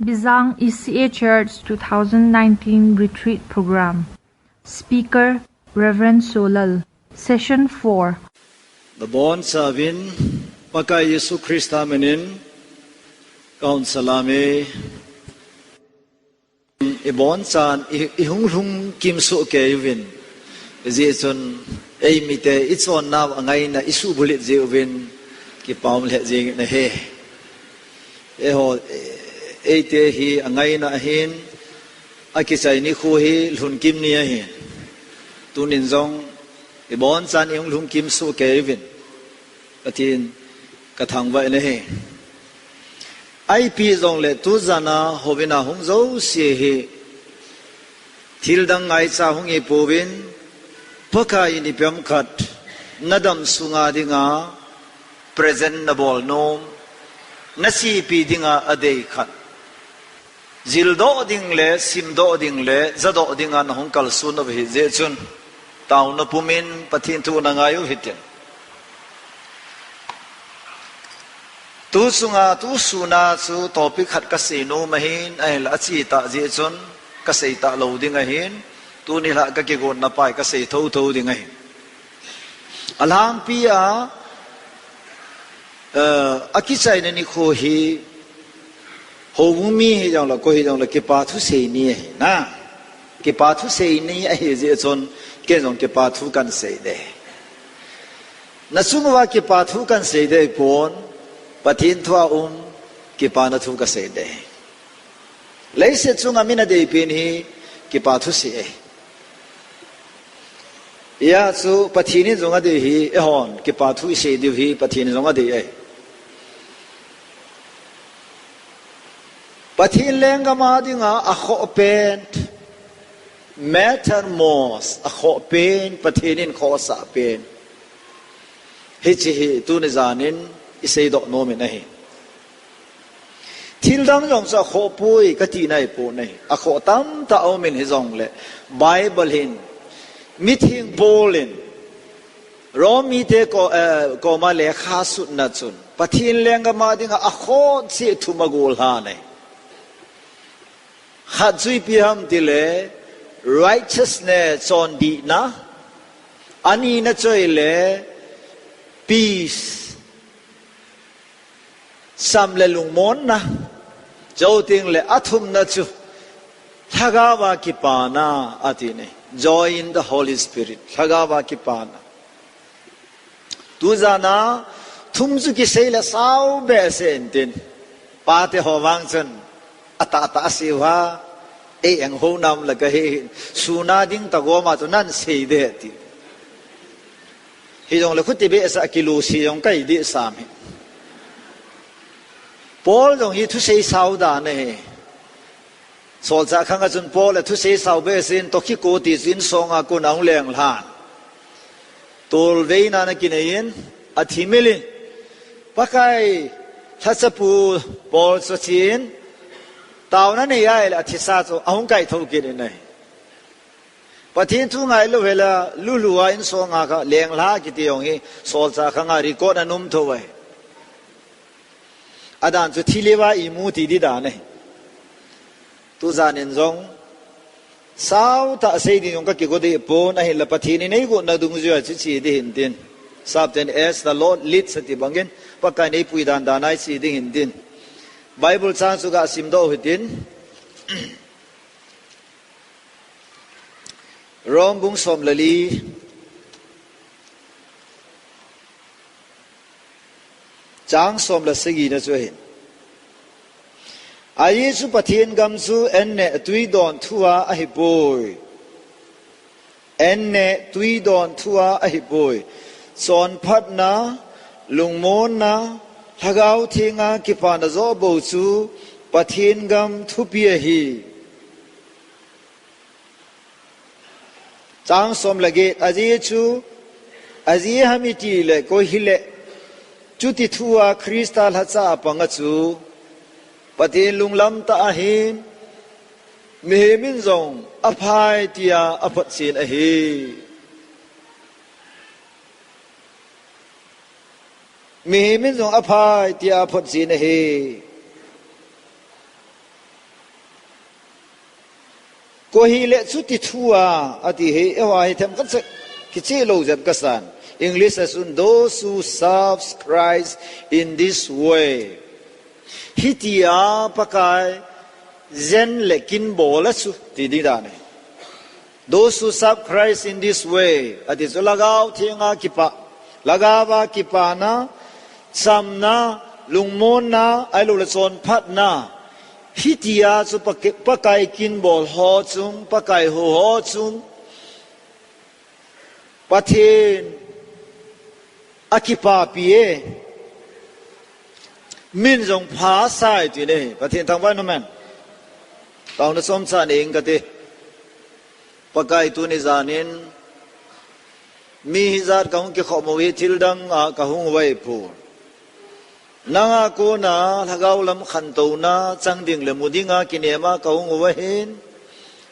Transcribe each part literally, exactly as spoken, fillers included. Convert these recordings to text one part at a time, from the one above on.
Bizang E C A Church two thousand nineteen Retreat Program. Speaker, Reverend Solal. Session four. Nabonchauvin, Pakai Jesu Christa minin, kahin salame. Ibonchan, i, ihung lhung kimsoh kei uvin. Hijeh chun, eimite, ichonnau angaina, isuhbulhit jeh uvin, kipa um lheh jengin ahi. Eiho, eite hi angaina ahin, akichai nikho hi lhun kim ni ahin. Tunin jong, ibonchan ihung lhung kimsoh kei uvin. Pathen kathangvah in ahi. Ipi jongle tujan a houin a hung jouse hi thildang ngaicha hung ihipouvin, Pakai in ipi ham khat nadam sunga dinga present nabol nom, nachepi dinga adei khat. Jildoh ding le, simdoh ding le, jadoh dinga nahung kalson uva ahijeh chun, taona pumin Pathen thu nangai u hitin. Tu chunga, tu suna chu topic khat kasei nom ahin, ahinla ache tah jeh chun, kasei talou ding ahin, tuni lah kakigotna pa hi kasei thotho ding ahin. Alhangpi a, eh, akichaina nikho hi, houbung mi hijongle, koi hijongle, kipa thu sei ni ahi na. Kipa thu sei ni ahijeh chun, kei jong kipa thu kahin sei de. Nachung uva kipa thu kahin sei de pon, Pathen thua um, kipana thu kasei de. Leiset chunga min adeipen hi, kipa thu sei e. Hijeh chun Pathen in jong adei hi, eihon, kipa thu isei diu hi, Pathen in jong adei e. Pathen lenggam a dinga akhoh pen, mattermost, akhoh pen, Pathen in khohsah pen. Hiche hi tuni janin iseidoh nomin ahi. Thildang jong chu akhoh poi kati nahipon ahi. Akhoh tamtah aumin hijongle Bible hin, mitheng Paul in Rom mite ko-, eh, koma lekha asutna chun Pathen lenggam a dinga akhoh cheh thum agol lhan ahi. Khat chu ipi ham tile, righteousness, chondihna. Anina chu ahile, peace, cham le lungmonna. Chuteng le athumna chu, Lhagao a kipana, ati ahi. Joy in the Holy Spirit, Lhagao a kipana. Tujan a, thum chu kisei le sao behseh intin. Pate ho vang chun, atahtah asei uva, ei eng ho nam la kahi, suna ding tah goma chu nahin sei de ti. Hijongle khuti behseh a kilu sei jong kahi deh sam hi. Paul jong hi thusei sao dan ahi. Solchah khanga chun Paul in thusei sao behseh in toh kiko ti chu insonga kon ahung leng lhan. Tolveina ana kinei in, athimil in, Pakai lhachapu Paul chu achen, taona nei ahile athisa chu ahung kaithou kit in ahi. Pathen thu ngailou hela, lulhu a insonga kha, lenglha kiti jong hi, solchah khanga record ana um thou ahi. Adan chu thilha imu ti di dan ahi. Tujan in jong, sao tah sei ding jong kakigo deh pon, ahinla Pathen in eigotna dungjuia chu che ding hintin. Sapten, as the Lord leads ati bangin, Pakai in eipui dan dan a iche ding hintin. Bible chang chu gasim doh hitin. Rom bung som le li, chang som le sagi na chu ahin. Ajeh chu Pathen gam chu an neh tui don thua ahipoi. An neh tui don thua ahipoi. Chonphatna, lungmonna, Lhagao Thenga kipana joh bou chu Pathen gam thupi ahi. Chang som le get, ajeh chu, ajeh ham itile, koi hile, chuti thua Christa lhacha a panga chu, Pathen lunglam tah ahin, mihem in jong aphai tia aphotchen ahi. Mihem in jong aphai tia aphotchen ahi. Koi hile chuti thu a, ati hi, eiho hi themkhat seh kicheh lou jep kasan. English a chun, "Those who serve Christ in this way." Hitia Pakai jen le kin bol a chu, ti ding dan ahi. "Those who serve Christ in this way," ati chu Lhagao Theng a kipah, Lhagao a kipana, chamna, lungmonna, ahilou le chonphatna. Hitia chu Pake-, Pakai kin bol ho chung, Pakai hou ho chung, Pathen akipapi e. Min jong pha sai ti ne, Pathen thangvah in, amen. Taona chomcha nei inge kati. Pakai, tuni jan in mi hijat kahung kikhom u hi thil dang a kahung uva ahipon, nanga kona Lhagao lam khantouna chang ding le mu dinga kinem a kahung uva ahin,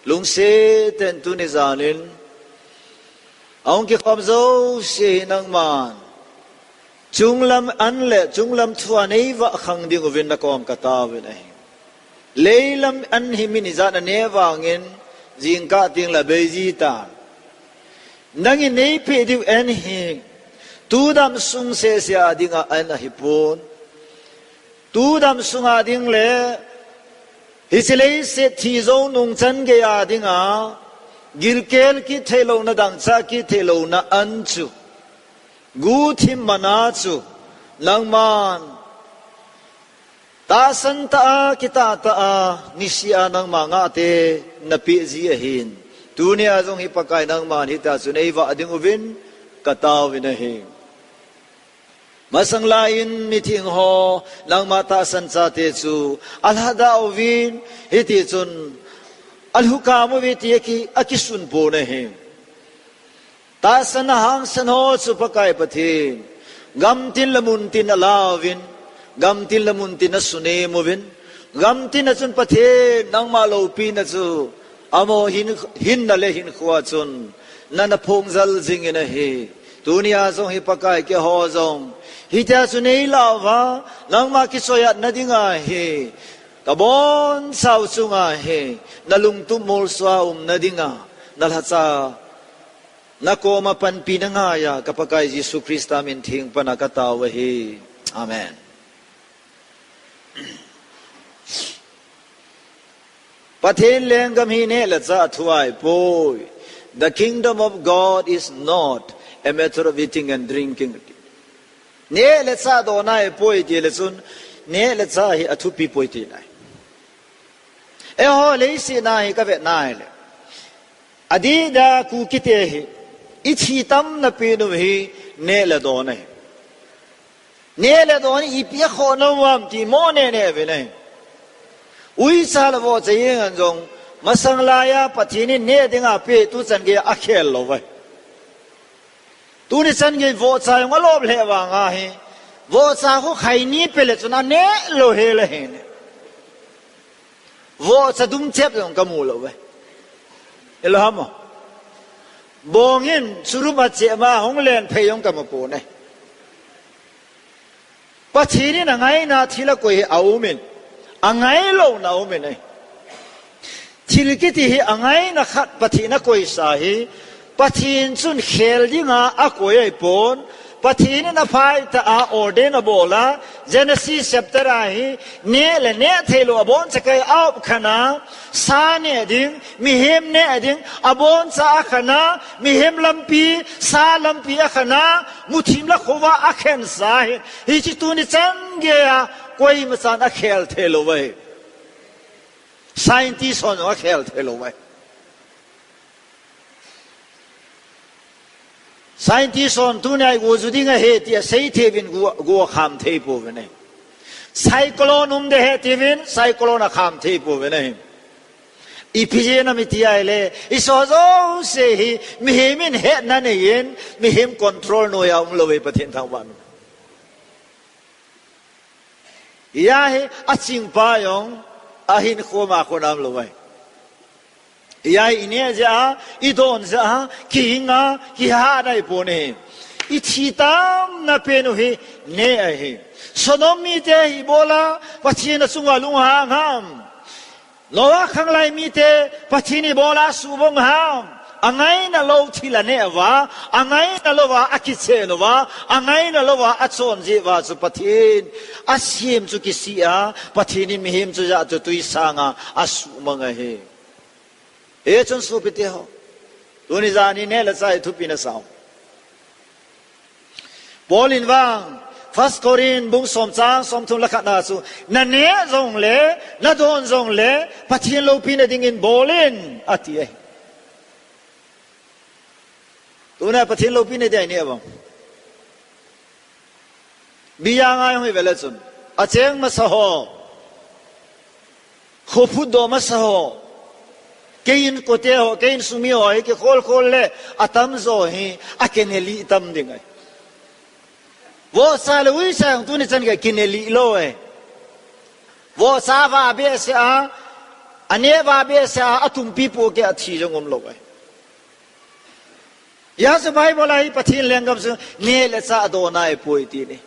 lungset tah in tuni jan in ahung kikhom jouse hi nangman chunglam an le chunglam thu a neivah khang ding uvin nakom kataovin ahi. Leilam an hi mi hijat a neh vangin jingkah teng le abei ji tan. Nangin neipeh diu an hi tu damsung sehseh a dinga an ahipon, tu damsung a ding le hiche leiset thi jou nung chan gei a dinga gilkel kit theilouna, dangchah kit theilouna an chu, guhthim mana chu nangman tahsan tah a, kitah tah a, niseh a nangma ngahte napeh ji ahin, tunia jong hi Pakai nangman hitia chu neivah ding uvin kataovin ahi. Masang laiyin mitheng ho nangma tahsan chate chu alhadah uvin, hitichun alhukam uve ti aki, akisun pon ahi. Tahsan a hangsan ho chu Pakai Pathen gamtin le muntin alauvin, gamtin le muntin asunem uvin, gamtin a chun Pathen nangma loupina chu amaho hin, hinna le hinkhoa chun nana phongjal jingin ahi. Tunia jong hi Pakai, keiho jong hitia chu neilah uva, nangma kichoiatna dinga hi kabonchau chunga hi nalungtup molso a umna dinga nalhacha nakoma panpina ngaiya ka Pakai Jesu Christa min theng pana katao ahi. Amen. Pathen lenggam hi neh le chah thu ahipoi. The kingdom of God is not a matter of eating and drinking. Neh le chah dona ahipoi tile chun, neh le chah hi athupi poi tina ahi. Eiho leiset a hi kavet nale, adeh a Kukite hi ithi tamna pen u hi neh le don ahi. Neh le don hi ipi akhoh nom uvam ti mo neh neh uvin ahi. Uicha le vohcha jeng in jong, masang laiya Pathen in neh dinga apeh tuchan geiya akhel lou uve. Tuni chan gei vohcha jong alop lheh vanga hi, vohcha khu khaini pe le chun aneh lou hel ahi ne. Vohcha dum chep jong kamu lou uve. Hilou ham? Bong in churup a chep ma hung len phei jong kamu pon ahi. Pathen in angaina thil akoi hi aumin, angailouna aumin ahi. Thil kiti hi angaina khat Pathen akoisa hi, Pathen chun khel dinga akoi ahipon, Pathen in aphai tah a ordain abol a, Genesis chapter a hi, neh le neh theilou aboncha kei a-op khen a, sa neh ding, mihem neh ding, aboncha akhen a, mihem lampi, sa lampi akhen a, muthim le khovah akhensa hi, hiche tuni chan geiya koimachan akhel theilou uve. Scientist hon jong akhel theilou uve. Scientist hon tunia igu ju ding ahi tia sei thei uvin gu, gu akham thei pouvin ahi. Cyclone um ding ahi tiuvin, cyclone akham thei pouvin ahi. Ipi jeh ham iti ahile, hicheho jouse hi mihem in hetna neiyin, mihem control noiya umlou ahi, Pathen thangvah in. Hijeh a hi achingpa jong ahinkho ma khun aumlou ahi. Hijeh a hi ineh jeh a, idon jeh a, kihinga, kiha nai pon ahi. Ithi tamna pen u hi neh ahi. Sodom mite hi ibola Pathen achunga lunghang ham? Noah khanglai mite Pathen in ibola asuhmang ham? Angaina lou thil aneh uva, angaina louva akichen uva, angaina louva achon jeh uva chu Pathen asem chu kisih a, Pathen in mihem chu jah chu tui sanga asuhmang ahi. Hichun sopite ho, tuni jani neh le chah hi thupi nasa um? Paul in vang, First Corinth bung som chang somthum le khat na chu, naneh jongle, nadon jongle, Pathen loupina dingin bol in, ati ahi. Tuna Pathen loupina ding a ineh vang, biang a hung hi vele chun, acheng masa ho, khophutdoh masa ho, kei inkote ho, kei insung mi ho hi kikhol khol le, atamjo hi akinelih tam ding ahi. Vohcha le uicha jong tuni chan gei kinelih lou ahi. Vohcha vah behseh a, aneh vah behseh a, atumpi pohkeh a thi jong umlou ahi. Hijeh chun Bible a hi Pathen lenggam chu neh le chah don ahipoi ati e.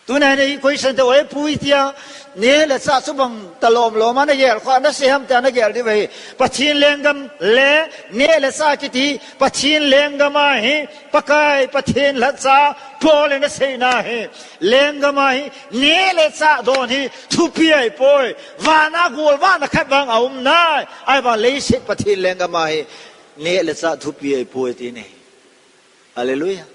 Tuna hin question te oi pui tia, neh le chah chu bang talom lom a nagel kha, nasei ham tia nagel diu ahi. Pathen lenggam le neh le chah kiti, Pathen lenggam a hi Pakai Pathen lhacha Paul in aseina hi, lenggam a hi neh le chah don hi thupi ahipoi. Vana gol vana khat vang aum nai, ahivang leiset Pathen lenggam a hi neh le chah thupi ahipoi ati e. Hallelujah.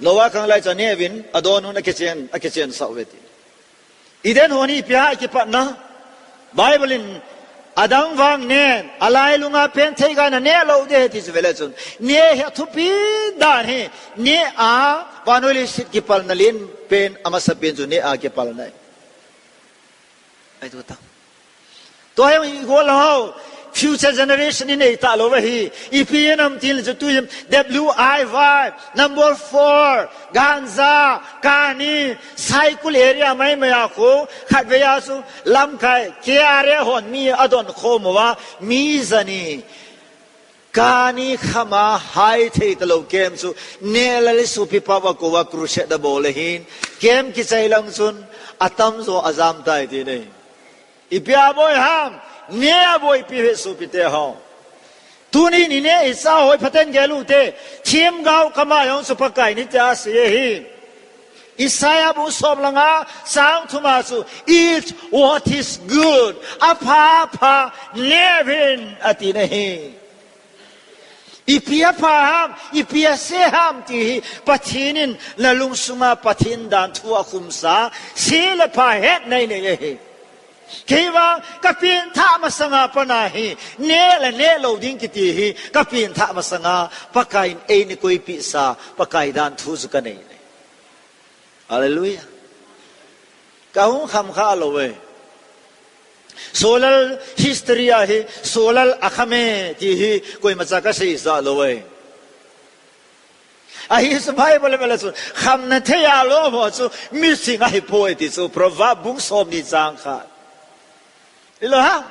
Noah khanglai chu aneh uvin, adon un akichen, akichen sah uve ati. Eden hon hi ipi a kipatna? Bible in adang vang nen, alailunga pen theiga naneh lou ding ahi ti chu vele chun, neh hi athupi dan hi, neh a vannoi leiset kipalna len pen, amasapen chu neh a kipalna ahi. Ahi tuta. Tua hi igol lou, future generation in eita lou ahi. Ipi inam tile chu tu hi W I Y, number four, ganja, kani, Saikul area maimai a khu, khatvei a chu lamkai, K R A hon mi adon khom uva, mi jani. Kani kham a hai thei talou camp chu, neh le le sopi pau va kou va crusade abol ahin, camp kichai lang chun, atamjo ajam tai ati e. Ipi a boi ham, neh a boipi ahi sopite ho. Tuni ni neh i chah hoi phaten gel ute, themgao kama jong chu Pakai in hitia asei ahi. Isaiah bung som le nga chang thum a chu, eat what is good, apha pha neh uvin ati ahi. Ipi apha ham, ipi ase ham ti hi, Pathen in nalungsunga Pathen danthu akhumsa, se le pha hetna inei ahi. Kei vang kapengthah masanga pat a hi, neh le neh lou ding kiti hi, kapengthah masanga Pakai in eina koipeh sa, Pakai danthu chu kanei e. Hallelujah. Kahung kham kha lou e. Solar history a hi, solar akham e ti hi, koimacha kasei sa lou e. Ahi chu Bible a vele chun, khamna thei a lom ho chu, mising ahipoi ti chu, Proverb bung som ni chang khat. Hilou ham?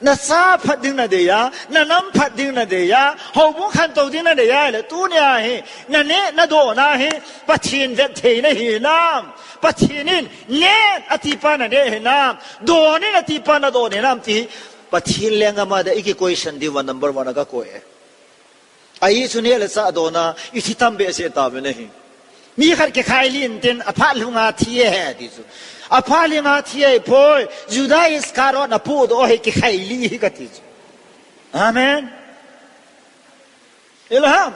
Nacha phat ding nadei a, nanam phat ding nadei a, houbung khantou ding nadei a, le tunia hi, naneh nadon a hi, Pathen vet thei nahi nam, Pathen in neh in ati pa naneh hinam, don in ati pa nadon hinam ti, Pathen lenggam a dia iki question diuva number one a kakoi e. Ahi chu neh le chah don a, ithi tam behseh tauvin ahi. Mi khat kikhai lih intin, aphat lhunga thi e he ti chu. Aphat lhunga thi ahipoi, Judas Iscariot napohdoh hi kikhai lih hi kati chu. Amen. Hilou ham?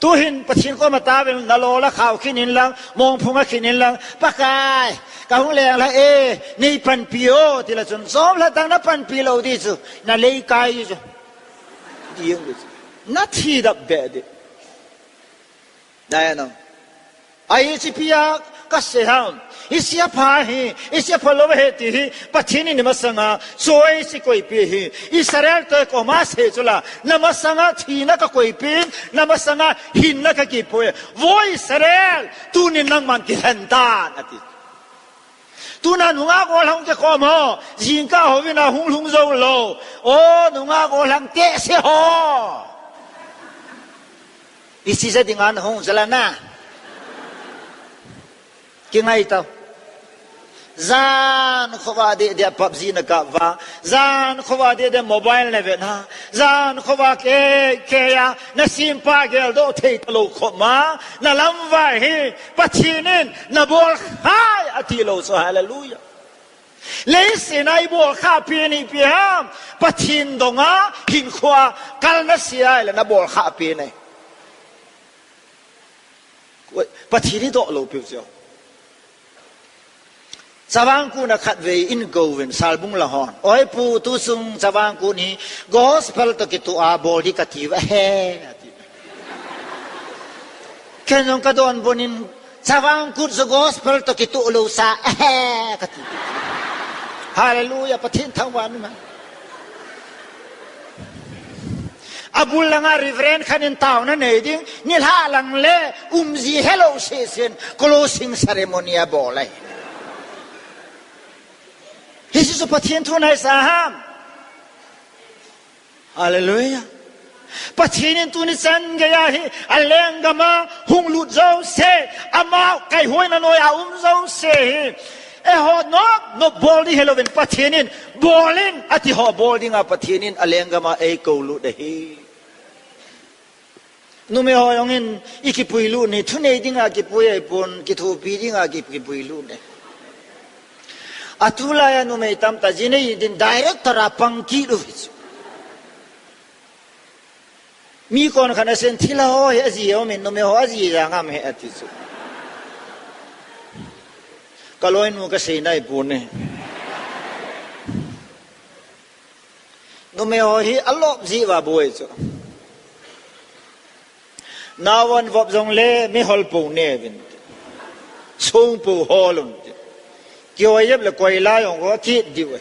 Tuhin Pathen koma taovin, nalol a khao khin inlang, mongphung a khin inlang, Pakai, kahung leng lha e, neipanpi o, tile chun, jom lha tang napanpi lou di chu, nalei kai di chu. Ti jong di chu. Nathi dap beh di. Nai ano. Ahi chu ipi a kasei ham. Hiche apha hi, hiche aphalou ahi ti hi, Pathen in imasanga, choice ikoipeh hi. Israel te koma sei chula, namasanga thina kakoipeh in, namasanga hinna kakipui. Vo Israel, tunin nangman kilhen tan, ati. Tuna nungah gollhang kikhom ho, jingkah houvin ahung lhung jou lou. O, nungah gollhang tehse ho. Ichi ja dinga nahung jala na. Kingai tau. Jan khova deh deh PUBG na kap uva. Jan khova deh deh mobile na vet uva. Jan khova kei, kei a na simpa geldoh thei talou khop ma. Na lamvai hi Pathen in na bolkhai ati lou chu, hallelujah. Leiset a i bolkhah pen hi ipi ham. Pathen dong a hinkho a kal na sei a ahile na bolkhah pen ahi. Pathen i doh lou piu chu. Chavang Kut a khatvei in kouvin, Salbung la hon. Oi pu, tu sung Chavang Kut hi gospel toh kitoh a bol ding kati uve, he, ati. Ken jong ka donbut in, Chavang Kut chu gospel toh kitoh lou sa, he, kati. Hallelujah, Pathen thangvah in um hen. Abul langa Reverend khat in taona nei ding, nilhah lang le umji helou seh seh in closing ceremony abol ahi. Hiche chu Pathen thu nahi sa ham. Hallelujah. Pathen in tuni chan geiya hi alenggam a hung lut jouse, ama kaihuina noiya um jouse hi, eiho nop nop bol ding hilouvin Pathen in bol in ati ho bol dinga Pathen in alenggam a eikou lut ahi. Numei ho jong in i kipui lut in, thunei dinga kipui ahipon, kithopi dinga ki, kipui lut in. Atulai a numei tamtah ji nei din director a pang kit u hi chu. Mi kon khat in asen thilha ho hi aji aumin, numei ho aji ja ngam he ati chu. Ka loinu ka sei nai pon e. Numei ho hi alop ji uva boi chu. Naovan vop jongle mihol pou neuvin. Song pou hol un. Kihoi jep le koi la jong ko kit diu e.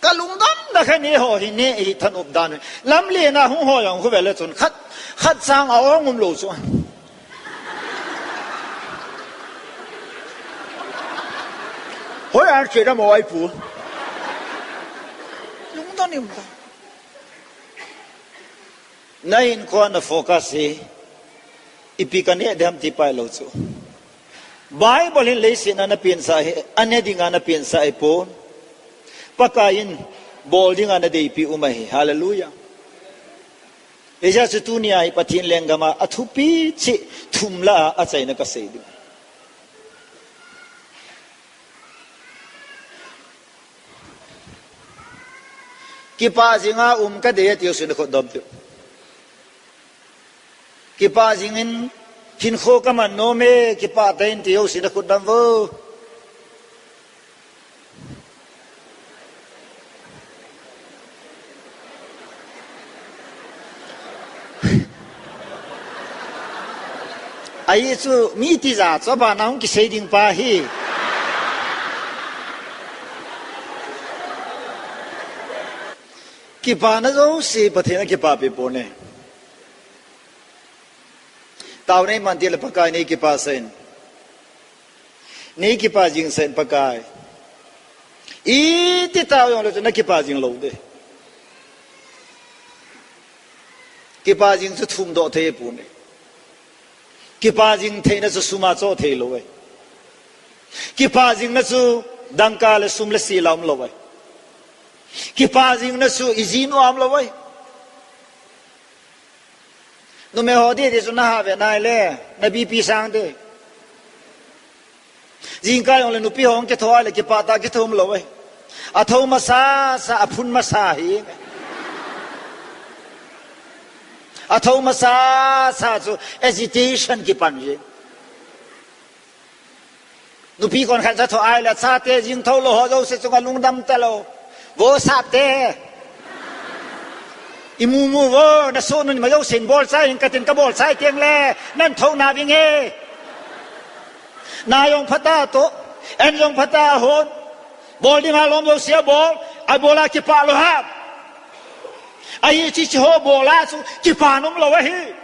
Ka lungdam na kha ni ho hi ne hi thanop dan. Lamlen a hung ho jong khu vele chun khat, khat chang a ong um lou chu. Hoi an che da mo ai pu. Lungdam ni um ta. Na hinkho a na focus hi ipi ka neh ding ham ti pai lou chu. Bible hin leiset a na pensah hi, a ne dinga na pensah ahipon. Pakai in bol dinga na deipi um ahi. Hallelujah. Hijeh chun tunia hi Pathen lenggam a athupi cheh thum lah a achaina ka sei ding. Kipah jing a um ka dei ati jousen na khut dom teu. Kipah jing in hinkho ka man nom e, kipah tah in ti jousen na khut dom vo. Ahi chu mi tija chu abana hung kisei ding pa hi. Kipana jouse Pathen in akipah peh pon e. Taona nei man tile Pakai nei kipah sah in. Nei kipah jing sah in Pakai. Iti tao jongle chu na kipah jing lou ding. Kipah jing chu thum doh thei pon e. Kipah jing theina chu sum a choh thei lou e. Kipah jingna chu dangka le sum le sil a um lou e. Kipah jingna chu ijinu a um lou e. Numei ho didi chu na ha ve nai le, na B P sang ding. Jingkah jongle nupi ho kitho a le kipah tah kitho um lou e. Atho masa sa, aphun masa hi. Atho masa sa chu agitation kipan hi. Nupi kon khat cha tho a le chate jing tho lou ho jouse chunga lungdam talou. Vo sap te. Imu mu vo, na soh nun ma jousen bol chai in katin ka bol chai teng le, nan tho na vinge. Na jong phatah toh, en jong phatah hon. Bol dinga lom jouse abol, abol a kipah lou ham. Ahi hiche ho bol a chu kipah nom lou ahi.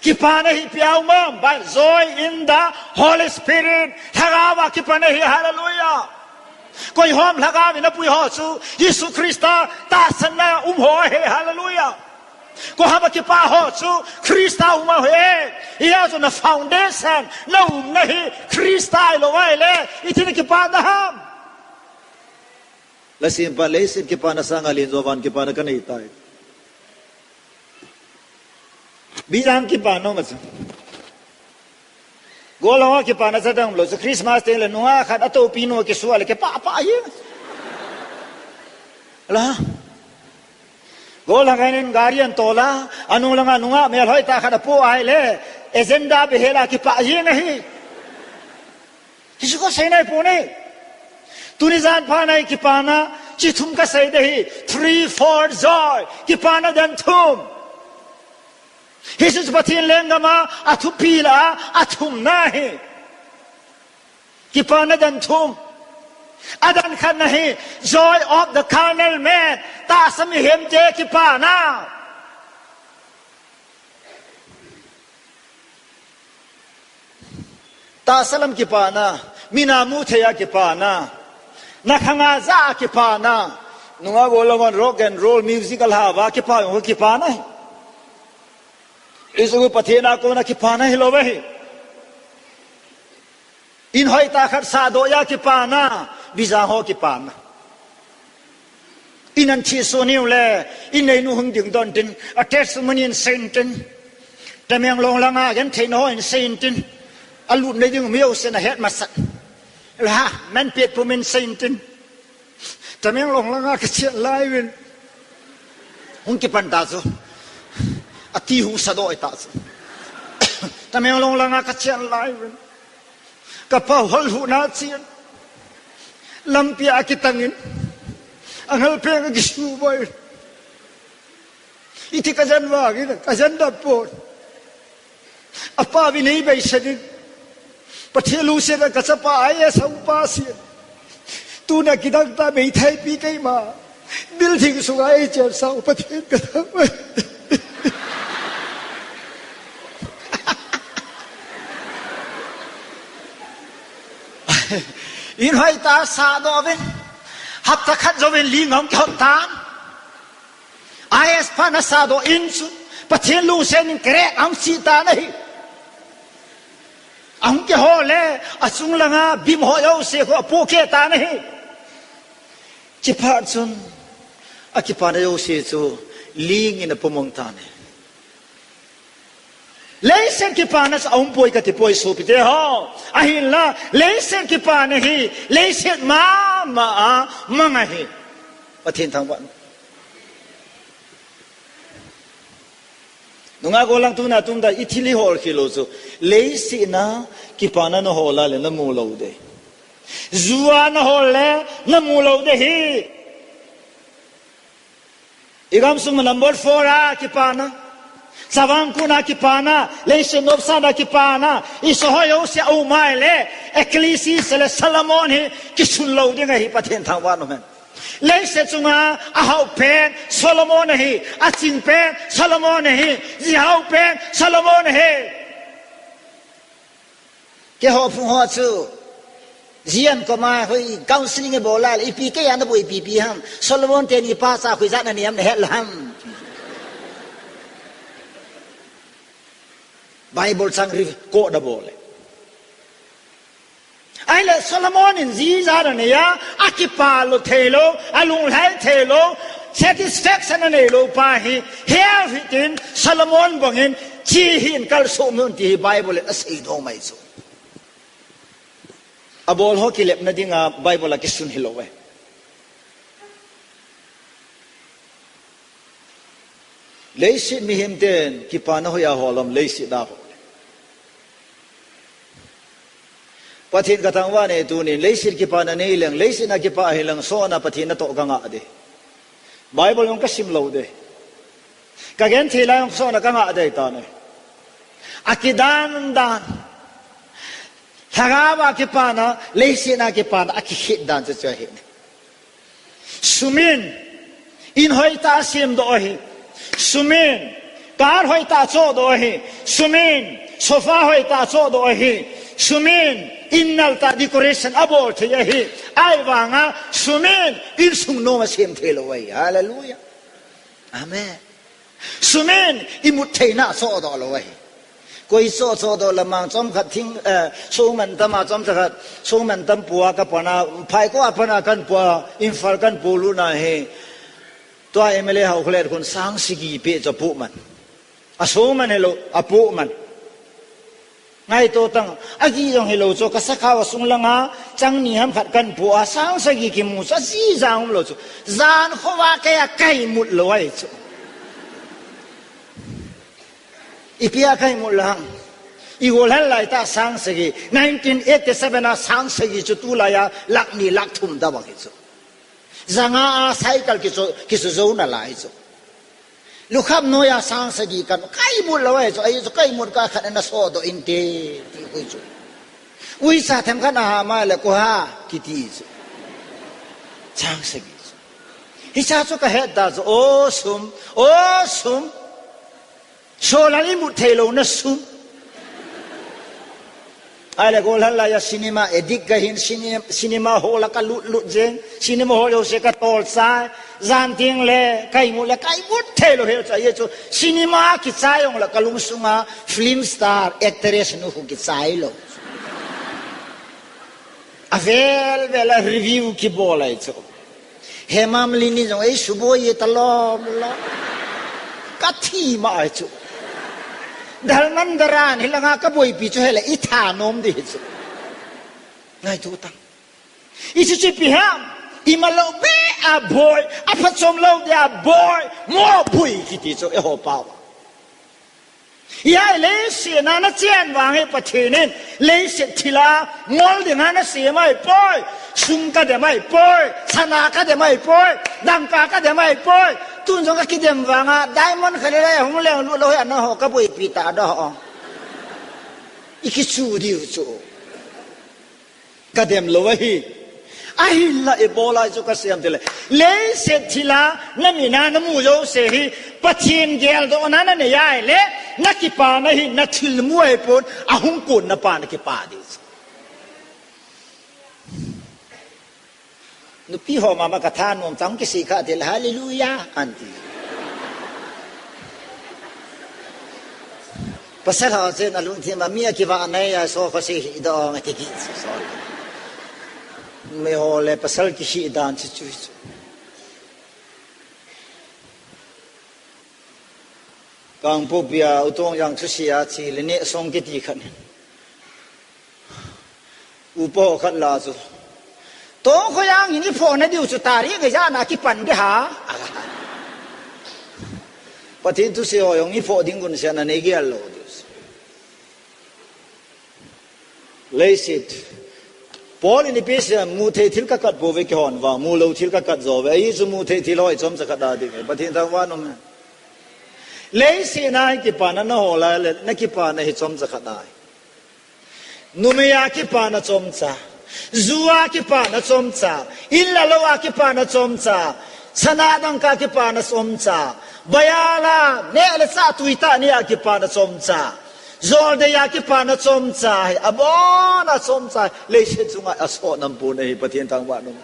Kipana hi ipi a um am, but joy in the Holy Spirit. Lhagao a kipana hi, hallelujah. Koi hom lhagao in apui ho chu, Jesu Christa tahsanna um ho ahi, hallelujah. Koiham a kipah ho chu Christa um a hi. Hijeh chun na foundation, na umna hi Christa ahilou ahile, iti na kipah ding ham? Lhasetpa, leiset kipana sanga len jovan kipana kanei tai. Bijang kipah nom a chu. Gollhang ho kipana chadang lou chu Christmas teng le nungah khat a topi nu kisua le kipah pah hi. La. Gollhang khat in gari ahin tol a, anung langa nungah melhoi tah khat apo ahile, agenda behel a kipah jeng ahi. Hichu kasei nai poi. Tuni jan phat a hi kipana chi thum kasei ding ahi. Three fold joy. Kipana dan thum. Hichu Pathen lenggam a athupi lah a athumna ahi. Kipana dan thum. Adan khatna hi joy of the carnal man. Tahsa mihemte kipana. Tahsa lam kipana, min a mu thei a kipana, na khang a ja a kipana, nungah gollhang hon rock and roll music alha uva kipah jong kipana ahi. Hichu Pathen a kona kipana hilou ahi. In hoitah khat sahdoh a kipana, bijang ho kipana. In ahin thihsoh uleh, in neinu hung dingdon tin, a testimony in sei intin. Tamenglong langa gentheina ho in sei intin. Alutna ding mi jousen ahet masat. La, manpet pum in sei intin. Tamenglong langa kachen lai uvin. Hung kipan ta chu. Ati hung sadoh ta chu. Tamenglong langa kachen lai uvin. Kapa hol hu na chen. Lampi a kitangin. Angal peng a kisuboi. Iti kajan vangin, kajan dam pon. Apa vin ei beisenin. Pathen lungset a kachapa ai a sau pa sin. Tuna kidang ta meithai pi keima. Building sunga ei chensau Pathen kathangvah. In hoitah sahdoh uvin. Hapta khat jouvin ling ahung kihot tan. I A S pa nasahdoh in chu, Pathen lungset in crack ahung chi tan ahi. Ahung kihol le, achung langa bim ho jouse khu apohkeh tan ahi. Chuphat chun, akipana jouse chu, ling in apomang tan ahi. Leiset kipana chu aum poi kati poi sopite ho. Ahinla, leiset kipana hi, leiset mama a mang ahi. Pathen thangvah. Nungah gollhang tuna tumda i thil i hol khel u chu. Leiset a kipana na hol a le na mu lou ding. Ju a na hol le na mu lou ding ahi. I gamsung number four a kipana. Chavang Kun a kipana. Leiset nopsahna kipana. I sohoi jouse a um a le. Ecclesia le Solomon hi kisun lou ding ahi Pathen thangvah nom hen. Leiset chunga ahao pen Solomon ahi, aching pen Solomon ahi, jihao pen Solomon ahi. Keiho phung ho chu, jian koma hoi counseling ibol a le, ipi kei a nabol ipi pi ham, Solomon teni pacha khu ijat nani ham nahet lou ham. Bible chang record nabol le. Ahile Solomon in ji ijat anei a, akipah lou thei lou, alunglhai thei lou, satisfaction anei lou pa hi, hell hitin Solomon bangin, chi hin kalsoh mun ti hi Bible in asei dong mai chu. Abol ho kilepna dinga Bible a kisun hilou e. Leiset mihem ten kipana hoiya hol ham, leiset a hol. Pathen kathangvah e tunin, leiset kipana nei leng, leiset a kipah hi leng, sohna Pathen natoh kangah ding. Bible jong kasim lou ding. Kagenthei lai jong sohna kangah ding tan e. Akidan dan. Lhagao a kipana, leiset a kipana, akikhet dan chu chu ahi. Sumin, in hoitah a semdoh ahi. Sumin, car hoitah a chohdoh ahi. Sumin, sofa hoitah a chohdoh ahi. Sumin, in naltah decoration abol thei ahi. Ahivanga, sumin, insung nom asem thei lou ahi. Hallelujah. Amen. Sum in imut theina sodoh lou ahi. Koi so sodoh lamang chomkhat thing, eh, Songmantam a chomcha khat, Songmantam pua ka pona, Phaikua pana kan pua, Imphal kan pua luna hi. Tua M L A Haokholet khun sang sagi pe chu apoh man. Asung man hilou, apoh man. Ngaito tang, agi jong hilou chu, ka sakhao sung langa, chang ni ham khat kan pua, sang sagi kimu chu, aji jang umlou chu. Jan khovah kei a ka imut lou ahi chu. Ipi a ka imut lou ham. I golhang lai tah sang sagi, nineteen eighty-seven a sang sagi chu tulai a lakh ni lakh thum tabang hi chu. Janga a cycle kisu, kisu jou nalai chu. Lukham noiya sang sagi kan, ka imut lou ahi chu, ahi chu ka imut kah khat in ana sodoh inte, ti koi chu. Uicha themkhat aham a le koiha, kiti chu. Sang sagi chu. Hiche chu ka het ta chu, o sum, o sum. Solar imut thei louna sum. Ahile golhang laiya cinema addict ka hin, cine-, cinema hall a ka lut lut jeng, cinema hall jouse ka tol chai, jan teng le ka imut le ka imut thei lou hi chu, ahi chu cinema kichai jong le ka lungsunga film star actress nu khu kichai lou. Avel vel a review kibol ahi chu. Hema Malini jong eisuboi e talom lom. Ka thi ma ahi chu. Dharmendra in hilanga ka boipi chu hele i thanom ding hi chu. Ngaito tang. I chu chu ipi ham. Imalou beh a boi, aphachom lou dia boi, mo boi kiti chu eiho pao. Hia leiset a na chen vang hi Pathen in leiset thil a ngol dinga na sem ahipoi, sum ka dem ahipoi, sana ka dem ahipoi, dangka ka dem ahipoi. Tun jong ka kidem vanga diamond khat le hung leng lut lou hi ana ho ka boipi ta da ho. I kichu diu chu. Ka dem lou ahi. Ahinla ibola chu ka sem tile. Leiset thil a na mit a na mu jouse hi Pathen geldohna na nei ahile, na kipana hi na thil mu ahipon, ahung konna pa na kipa ding. Nupi ho mama ka thanom chang kisih kha tile, hallelujah, aunty. Pasal ho chen alungthim a mi akivah nai a so khosi hi dong ati ki so. Mi ho le pasal kihi dan chu chu chu. Kangpokpi a U Tongjang thusia chi le neh song kiti khat. Upa ho khat la chu. Tongkholjang in i phohna diu chu tarik ijat a kipan ding ham. Pathen thusia ho jong i phoh ding gunsetna nei gel lou diu chu. Leiset. Paul in ipi asei, mu thei thil ka kat pouve kihon vang, mu lou thil ka kat jo uve. Ahi chu mu thei thil ho hi chomcha khat a ding. Pathen thangvah in um hen. Leiset a hi kipana na hol a le, na kipana hi chomcha khat ahi. Numei a kipana chomcha, ju a kipana chomcha, in le lou a kipana chomcha, sana dangka kipana chomcha, bazar a neh le chah tui tah ni a kipana chomcha, joldei a kipana chomcha, hi abon a chomcha, leiset chunga asoh nampon ahi, Pathen thangvah in um.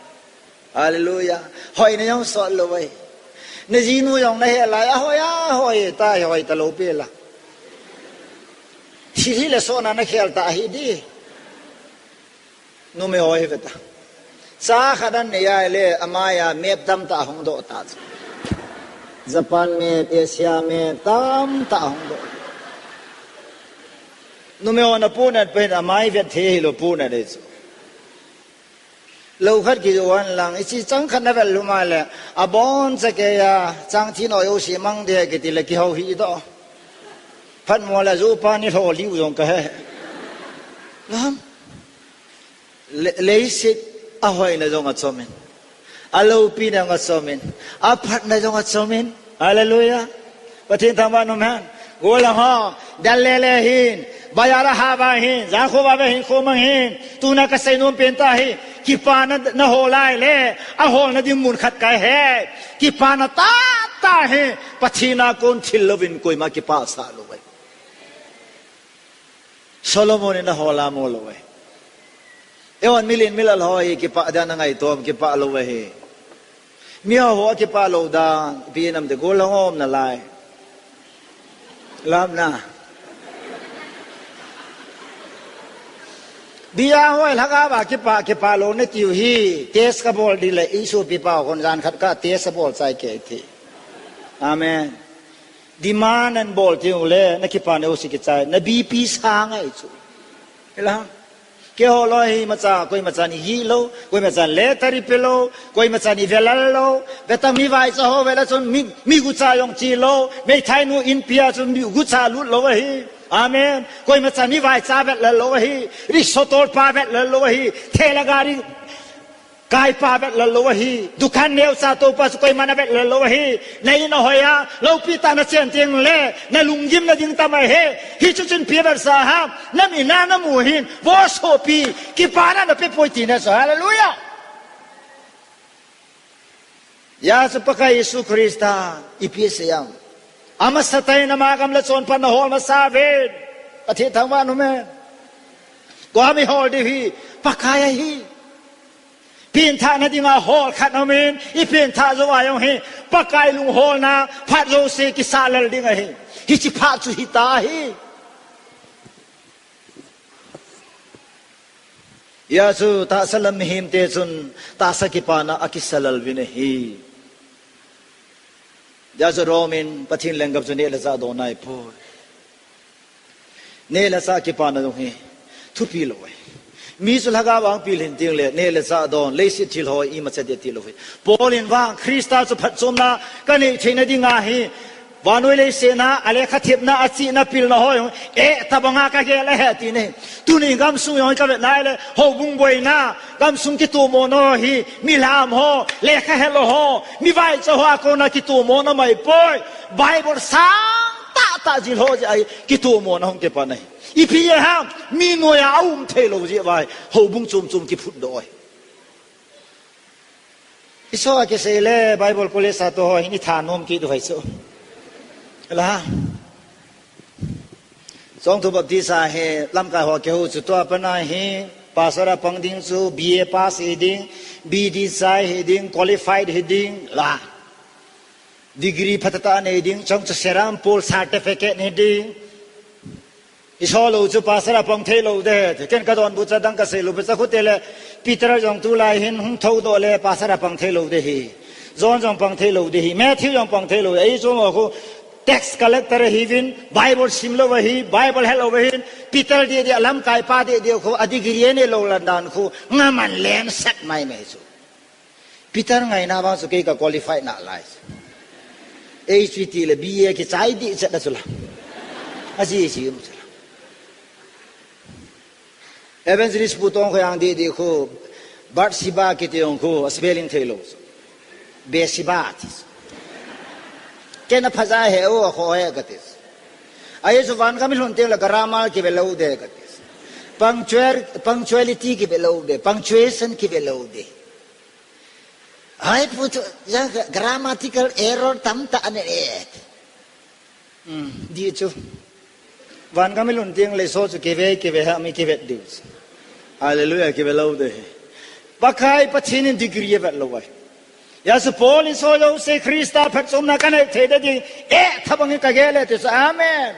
Hallelujah. Hoina jong sot lou ahi. Na jinu jong na he lai, ahoi, ahoi, ta, hoi ta lou pi la. Thil hi le sona na khel ta hi di. Numei ho hi veta. Cha khat an nei ahile, amai a map tamtah hung doh ta chu. Japan map, Asia map, tamtah hung doh. Numei ho na punat pen amai vet thei hilou punat ahi chu. Lou khat kijo hen lang, ichi chang khat na vel lhum a le, abon cha kei a, chang thi noi o si mang de kiti le kihou hi doh. Phat mo le ju pa ni lho liu jong ka he. Lam. Le, leiset ahoina jong achom in. Aloupina jong achom in. Aphatna jong achom in. Hallelujah. Pathen thangvah in um hen. Gollhang ho, dal le le hin, bazar a hava hin, jan khovah ve hin, khomang hin, tuna ka seinom pen ta hi, kipana na hol ahile, aholna ding mun khat ka he, kipana tahtah hi, Pathen a kon thil louvin koima kipah sah lou ahi. Solomon in ahol a mo lou ahi. Eiho milen milal ho hi kipah dan a ngaito, kipah lou ahi. Miho ho kipah lou dan, ipi nam te gollhang ho um nalai. Lamna. Bia hoi lhagao a kipa, kipa lou natiu hi. Test kabol ding le, isopipa hon jan khat ka test abol chai kei ti. Amen. Demand and bol tiu le, nakipa nau si kichai. Na B P sang ahi chu. Ila. Keiho loi hi imacha, koimacha ni hi lou, koimacha letter ipe lou, koimacha ni velal lou, veta mi vaicha ho vela chun mi, mi gucha jong chi lou, meithai nu inpi a chun mi gucha lut lou ahi. Amen. Koimacha ni vaicha vet lal lou ahi. Rickshaw tolpa vet lal lou ahi. Thela gari kaipa vet lal lou ahi. Dukan neocha toupa chu koiman avet lal lou ahi. Na in ahoi a, loupi tah a nachen teng le, nalunggim na ding tam ahi. Hichu chun ipi vet sa ham. Na min a namu hin, vo sopi, kipana nape poi tina chu. Hallelujah. Hijeh chun Pakai Jesu Christa, ipi asei ham. Amasatah in ama gam le chonphatna hol masa uvin. Pathen thangvah in um hen. Koi ham ihol diu hi, Pakai ahi. Pengthahna dinga hol khat aumin, ipengthah jou a jong hi, Pakai lungholna, phat jouse kisa lel ding ahi. Hiche phat chu hita ahi. Hijeh chun tahsa lam mihemte chun tahsa kipana akisa lel uvin ahi. Hijeh chun Rome in Pathen lenggam chu neh le chah don ahipoi. Neh le chah kipana jong hi thupi lou ahi. Mi chu lhagao a ahung pilhin teng le, neh le chah don, leiset thil ho imacha ding ati lou ahi. Paul in vang, Christa chu phatchomna kanei theina dinga hi, vannoi leiset a, alekha thepna, achihna, apilna ho jong, eh, tabanga kagel ahi ati ahi. Tuni gamsung jong kavet na le, houbung boina, gamsung kitomona hi, mi lham ho, lekha helou ho, mi vaicha ho a kona kitomona mai poi. Bible sang tahtah jil ho jeh a kitomona hung kipan ahi. Ipi jeh ham, mi noiya aum thei lou jeh uva, houbung chom chom kiphutdoh ahi. Isoh a kisei le Bible College a tou ho hin ithanom kit diu ahi chu. La. Chongthu Baptist a hi lamkai ho kihou chu tua pat a hi pastor a pang ding chu B A pass hi ding, B D chai hi ding, qualified hi ding, la. Degree phatah tah nei ding, chong chu seram pol certificate nei ding. Isoh lou chu pastor a pang thei lou ding. Ken kadonbut chu adang kasei lou, pastor khu tile Peter jong tulai hin hung thoudoh le pastor a pang thei lou ding ahi. John jong pang thei lou ding ahi. Matthew jong pang thei lou. Ei chu mo khu tax collector ahiuvin, Bible sim lou ahi, Bible het lou ahin, Peter deh deh, lamkai pa deh deh khu, a degree anei lou dan khu, ngaman lenset mai mai chu. Peter ngaina vang chu kei ka qualify nalai. Ei chu itile B A kichai deh chet a chu la. Aji ji um chu la. Evangelist Pu Tongkhoiang deh deh khu, Bathsheba kiti jong khu, a spelling thei lou chu. Bathsheba ti chu. Ken aphaja he o, akhoh he kati chu. Ahi chu van kami lhun teng le grammar kive lou ding kati chu. Punctual, punctuality kive lou ding, punctuation kive lou ding. Hai pu chu, ya grammatical error tamtah anei e. Hmm, dih chu. Van kami lhun teng le isoh chu kive, kive ha mi kivet diu chu. Hallelujah, kive lou ding ahi. Pakai Pathen in degree avet lou ahi. Hijeh chun Paul in isoh jouse Christa phatchomna kanei thei ding, eh, thabang in kagel e ti chu. Amen.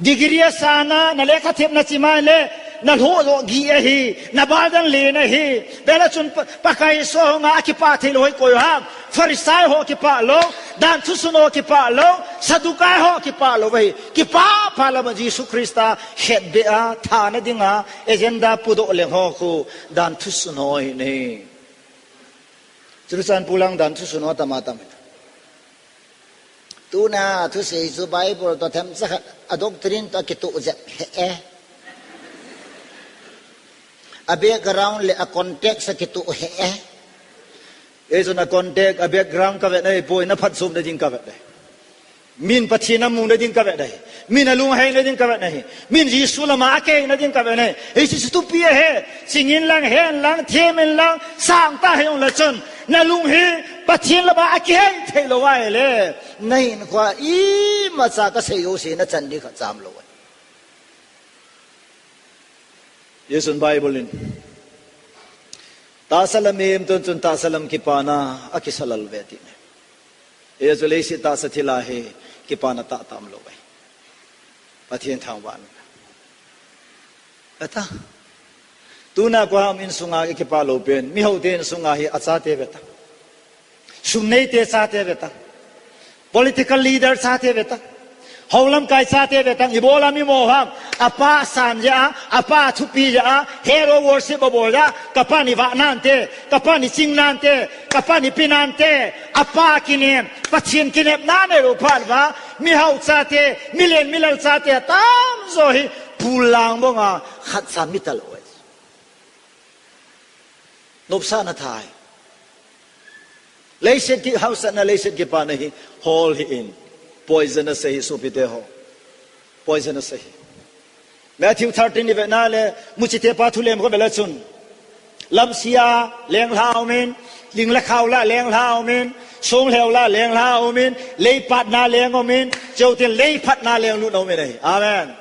Degree asana, nalekha thepna chimai le, nalhoh joh gih ahi, nabaldan len ahi. Vele chun Pa-, Pakai Jesu hunga akipah thei lou hi koi ham. Pharisai ho kipah lou, danthu sun ho kipah lou, Saddukai ho kipah lou ahi. Kipah pha lama Jesu Christa khetbeh a, thana dinga, agenda pudoh leng ho khu, danthu sun ho ahi ne. Churuchan pulang danthu sun ho tama tam. Tuna thusei chu Bible toh themcha khat a doctrine toh akitoh jep he e. A background le a context akitoh he e. Ei chun a context, a background kavet nahipoi, na phatchomna ding kavet ahi. Min Pathen amuna ding kavet ahi. Min alungheina ding kavet ahi. Min Jesu lama akiheina ding kavet ahi. Hiche chu thupi ahi. Chingin lang, hen lang, themin lang, sangtah hijong le chun, nalung hi Pathen lama akihei thei lou ahile, nahinkhoa imacha kasei jouse nachan ding khat cham lou ahi. Hijeh chun Bible in tahsa lam mihemten chun tahsa lam kipana akisa lel uve ati ne. Hijeh chun leiset tahsa thil a hi kipana tah tam lou ahi. Pathen thangvahna. Ata. Tuna kua ham insunga ikipah lou pen. Mihao te insunga hi achate veta. Sum neite chate veta. Political leader chate veta. Houlamkai chate veta. Ibola mi mo ham. Apa san ja, apa thupi ja, hero worship abo ja, kapa ni vah nante, kapa ni ching nante, kapa ni pi nante, apa kinem, Pathen kinepna neilou phat uva, mihao chate, milen milal chate, atamjo hi, pullang bonga, khat sa mi talou. Nopsahna thei. Leiset ki hausatna, leiset kipana hi, hol hih in. Poison asei hi sopite ho. Poison asei hi. Matthew thirteen ivetna le, muchite pa thulem kho vele chun. Lamsia, lenglha umin, ling le khao la, lenglha umin, songlheu la, lenglha umin, leipatna leng umin, cheutin leiphatna lenglut umin ahi. Amen.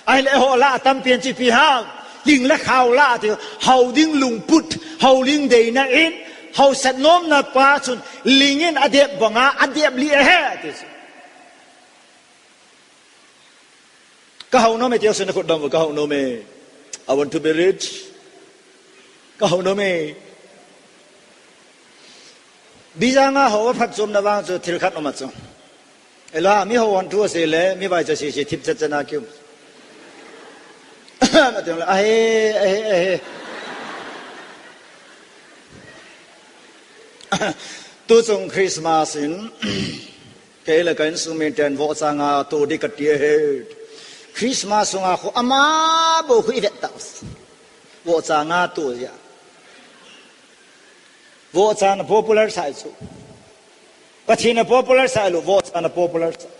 Ahile ho la atampen chu ipi ham. Ling le khao la ti, hao ding lungput, hao ling deina in, hausat nomna pa chun, ling in adep banga, adep li ahi, ti chu. Ka hao nom e, ti ho suna khut dom, ka hao nom e. I want to be rich. Ka hao nom e. Bijanga ho phatchomna vang chu thil khat um a chu. Ela, mi ho hon thu asei le, mi vaicha sese thip chat chat na kium. Ating le, ahe, ahe, ahe. Tuchung Christmas in, kei le ka insung miten vohcha nga to di kati ahi. Christmas sunga khu ama bou khu ivet tau. Vohcha nga to jia. Vohcha na popular sai chu. Pathen a popular sai lou, vohcha na popular sai.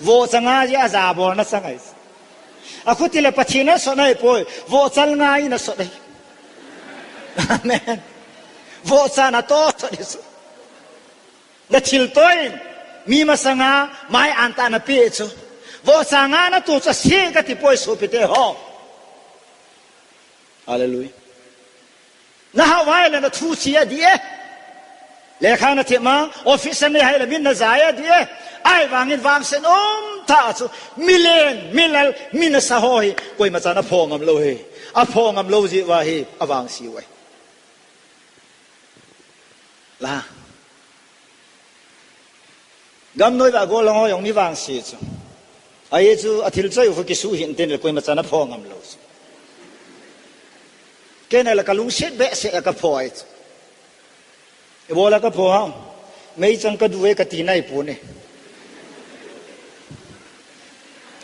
Vohcha nga jia jabolna sa ngai. Akhuti le Pathen a sot nai poi, vohcha nga in a sot nai. Amen. Vohcha na to sot nai chu. Na thilto in, mi masanga, mai anta na pe chu. Vohcha nga na to chu si kati poi sopite ho. Hallelujah. Na hao vai le na thu chi a di e. Lekha na thema, office a na hai le min na jai a di e. Ahivangin vangset um tah chu, milen, milal, mi nasa ho hi, koima chan aphong ngam lou hi. Aphong ngam lou jeh uva hi, avangse uve. La. Gamnoi va gollhang ho jong mi vangse chu. Ahi chu athil choi u khu kisuh hih in tin le koima chan aphong ngam lou chu. Kei na le ka lungset behseh a ka pho ahi chu. Ibola ka pho ham. Meichang ka du e kati nai pon e.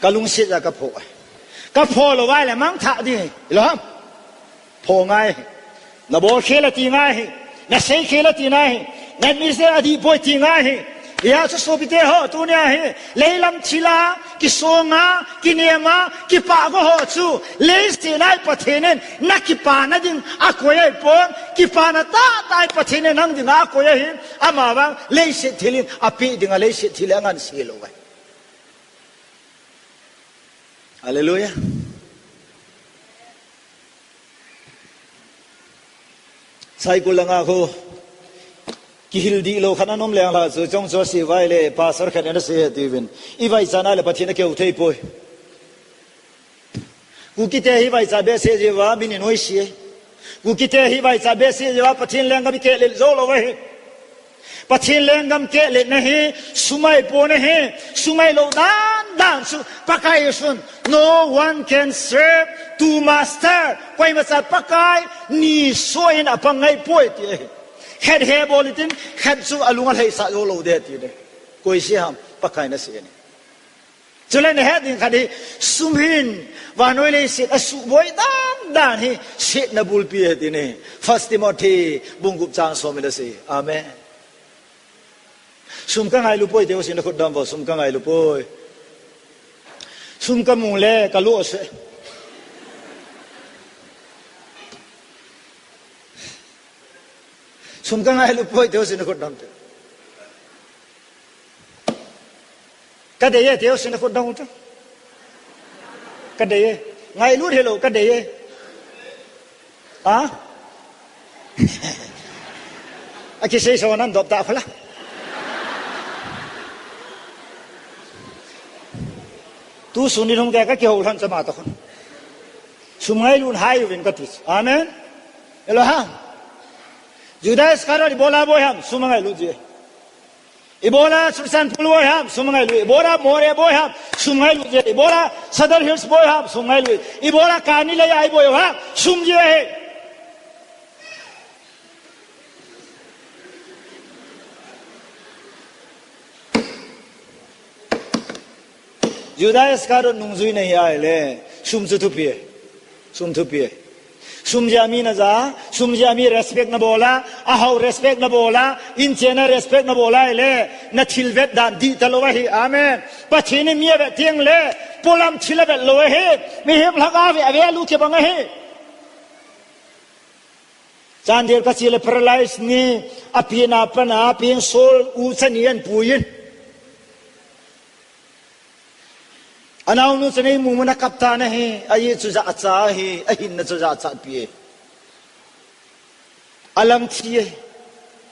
Ka lungset a ka pho. Ka pho lou vai le mangthah ding. Ilo ham. Pho ngai. Na bol khel a ti ngai hi. Na sei khel a ti ngai hi. Na mi se a di boi ti ngai hi. Hia chu sopite ho tunia hi. Leilam thila, kisonga, kinema, kipah go ho chu. Leiset a Pathen in na kipana ding akoi ahi pon. Kipana tahtah Pathen in nang ding akoi ahi. Ama vang leiset thil in ape ding a leiset thil in angansei lou vai. Hallelujah. Saikul langa khu kihil dih lou khat ana um leng la chu chong chu asei vai le pastor khat in asei ahi tiuvin. I vaicha na le Pathen akeu thei poi. Kukite hi vaicha behseh jeh uva min i noise e. Kukite hi vaicha behseh jeh uva Pathen lenggam i kehlet jou lou ahi. Pathen lenggam kehletna hi sum ahi pon ahi, sum ahi lou dan dan chu Pakai Jesun, "No one can serve two master." Koima cha Pakai ni soh in apang ngai poi ti ahi. Khat he bol in tin, khat chu alung alhaisah jou lou ding ti ahi. Koi se ham, Pakai nasei ahi. Chule nahet ding khat hi, sum hin vannoi leiset asuhboi dan dan hi setna bulpi ahi ti ahi. First Timothy bung gup chang som in asei. Amen. Sum ka ngailu poi, ti ho sina khut dom vo, sum ka ngailu poi. Sum ka mu le ka lo se. Sum ka ngailu poi, ti ho sina khut dom te. Ka dei e, ti ho sina khut dom te. Ka dei e. Ngailut hilou, ka dei e. Ha? Akisei so nan dop ta phala. Tu sun ni lhung te ka kihou lhon chama ta khun. Sum ngailut hai uvin ka ti. Amen. Elo ha. Judas Iscariot ibola boi ham, sum ngailut je. Ibola Susan Pul boi ham, sum ngailut. Ibola More boi ham, sum ngailut je. Ibola Sadar Hills boi ham, sum ngailut. Ibola Kani le ai boi ham, sum je he. Judas Iscariot nungjui na hi ai le, sum chu thupi e. Sum thupi e. Sum jeh a mi na ja, sum jeh a mi respect na bol a, a hao respect na bol a, in chena respect na bol a ai le, na thil vet dan dih ta lou ahi. Amen. Pathen in mi a vet tieng le, polam thil a vet lou ahi. Mihem lhagao ve, a ve lu kibang ahi. Chandel ka chi le paralyze ni, a pi na pa na, a pi sol u cha ni an puin. A naunu chu nei mu mun a kap ta na hi, a ye chu ja cha hi, a hin na chu ja cha pi e. A lam thi e.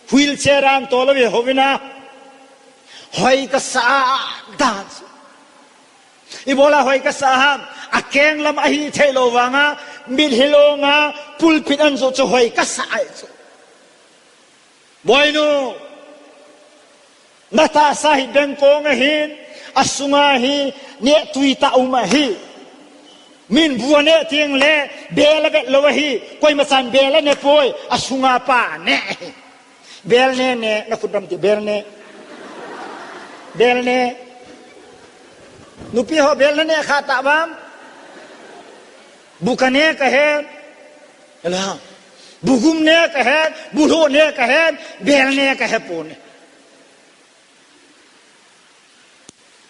Wheelchair an to lo ve hovina. Hoi ka sa dan. Ibola hoi ka sa ham, a keng lam a hi thei lo vanga, mit hi lo nga, pulpit an jo chu hoi ka sa ai chu. Boinu, na tahsa hi bengkong ahin, a sunga hi neh tui ta um ahi. Min bu a neh tieng le, bel a vet lo ahi, koima chan bel a ne poi, a sunga pa ne ahi. Bel ne ne, na khut ram ti, bel ne. Bel ne. Nupi ho bel na ne kha ta bam. Bu ka ne ka he. Ela. Bu gum ne ka he, bu lo ne ka he, bel ne ka he pon.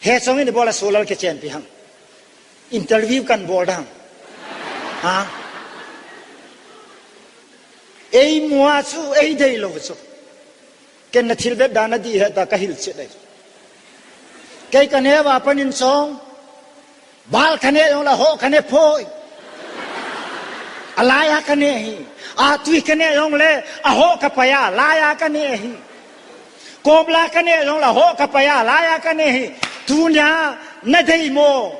He chong in ibola solal ke chen pi ham. Interview kan bol dang. Ha? Ei mu a chu, ei dei lo chu. Ken na thil vet dan a dih he ta ka hil chet ai. Kei ka ne va panin chong. Bal ka ne jong le a ho ka ne poi. A lai a ka ne hi. A tui ka ne jong le a ho ka pai a, lai a ka ne hi. Komla ka ne jong le a ho ka pai a, lai a ka ne hi. Tunia na dei mo.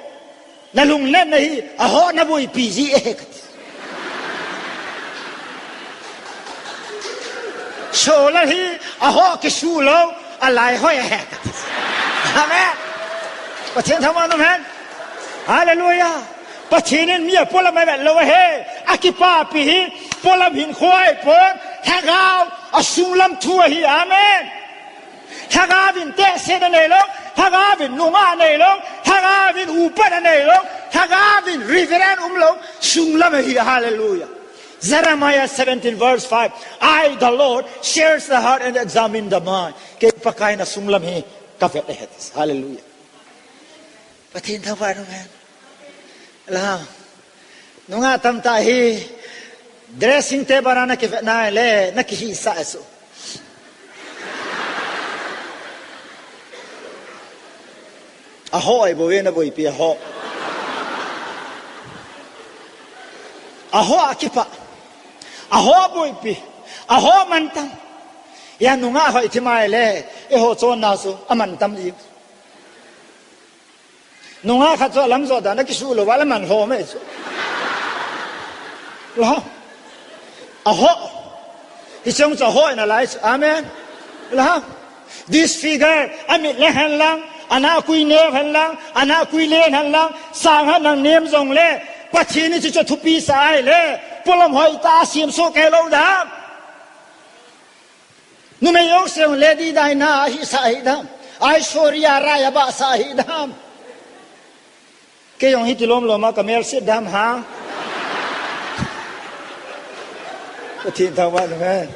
Na lunglet na hi, a ho na boipi ji e ka ti. Solal hi, a ho kisu lo, a lai hoi e ka ti. Amen. Pathen thangvah in um hen. Hallelujah. Pathen in mi a polam a vet lo ahi. A kipapi hi, polam hin khoi pon, lhagao, a sunglam thu ahi. Amen. Lhagao vin tehse na nei lo, lhagao vin nungah nei lo, lhagao vin upa na nei lo, lhagao vin reverend um lo, sunglam ahi, hallelujah. Jeremiah seventeen verse five, "I, the Lord, search the heart and examine the mind." Kei Pakai na sunglam hi ka vet ahi. Hallelujah. Pathen thangvah in um hen. Ela. Nungah tamtah hi dressing table a na kivet na le, na kihisah e chu. A ho ai bou ve na boipi a ho. A ho a kipah. A ho boipi. A ho mantam. Ya nungah hoi thi mai le, eiho chonna chu a mantam ji. Nungah khat chu a lam jo dan a kisu lo, va la man ho mai chu. Lo. A ho. Hi chong chu a ho na lai chu. Amen. Lo. Disfigure, a mit le hen lang, a na kui neu hen lang, a na kui len hen lang, sang ha nang nem jong le, Pathen in chu chu thupi sa ai le, polam hoi ta siam so ke lo da. Numei jong se Lady Diana hi sa hi dam. Aishwarya Rai aba sa hi dam. Kei jong hiti lom lom a ka mel sit dam ha. Pathen thangvah in um hen.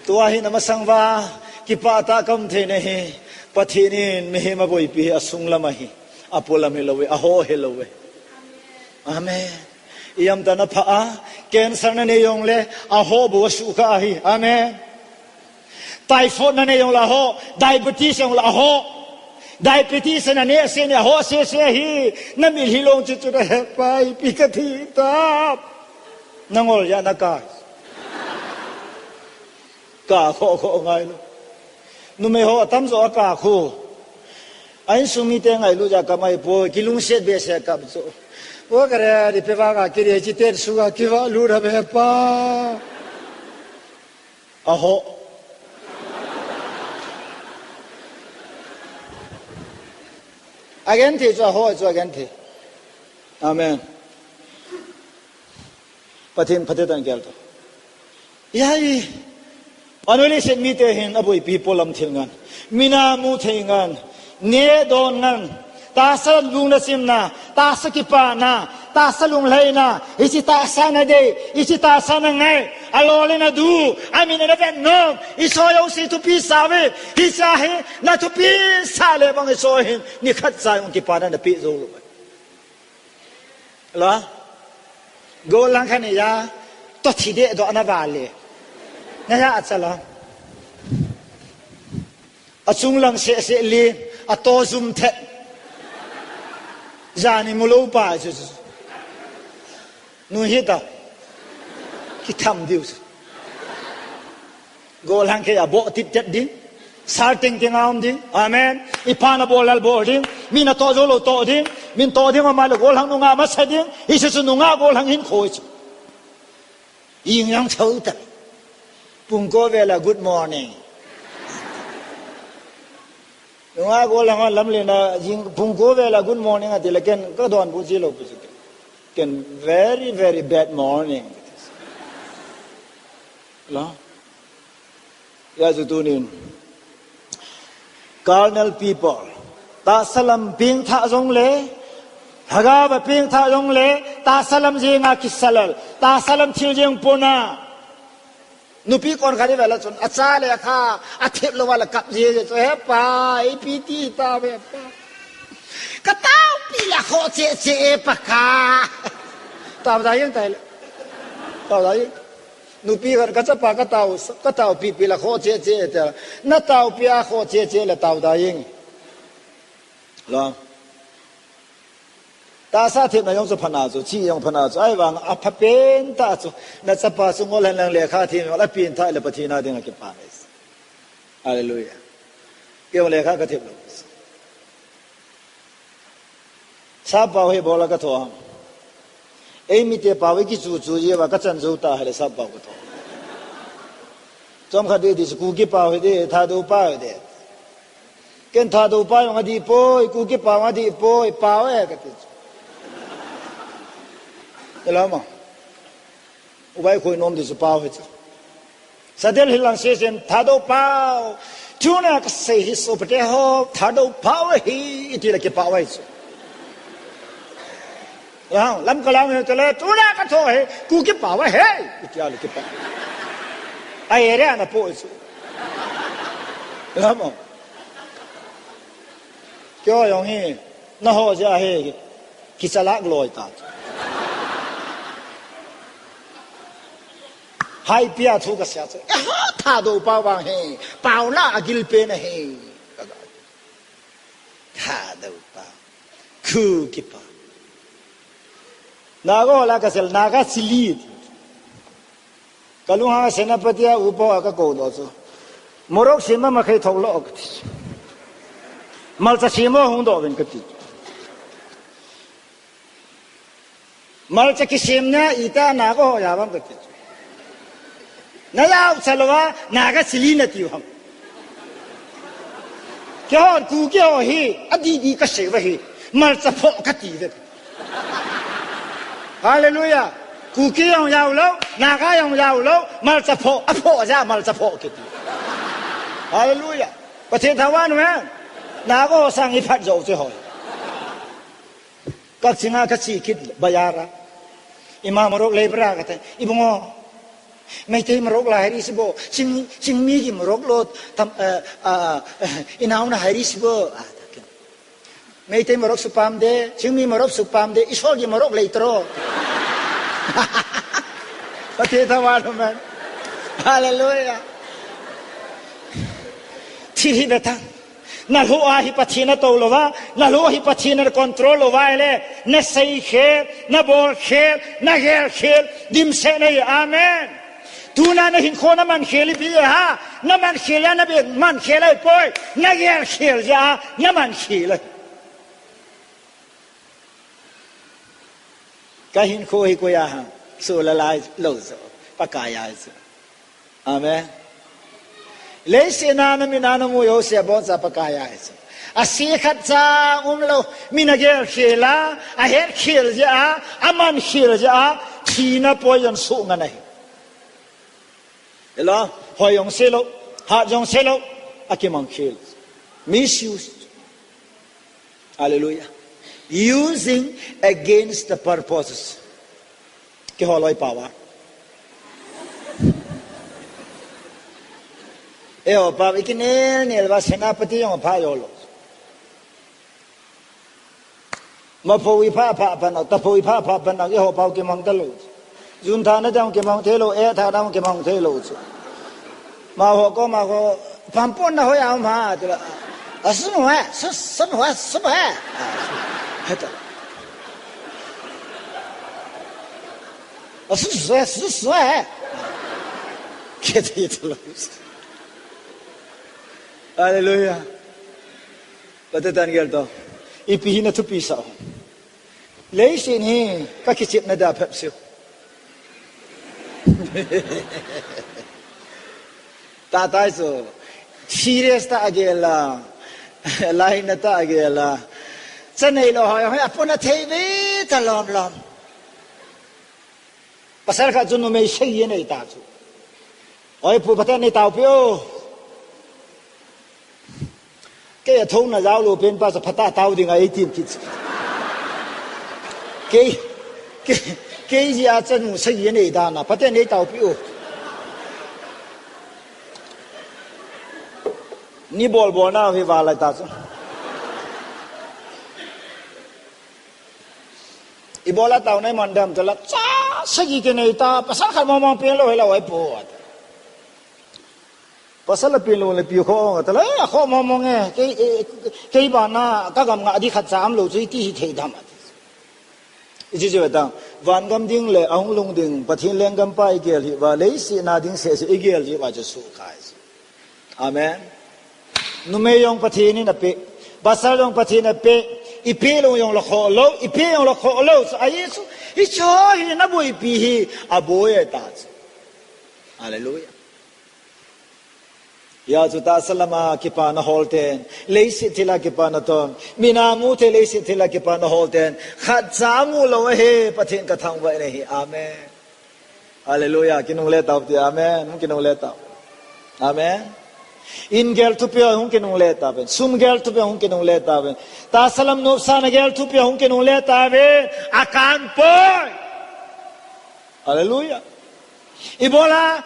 Tua hi na masang va, kipah tah a ka um thei na hi. Pathen in mihem a boipi hi a sunglam ahi. A polam hi lo ve, a ho hi lo ve. Amen. Ijemtia na pha a, cancer na nei jong le, a ho bou a suhkhah ahi. Amen. Typhoid na nei jong le a ho, diabetes jong le a ho. Diabetes na nei se nei a ho se se hi, na mit hi long chu chu na he pai, ipi ka thi ta. Na ngol ja na ka. Ka kho kho ngai lo. Numei ho atam jo a ka khu. A insung mite ngailut jeh a kap ahipoi, kilungset behseh a kap chu. O kare, ri pe vang a kiri, chi ten sunga kiva lut a be pa. Aho. Agenthei chu aho chu agenthei. Amen. Pathen phatthei tah in gel tao. Hiche hi, anoiya leiset mite hin aboipi polam thil ngen. Min a mu thei ngen. Neh don ngen. Tahsa lunglhaina simna, tahsa kipana, tahsa lunglhaina, hiche tahsa nadei, hiche tahsa nangai, alol in adu, amin in avet nom, hiche jouse thupi sah uve, hiche hi, na thupi sah le bang hiche hin, nikhat cha jong kipana napeh jou lou. La? Gollhang khat in ja, to thi deh doh na vale. Na ja a cha la. Achung lang seh seh le, ato jum thet. Jani mu lou pa chu chu. Nu hita. Kitham diu chu. Gollhang khat a boh tip tet ding. Sal teng teng a um ding. Amen. Ipan abol lal bol ding. Min atoh jou lou toh ding. Min toh ding ama le gollhang nungah masa ding. Hiche chu nungah gollhang hinkho chu. Ing yang thou ta. Pung ko vel a good morning. Nungah gollhang a lamlen a jing pung ko vel a good morning ati le ken ka donbut ji lou pi chu. Ken very, very bad morning. La. Hijeh chun tunin. Carnal people. Tahsa lam pengthah jongle, lhagao va pengthah jongle, tahsa lam jenga kisalal, tahsa lam thil jeng pona. Nupi kon khat ive le chun, acha le akha, athep lou va le kap ji ji chu, he pa, ipi ti ta ve pa. Ka taopi le kho che che e pa ka. Tao da yeng tai le. Tao da yeng. Nupi khat, ka chapa ka tao, ka taopi pi le kho che che e ta. Na taopi a kho che che le tao da yeng. Lo. Tahsa thepna jong chu phatna chu, chi jong phatna chu, ahivang a phapen tah chu, na chapa chu ngol hen lang lekha them jong, apen tha le Pathen a dinga kipa ngai. Hallelujah. Kei jong lekha ka thep lou. Sap pao hi bol a ka tho ham. Ei mite pao hi kichu chu jeh uva ka chan jou ta hile sap pao ka tho. Chomkhat dei di chu Kuki pao hi dei, Thadou pao hi dei. Ken Thadou pao jong adih poi, Kuki pao jong adih poi, pao e kati chu. Ela ma. Uva i khoi nom di chu pao hi chu. Sa Delhi lang sesen Thadou pao. Tuna ka sei hi sopate ho, Thadou pao hi, iti le kipao ahi chu. Lam, Lamka lang hi tale, tuna ka tho hi, Kuki pao ahi, iti le kipao. A area na po chu. Lam. Keiho jong hi, na ho jeh hi, kichalak loi ta. Haipia thu ka sia chu. Eh, Thadou pao vang hi. Pao la agil pen ahi. Thadou pao. Kuki pao. Naga ho la ka sel, Naga chilli. Ka lunghang a Senapati a upa ho ka kou doh chu. Morok sem a makhei thou lo kati. Malcha sem a hung doh uvin kati. Malcha kisem na ita Naga ho jao vang kati. Na jao cha lou va, Naga chilli nati u ham. Keihon Kuki ho hi, adidi ka sei uva hi, malcha phoh kati uve. Hallelujah. Kuki jong jao lou, Naga jong jao lou, malcha phoh, aphoh jeh a malcha phoh kiti. Hallelujah. Pathen thangvah in um hen. Naga ho sang hi phat jou chu hoi. Kakching a ka che kit bazar a. Ima Morok lei bra kati. Ibung o. Meitei Morok la hai ri si bo. Ching, Chingmi ki Morok lo tam, eh, ah, eh, inao na hai ri si bo. Ah, ta ken. Meitei Morok su pam de, Chingmi Morok su pam de, Isol ki Morok lei tro. Pathen thangvah in um hen. Hallelujah. Thil hi ve tan. Na lou a hi Pathen na tou lou va, na lou hi Pathen na control lou va le, na sei khel, na bol khel, na gel khel, dimset na hi, amen. Tuna na hinkho na man khel ipi ham. Na man khel a, na be man khel a poi. Na gel khel ja, na man khel a. Ka hinkho hi koi a ham? Solalai lou jo. Pakai a chu. Amen. Leiset a na mit a na mu jouse a boncha Pakai a hi chu. Ase khat cha um lou, mi na gel khel a, ahet khel ja, aman khel ja, thina poison suh ngan ahi. Hello, hoi jong se lou, hat jong se lou, akimang khel. Misuse. Hallelujah. Using against the purposes. Kiholoi power. Eiho pa, ikinel nel va senapati jong pha jo lou. Mapho ipha pha pan, tapho ipha pha pan, eiho pa kimang ta lou. Jun tha na dang kimang thei lou, eh tha dang kimang thei lou chu. Ma ho ko, ma ko, pampon na hoi a um ha, tila. Asun ho, su, sun ho, su ho. Heta. Asu, su, su, su, eh. Kete ito lou. Hallelujah. Patatan gel to. Ipi hi na thupi sa. Leiset hi ka kichepna da phep siu. Tatai chu serious ta agel a, line na ta agel a. Cha nei lou hoi, hoi apuna thei ve ta lom lom. Pasal khat chu numei sagi anei ta chu. Oi pu, phaten nei tao pi o. Kei a thona jao lou pen pa chu phatah tao ding a eighteen kids. Kei, kei, kei jeh a chanu sagi anei dan a, phaten nei tao pi o. Ni bol bol na hi va lai ta chu. Ibola tao nai man dam tala cha sagi kinei ta, pasal khat mong mong pen lou hela oi pu. Pasal a pen lou le pi kho tala, eh, kho mong mong e, kei, eh, kei ba na ka gam nga di khat cha am lou chu iti hi thei dam. Iti chu ta, van gam ding le ahung lhung ding, Pathen lenggam pa igel hi va, leiset na ding seh seh igel hi va chu su khai. Amen. Numei jong Pathen in apeh. Pasal jong Pathen in apeh. Ipi lou jong la kho lou, ipi jong la kho lou. So, a Jesu, hicho hi na boipi hi, aboi ahi ta chu. Hallelujah. Hijeh chun tahsa lama kipana hol ten, leiset thila kipana ton, mina mu thei leiset thila kipana hol ten, khat cha mu lou ahi, Pathen ka thangvah in ahi. Amen. Hallelujah. Kinungle tao ti. Amen. Hung kinungle tao. Amen. In gel thupi hung kinungle tao ven. Sum gel thupi hung kinungle tao ven. Tahsa lam nopsahna gel thupi hung kinungle tao ven. Akan poi. Hallelujah. Ibola,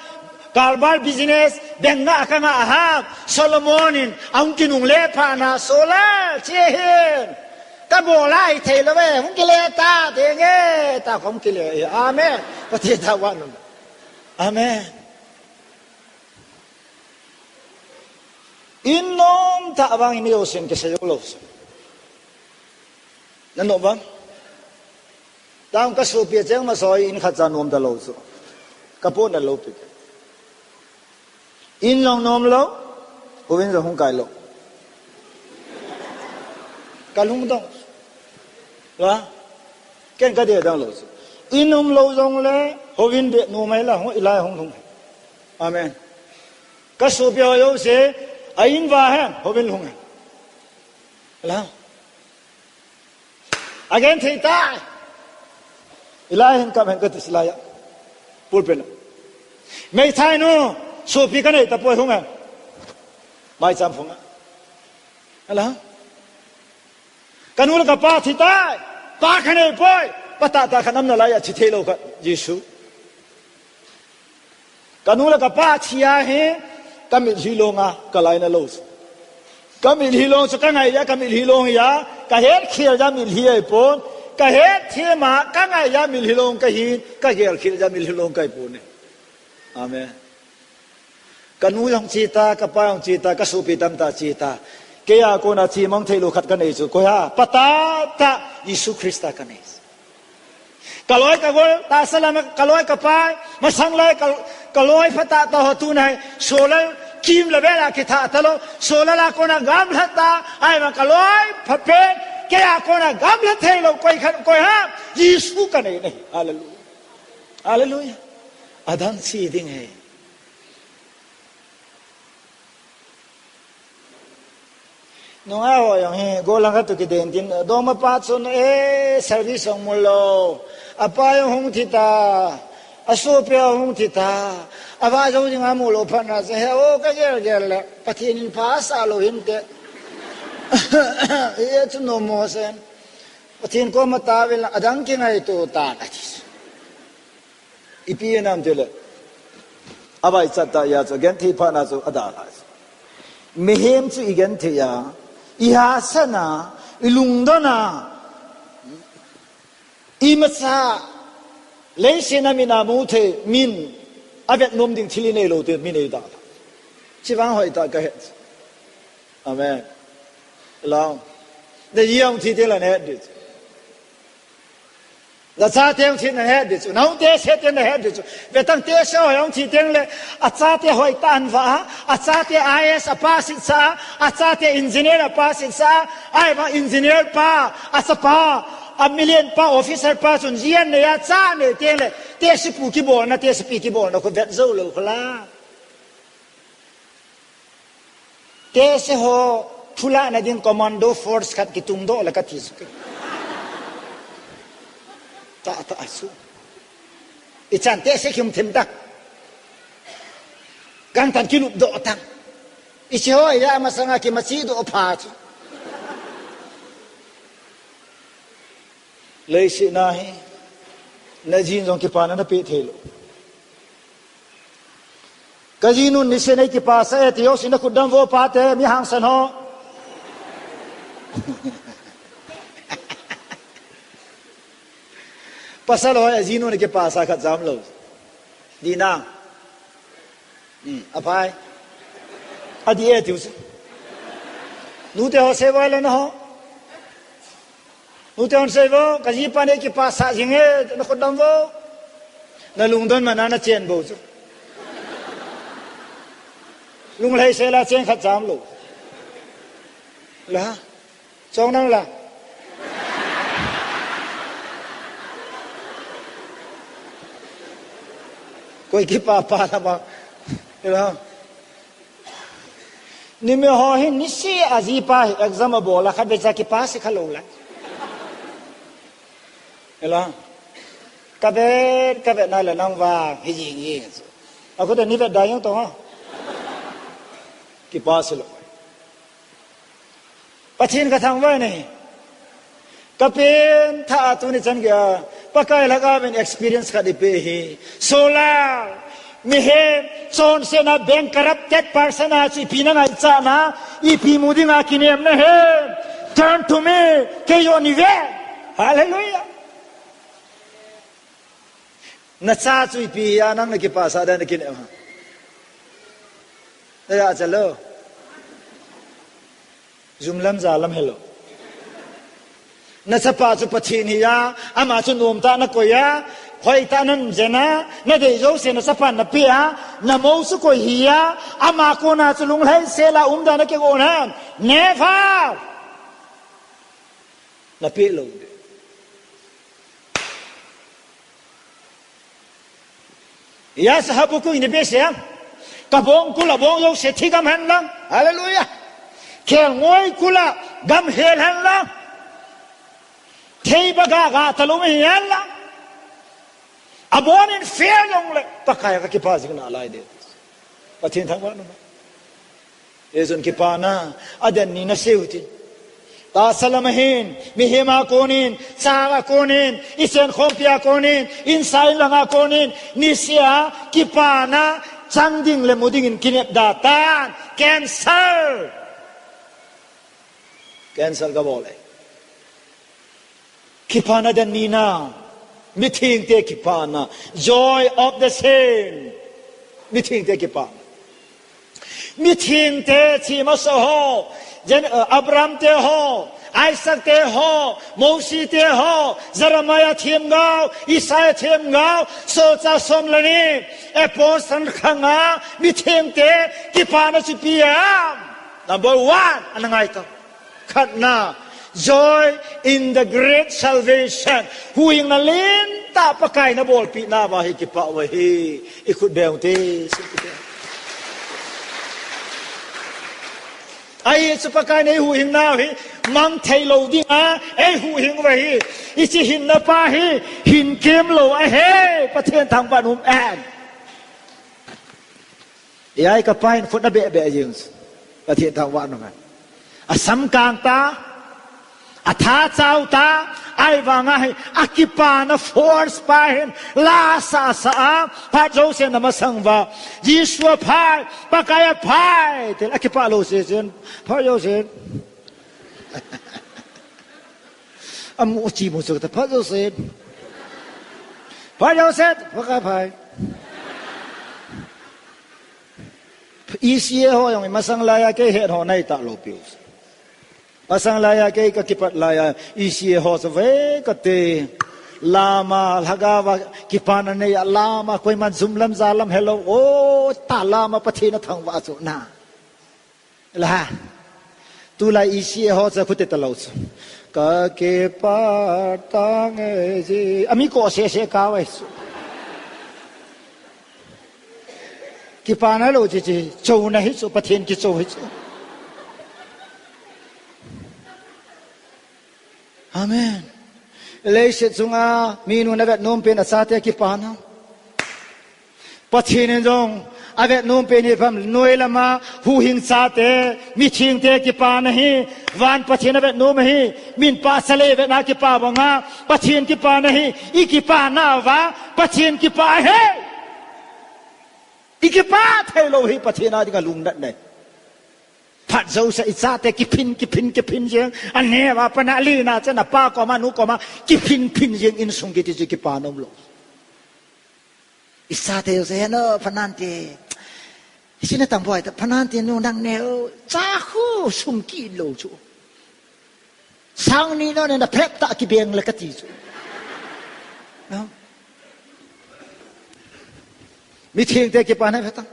karbar business, beng nga ka nga ham. Solomon in, ahung kinungle phat na, Solal, che hin. Ka bol a hi thei lou ve, hung kile ta, te nge, ta hung kile. Amen. Pathen thangvah in. Amen. In nom tah vang in jousen kisei jou lou. Na nom vang. Tang ka sopi a cheng masa in khat cha nom ta lou chu. Ka pona lou pi. In jong nom lou, houin jong hung kai lou. Ka lungdong. La? Ken ka dei dang lou chu. In um lou jong le, houin be nom mai la, hung ilai hung lhung. Amen. Ka sopi ho jouse, a in va hen, houin lhung hen. La? Again thei tai. Ilai hin kam hen ka ti silai a. Pulpit a. Meithai nu, sopi ka nei tapoi hung hen. Maicham phung a. Ala. Ka nu le ka pa thi tai. Pa ka nei poi. Pa tah tah khat um nalai a thi thei lou khat. Jesu. Ka nu le ka pa thi a hi, ka mitlhi long a, ka laina lou chu. Ka mitlhi long chu ka ngai a, ka mitlhi long hi a, ka het khel a mitlhi ahi pon, ka het them a, ka ngai a mitlhi long ka hin, ka gel khel a mitlhi long ka hi pon e. Amen. Ka nu jong che ta, ka pa jong che ta, ka sopi tamtah che ta. Kei a kona chemang thei lou khat ka nei chu, koi ham, pa tah tah, Jesu Christa ka nei. Ka loi ka gol, tahsa lam a ka loi ka pai, masang lai ka, ka loi phatah tah ho tunai, Solal Sim le bel a kitha talou, solar a kona gamla ta, ahivang kaloi phapen, kei a kona gamla theilou, koi khat, koi ham, Jesu kanei nahi. Hallelujah. Hallelujah. Adang chi ding ahi. Nunga ho jong hi, golang khat toh kiden tin, dongma pa chun, eh, service jong mulou. Apa jong hung thi ta, asopi jong hung thi ta, ava jong ding amu lou phat na, he, o, kagel gel le, Pathen in pha asah lou hinte. Eh, chu nom mo sen. Pathen koma taovin lang, adang kingaito tan, ati. Ipi inam tile, avaichat tah a chu, genthei phatna chu adalhah chu. Mihem chu igenthei a, ihahsatna, ilungdonna, imacha, leiset a min amu thei, min avet nom ding thil inei lou teng, min eidalhah. Chuvang hoitah kahet. Amen. Lou. Naji hung thi teng le nahet ding chu. Nachate hung thi nahet ding chu. Nahung test teng nahet ding chu. Vetan test ho hung thi teng le, achate hoitah in avah a, achate I A S apass sa a, achate engineer apass sa a, ahivang engineer pa, achapa, a million pa, officer pa chun ji anei a, cha anei teng le, test pu kibolna, test pi kibolna khu vet jou lou khu la. Test ho phulahna ding commando force khat kitungdoh le kati chu. Tah, tah chu. Ichan test kium thim ta. Gangtah in kilupdoh ta. Ichi ho iya masanga kimachidoh pha chu. Leiset a hi, najin jong kipana napeh thei lou. Kajinun niseh a eikipasah e ti jouse nakhut dam vo pate, mi hangsan ho. Pasal ho, ajinun eikipasah khat jam lou. Dina. Hmm, aphai. Adih e tiu chu. Nute ho sei vo le naho. Nute hon sei vo, kajipa nei kipasah jing e, nakhut dam vo. Nalungdon mana nachen bou chu. Lunglhai sela chen khat jam lou. La. Chong nang la. Koi kipapa la ba. Ila. Nimi ho hin niseh a jipa hi exam abol a khatvei cha kipass khalou la. Ila. Kavet, kavet na le nang vang hi jing jing. Akhu te ni vet da jong tong a. Kipass lou. Pathen kathangvah e. Kapengthah a tuni chan geiya Pakai lhagao vin experience khat eipeh hi. Solar, mihem, chonsetna bank corrupted person a chu ipi nangaichat na, ipi mu dinga kinem nahi. Turn to me, kei joh nei ve. Hallelujah. Nacha chu ipi a nang nakipasah dan nakinem ham? Naja cha lou. Jum lam ja lam helou. Nachapa chu Pathen hi a, ama chu nomtah nakoi a, hoitah nanjen a, nadei jouse nachapan napeh a, namou chu koi hi a, ama kona chu lunglhai sela umdan nakigon ham? Never. Napeh lou. Asa Habakkuk in ipi asei em? Kabong kul a bong jouse thigam hen lang. Hallelujah. Khelngoi kul a gam hel hen lang. Theiba ga ga talou hen lang. Abon in fail jongle Pakai a kakipa jing nalai ding. Pathen thangvah in um. Hijeh chun kipana, aden ni nasei u tin. Tahsa lam a hin, mihem a konin, cha a konin, ichenkhompi a konin, insa inlang a konin, niseh a, kipana, chang ding le mu ding in kinepda tan, cancel. Cancel kabol e. Kipana den nina. Mithengte kipana. Joy of the saint. Mithengte kipana. Mithengte chi masa ho. Jen, uh, Abraham te ho. Isaac te ho, Mosi te ho, Jeremiah themgao, Isaiah themgao, solchah som le ni, apostle khanga, mithengte, kipana chu ipi ham. Number one, ana ngai tau. Khatna, joy in the great salvation. Huhhingna lentah Pakai in abolpeh nauva hi kipah u ahi. I khut beng ute, sum kite. Ahi chu Pakai in eihuhhing nau hi mang thei lou dinga eihuhhing u ahi. Hiche hinna pa hi hin kem lou ahi. Pathen thangvah in um hen. Hiche kapa hin khut abeh beh jing. Pathen thangvah in um hen. Asam kang ta, atha chau ta, ahivanga hi akipana force pa hin la sah sah a, phat jouse in amasang uva, Jesu aphai, Pakai aphai, tia akipah lou sesen, phat jouse in. Amu chi mu chu ta phat jouse in. Phat jouse in, Pakai aphai. E C A ho jong imasang laiya kei het ho nai talou piu. Masang laiya kei kakipat laiya, E C A ho chu ve kate. Lama, lhagaova, kipana neiya lama, koiman jum lam ja lam helou, o, ta lama Pathen athangvah chu na. La. Tulai E C A ho chu khut ete talou chu. Kakipat tange ji. Ami ko sese kave chu. Kipana lou chichi, chouna hi chu, Pathen kichou hi chu. Amen. Leiset chunga minu navet nom pen achate kipana. Pathen in jong avet nom pen hi pam, noi lama huhhing chate, mithengte kipana hi, van Pathen avet nom ahi, min pahcha le vetna kipa banga, Pathen kipana hi, i kipana uva, Pathen kipah ahi. I kipah thei lou hi Pathen a dinga lungnat nei. Phat jouse i chate kiphin, kiphin, kiphin jeng. Aneo a pat a, alina chan a, apa koma, anu koma, kiphin, phin jeng insung kiti chu kipana umlou. I chate jouse, "Hello, Phanante. Hiche natang boi ta, Phanante nu nang neo, cha khu sum kit lou chu." Sang ni no ne na phrep ta kibeng le kati chu. No? Mithengte kipana hi vetang.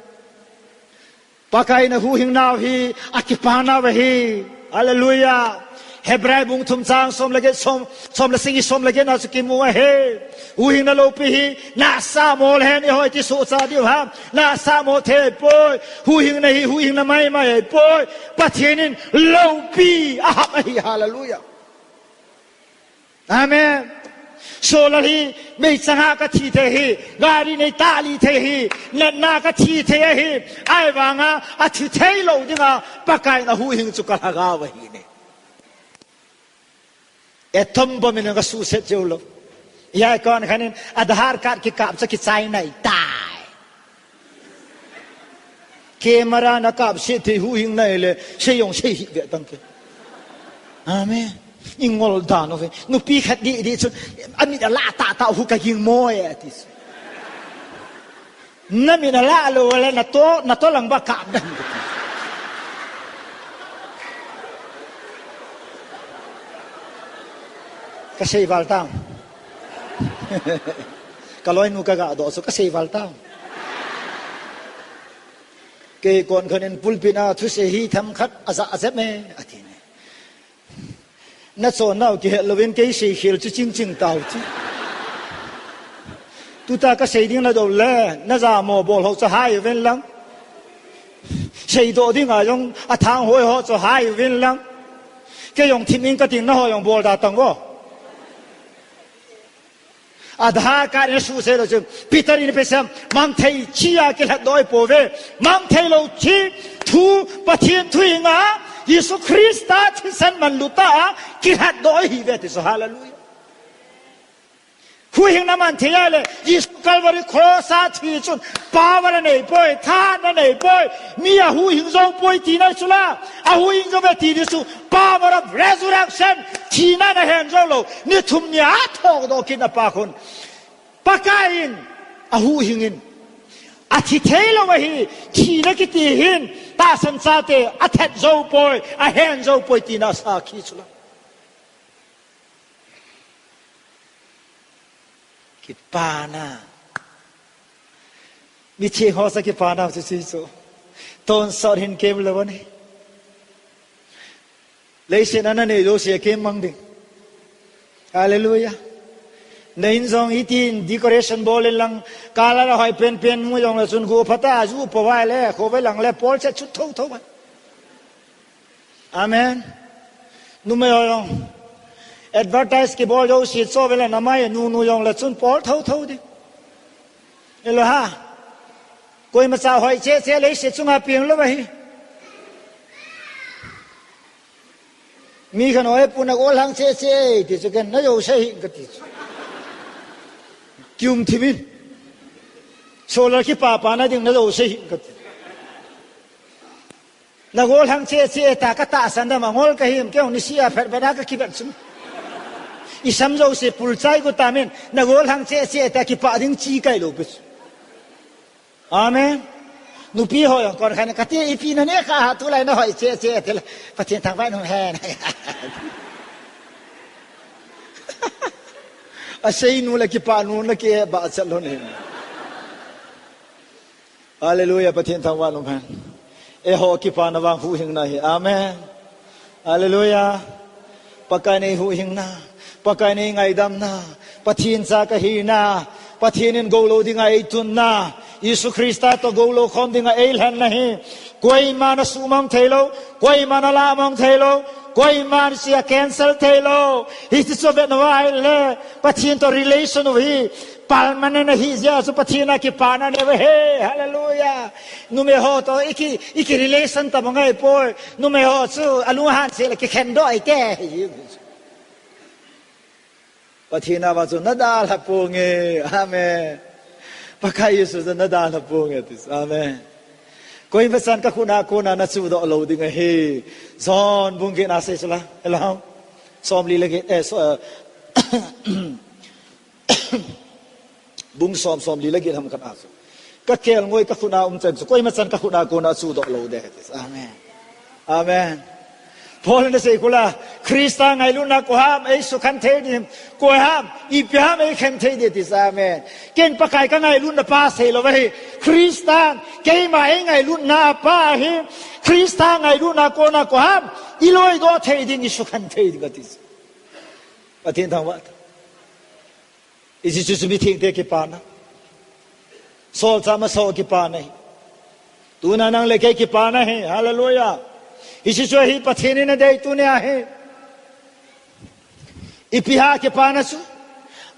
Pakai in ahuhhing nau hi, akipana uva ahi. Hallelujah. Hebrai bung thum chang som le get, som, som le sagi, som le get na chu kimu ahi. Huhhingna loupi hi, nasa mol hen, eiho iti sohcha diu ham. Nasa mol thei poi. Huhhingna hi, huhhingna maimai poi. Pathen in loupi ahap ahi. Hallelujah. Amen. Solar hi, meichang a kathi thei hi, gari nei tali thei hi, natna kathi thei ahi, ahivanga, athi thei lou dinga, Pakai in ahuhhing chu kalhagao ahi ne. Atom bomb in kasuhset jou lou. Hijeh a kon khat in Aadhaar card kikap chu kichai nai tai. Camera na kapset thei huhhing nai le, sei jong sei hih ve tang ke. Amen. I ngol dan uve. Nupi khat didi chun, amit ala tah tah u kaging mo e, ati chu. Namit ala lou le, nato, nato lang ba kap dan. Kasei val tang. Kaloinu kaga doh chu kasei val tang. Kei kon khat in pulpit a thusei hi themkhat aja ajep e, ati ne. Nachon nau kihet louvin kei seikhel chu chingching tau chu. Tuta kasei ding nadou le, najamo bol ho chu hai uvin lang. Seidoh dinga jong athang hoi ho chu hai uvin lang. Kei jong thim ing kating, naho jong bol da tang vo. Aadhaar card in asuhset lou chun, Peter in ipi asei em, mang thei chi a kilhatdoh ahipouve, mang thei lou chi, thu, Pathen thu hinga, Jesu Christa thisan manlu tah a kilhatdoh ahiuve ti chu, hallelujah. Huhhingna man thei a le, Jesu Calvary cross a thi chun, power anei poi, thahatna anei poi, mi ahuhhing jou poi tina chu la, ahuhhing jou ve ti di chu, power of resurrection, thina in ahen jou lou, ni thum ni a athoudoh kit na pa khun. Pakai in, ahuhhing in, athi thei lou ahi, thina kiti hin, tahsan chate, athat jou poi, ahen jou poi tina asakhi chu la. Kipana. Mithi ho sa kipana chu chu chu. Tonsot hin kem lou ahi. Leiset a nanei jouse kem mang ding. Hallelujah. Na in jong hitin decoration bol in lang, colour a hoi pen pen mu jong le chun gu phata ju po vai le, kho vai lang le, pol che chu tho tho vai. Amen. Numei ho jong. Advertise kibol jouse cho ve le namai nu nu jong le chun pol tho tho ding. Elo ha. Koima cha hoi che che leiset chunga piang lou ahi. Mi khan hoi puna gol hang che che ti chu ken na jouse hi kati chu. Kium thimin. Solar kipapa na ding na jouse hi kati. Na gol hang che che ta ka tahsan dam a ngol ka him keu ni sia phet bada ka kibat sum. I sam jouse pul chai ko tamin na gol hang che che ta kipa ding chi kai lou pis. Amen. Nupi ho jong kon khan kati ipi na ne kha ha tulai na hoi che che te la. Pathen thangvah in um hen. Asei nu la kipa nu na kiba chat lou ni. Hallelujah, Pathen thangvah in um hen. Eiho kipana vang huhhingna hi. Amen. Hallelujah. Pakai in eihuhhingna, Pakai in eingaidamna, Pathen cha kahina, Pathen in gou lou dinga eitunna, Jesu Christa toh gou lou khom dinga eilhenna hi. Koiman asuhmang thei lou, koiman alamang thei lou, koiman sia cancel thei lou. Hiche chu vetna vai le, Pathen toh relation u hi permanent ahi jeh a chu Pathen a kipana neiuve. Hallelujah. Numei ho toh iki, iki relation tabang ahipoi. Numei ho chu alunghan seh le kikhen doh ahi te. Pathen a vang chu nadalha ponge. Amen. Pakai Jesu chu nadalha ponge ti. Amen. Koima chan ka khut a kona nachuh doh lou ding ahi. John bung get na sei sula. Elo ham. Somli le get, eh, so, eh, Bung som, somli le get ham khat a chu. Ka kelngoi ka khut a um chan chu, koima chan ka khut a kona chuh doh lou ding ahi ti. Amen. Amen. Paul in asei kula, Christa ngailutna koi ham eisukhen thei ding, koi ham, ipi ham eikhen thei ding ti. Amen. Ken Pakai ka ngailutna pa sei lou ahi. Christa, keima eingailutna pa ahi. Christa ngailutna kona koi ham, iloi doh thei ding, isukhen thei ding kati. Pathen thangvah ta. Hiche chu chu mithengte kipana. Solchah masa ho kipana ahi. Tuna nang le kei kipana ahi. Hallelujah. Hiche chu hi Pathen in adei tunia hi. Ipi ham kipana chu.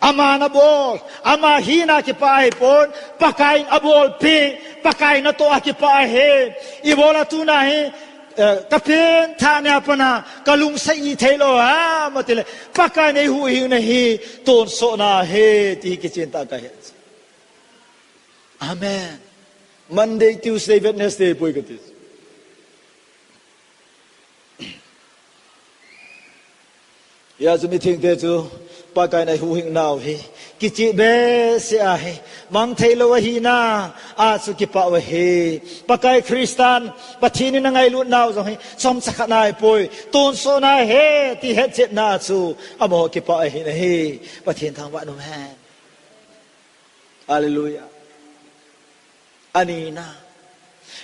Aman abol, ama hina kipah ahipon, Pakai in abolpeh, Pakai natoh a kipah ahi. Ibola tuna hi, eh, ka pengthah nia pat a, ka lungset i thei lou ham, atile, Pakai in eihuhhingna hi, tonsotna ahi, ti hi kichen tah kahe. Amen. Monday, Tuesday, Wednesday, poi kati. Hijeh chun mithengte chu Pakai in eihuhhing nau hi kicheh behseh ahi, mang thei lou ahina a chu kipah u ahi. Pakai Christa, Pathen in angailut nau jong hi chomcha khat ahipoi, tonsotna ahi ti hetchetna chu amaho kipah ahi nahi. Pathen thangvah in um hen. Hallelujah. Anina.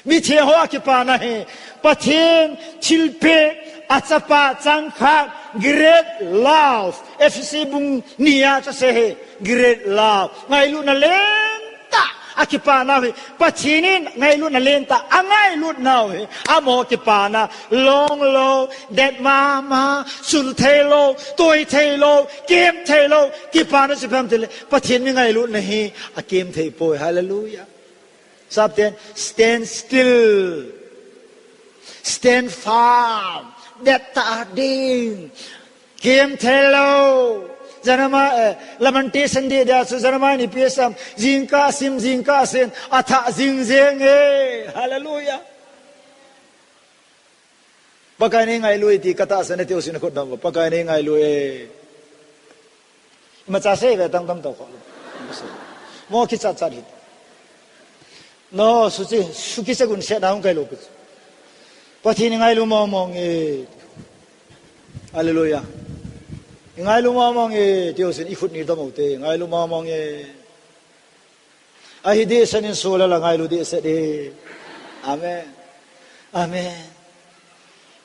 Mitheng ho a kipana hi. Pathen thilpeh, achapa changkhat, great love. Ephesi bung ni a chu asei hi, great love. Ngailutna lentah a kipana hi. Pathen in ngailutna lentah angailut nau hi. Amaho kipana, long lou, det mama, sul thei lou, toi thei lou, kem thei lou, kipana chu ipi ham itile, Pathen mi ngailutna hi akem thei poi. Hallelujah. Sapten, stand still. Stand firm. Det tah ding. Kem thei lou. Jeremiah, eh, Lamentation dih dia chu Jeremiah in ipi asei ham. Jingkah sim, jingkah sim. Athah jing jeng e. Hallelujah. Pakai in eingailu e ti katahsan e ti u sin khut dam uva. Pakai in eingailu e. Imacha sei ve tam tam tao kho. Mo kichat chat hi. No, suchi, suki se gun se na hung kai lou put. Pathen in ngailu mong mong e. Hallelujah. Ngailu mong mong e, tiu sin i khut ni tamo te, ngailu mong mong e. Ahi dehset in sola la ngailu dehset e. Amen. Amen.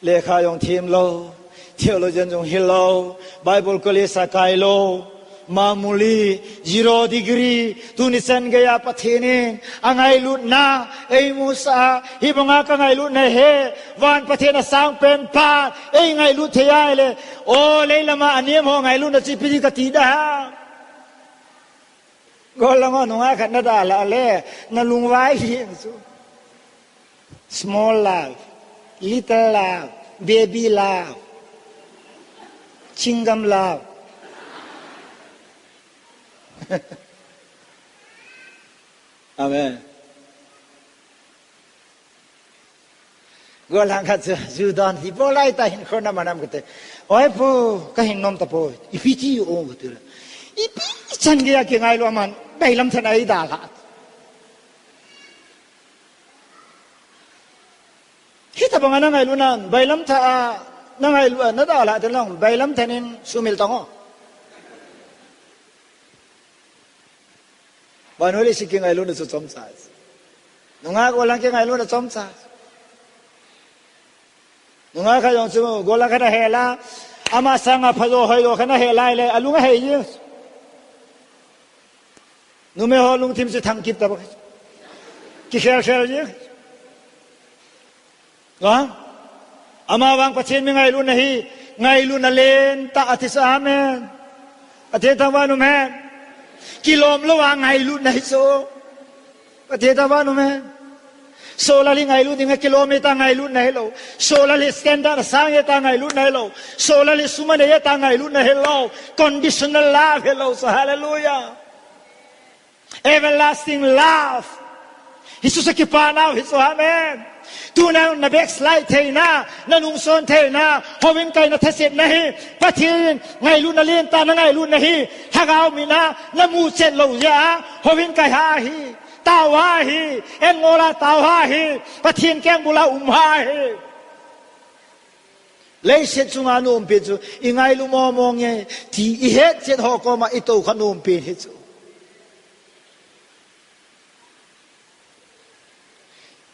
Lekha jong thiem lou, theologian jong hilou, Bible college a kailou, mamuli, zero degree, tuni chan geiya Pathen in angailutna eimusah a, hibanga kangailutna hi van Pathen asangpen pan eingailut thei ahile, o, leilama anem ho ngailutna chu ipi ding kati da. Gollhang ho nungah khat nadalhah le, nalungvai hih chu. Small love, little love, baby love, chewing gum love. Amen. Gollhang khat chu, ju don hi bol lai ta hin khon na manam kate. Oi pu, kahin nom tapoi. Ipi ti o kati le. Ipi chan geiya kingailu aman, bailam than a eidalhah. Hitabanga nangailu nan, bailam tha a, nangailu a, nadalhah te lang, bailam than in sumil tang o. Vannoi leiset kingailutna chu chomcha. Nungah gollhang kingailutna chomcha. Nungah khat jong chu gollhang khat ahel a, ama sanga phajo hoijo khat ahel a le, alung ahei jing. Numei ho lungthim chu thangkip tabang. Kikhel khel jing. Lo ham? Amavang Pathen mi ngailutna hi, ngailutna lentah ati chu, amen. Pathen thangvah in um hen. Kilom louva ngailutna hi chu. Pathen thangvah in um hen. Soh lal hi ngailut dinga kilom e ta ngailutna hilou. Soh lal hi standard asang e ta ngailutna hilou. Soh lal hi sum anei e ta ngailutna hilou. Conditional love hilou. So hallelujah. Everlasting love. Hichu sa kipanau hichu, amen. Tuna na backslide theina, na nungson theina, houin kaina thasetna hi, Pathen ngailutna lentah nangailutna hi, lhagao mina namuchet lou jeh a, houin kaiha hi, taoha hi, enngol a taoha hi, Pathen kengbul a umha hi. Leiset chunga naumpen chu, ingailu mong mong e, ti ihetchet ho koma itoukha naumpen hi chu.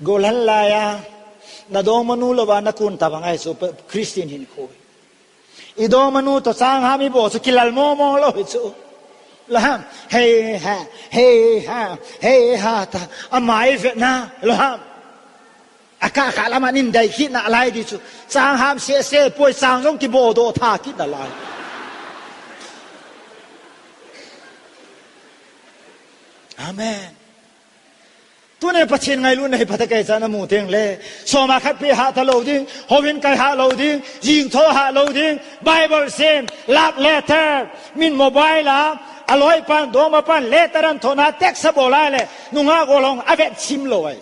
Gollhang laiya, nadongmanu louva nakun tabang ahi chu, Christian hinkho. Idongmanu toh changham ibol chu kilal mong mong lou hi chu. Lo ham, hei ha, hei ha, hei ha ta, amai vetna, lo ham. Akah kah lama nin dai kit nalai di chu. Changham sese poi chang jong kibodoh tha kit nalai. Amen. Tuni Pathen ngailutna hi phatah a keicha namu teng le. Soma khat pe hah talou ding, houin kai hah lou ding, jingtho hah lou ding, Bible sim, love letter, min mobile a, aloi pan, dongma pan, letter ahin thot na, text abol a le, nungah gollhang avet chim lou ahi.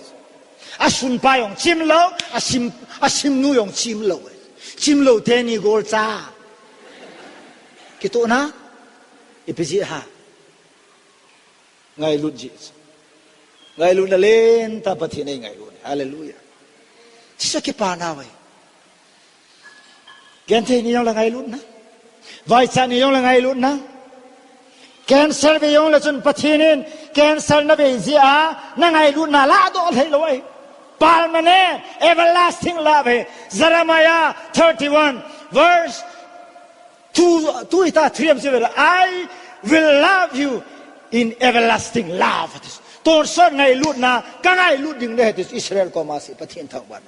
Asunpa jong chim lou, asim, asimnu jong chim lou ahi. Chim lou teni golcha. Kitohna, ipi jeh ham. Ngailut jeh. Ngailutna lentah Pathen eingailut. Hallelujah. Jesu kipa nau ahi. Genthei ni jongle ngailutna. Vaichat ni jongle ngailutna. Cancer ve jongle chun Pathen in cancer navei jeh a nangailutna ladoh thei lou ahi. Permanent, everlasting love ahi. Jeremiah thirty-one, verse Two, two hita, three am sivela, "I will love you in everlasting love." Tonsot ngailutna, kangailut ding nahi ti Israel koma sei Pathen thangvah.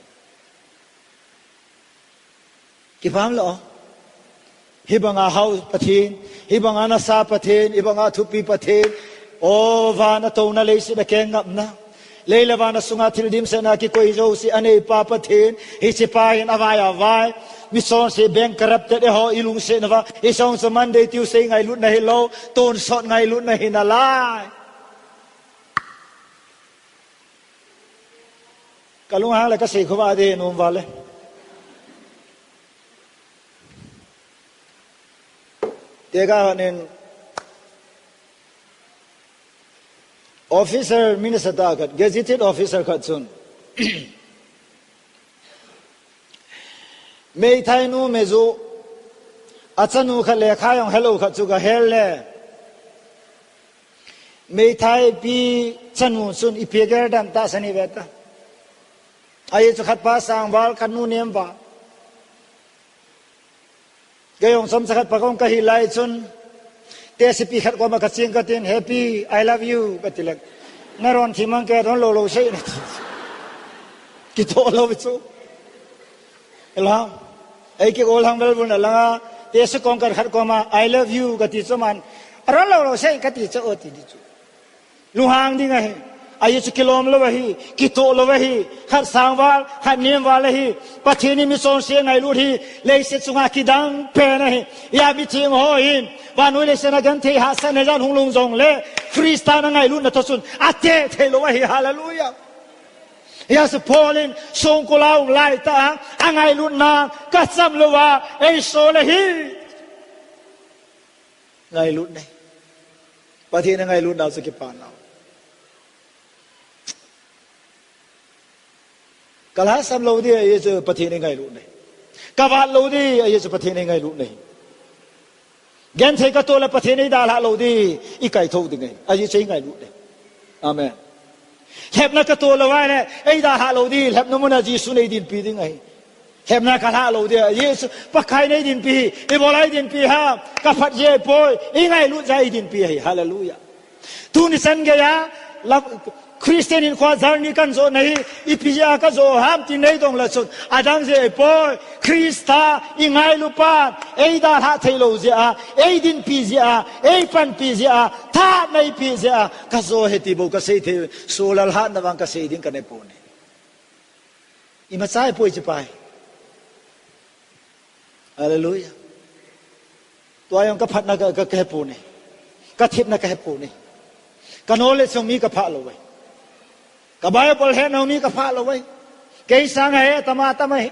Kipah lou. Hibanga hao Pathen, hibanga nasa Pathen, hibanga thupi Pathen. O van a touna leiset a kengapna. Lei le van a sunga thil dimsetna kikoi jouse aneipa Pathen, hichepa hin avai avai. Michonse bankrupted eiho ilungsetna uva, hiche chu Monday, Tuesday ngailutna hilou, tonsot ngailutna hinalai. Kalunghang le kasei khovah ding nom uva le. Tekah hon in officer minister tah khat, gazetted officer khat chun, meithai nu meijo, Achanu khat le kha jong hello khat chu kahel le. Meithai pi chanu chun ipi gel dam tahsan ive ta. Ahi chu khat pa sangval khat nu nemval. Kei jong chomcha khat pa kong kahi lai chun. Tesipi khat koma kaching katin, "Happy, I love you," kati le. "Naron thi mang ke don lo lo sei," nati. Kitoh lou chu. Elam. Ei kikol hang vel vun alanga. Tesi kong khat khat koma, "I love you," kati chu man. "Aron lo lo sei," kati chu o ti di chu. Lunghang ding ahi. Ahi chu kilom lou ahi, kitoh lou ahi. Khat sangval, khat nemval ahi. Pathen in mi chonse ngailut hi, leiset chunga kidang pen ahi. Hia mitheng ho hin, vannoi leiset a genthei hahsatna jan hung lhung jongle, Christa na ngailutna toh chun, ateh thei lou ahi. Hallelujah. Hia chu Paul in, songkul a hung lai tah a, angailutna, kacham louva, eisol ahi. Ngailut nei. Pathen a ngailutna chu kipa nau. Kalhahsam lou di ahi chu Pathen a ngailut nei. Kavat lou di ahi chu Pathen a ngailut nei. Genthei katoh le Pathen eidalhah lou di, ikaithou ding ahi. Ahi chu ngailut nei. Amen. Lhepna katoh lou ahile, eidalhah lou di, lhepna muna Jesu neidinpi ding ahi. Lhepna kalhah lou di, Jesu, Pakai neidinpi hi, ibola eidinpi ham, kaphat jeh poi, ingailut jeh a eidinpi ahi, hallelujah. Tuni chan geiya, la, Christian hinkhoa journey kahin jona hi, ipi jeh a kajo ham ti neidong le chun, adang jeh poi, Christa ingailu pan, eidalhah thei lou jeh a, eidinpi jeh a, eipanpi jeh a, thahatna eipe jeh a, kajo ahi ti bou kasei thei, solalhatna vang kasei ding kanei poi. Imacha ahipoi hiche pa hi. Hallelujah. Tua jong kaphatna ka, ka, kahe poi. Kathepna kahe poi. Ka knowledge jong mi kaphah lou ahi. Ka Bible hetna mi kaphah lou ahi. Kei sanga he, atama, atama he.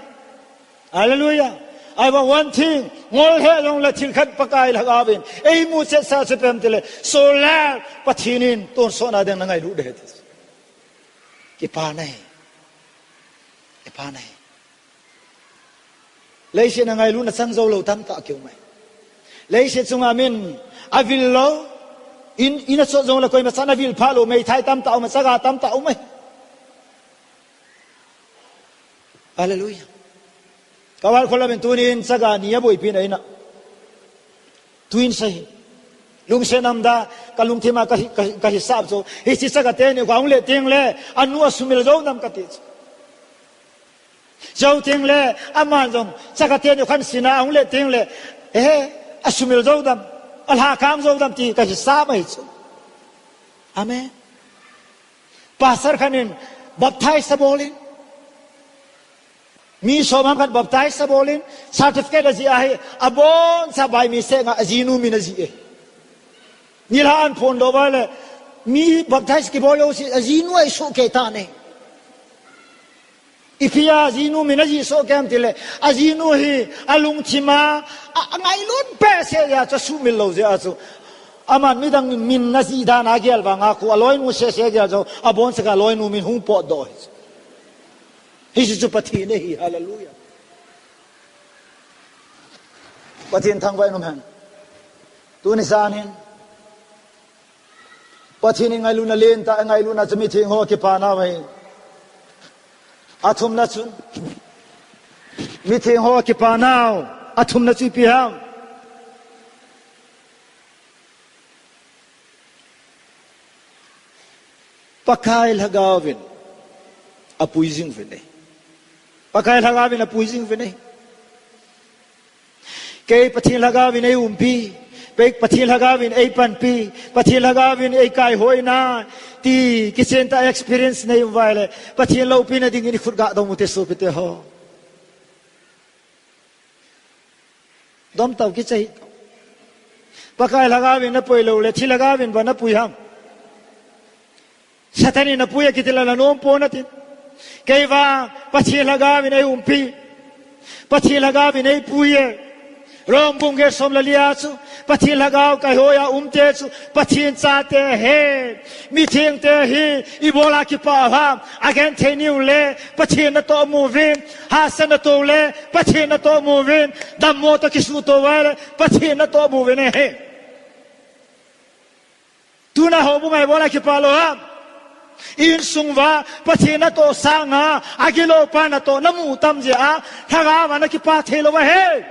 Hallelujah. Ahivang one thing, ngol he jongle thil khat Pakai lhagaovin eimu chehsah chu ipi ham itile, solal Pathen in tonsotna ding nangailut ding ahi ti. Kipa nei. Kipa nei. Leiset a ngailutna chang jou lou tamtah kium ahi. Leiset chunga min avil lou. In, in achot jongle koimachan avil phah lou, meithai tamtah um ahi, chaga tamtah um ahi. Hallelujah. Ka valkhol lamin tunin chaga ni aboipi na ina. Tuin sa hi. Lungset namda, kalungthima ka, ka, kahisap chu. Hiche chaga teni kho ahung le tengle, anu asumil jou nam kati chu. Jou tengle, aman jong, chaga teni kho ahin sina ahung le tengle, eh, asumil jou nam, alhakang jou nam ti kahisap ahi chu. Amen. Pastor khat in baptize abol in. Mi som ham khat baptize abol in. Certificate ajih ahi. Aboncha by mistake a ajinu min ajih e. Nilhah a aphondoh uva le. Mi baptize kibol jouse ajinu ahi soh kei tan e. Ipi a ajinu min ajih soh kei ham itile. Ajinu hi alungthim a, a, angailut behseh jeh a chu asumil lou jeh a chu. Aman midang min ajih dan agel vanga khu aloinu sese gel jong, aboncha aloinu min hung potdoh hi. Hiche chu Pathen ahi, hallelujah. Pathen thangvah in um hen. Tuni jan hin. Pathen in ngailutna lentah, ngailutna chu mitheng ho kipa nau ahi. Athumna chun. Mitheng ho kipa nau. Athumna chu ipi ham. Pakai lhagaovin apui jing uvin ahi. Pakai lhagaovin apui jing uvin ahi. Kei Pathen lhagaovin eiumpi, Pathen lhagaovin eipanpi, Pathen lhagaovin eikaihoi nai, ti kichen tah experience nei um uva ahile, Pathen loupina dingin ikhut ga dom ute sopite ho. Dom tau kicha hi. Pakai lhagaovin napui lou le, thi lhagaovin ba napui ham. Satan in napui akiti le nanom pon nate. Kei vang, Pathen lhagaovin eiumpi. Pathen lhagaovin eipui e. Rom bung get som le lia chu, Pathen lhagao kaihoiya umte chu Pathen chate ahi. Mithengte hi ibola kipah ham? Agenthei niule Pathen natoh muvin, hahsat natoh le Pathen natoh muvin, dammo toh kisuhtoh uva le Pathen natoh muvin ahi. Tuna houbunga ibola kipah lou ham? Insung uva Pathen natoh sanga agiloupa natoh namu tam jeh a lhagaova nakipah theilou ahi.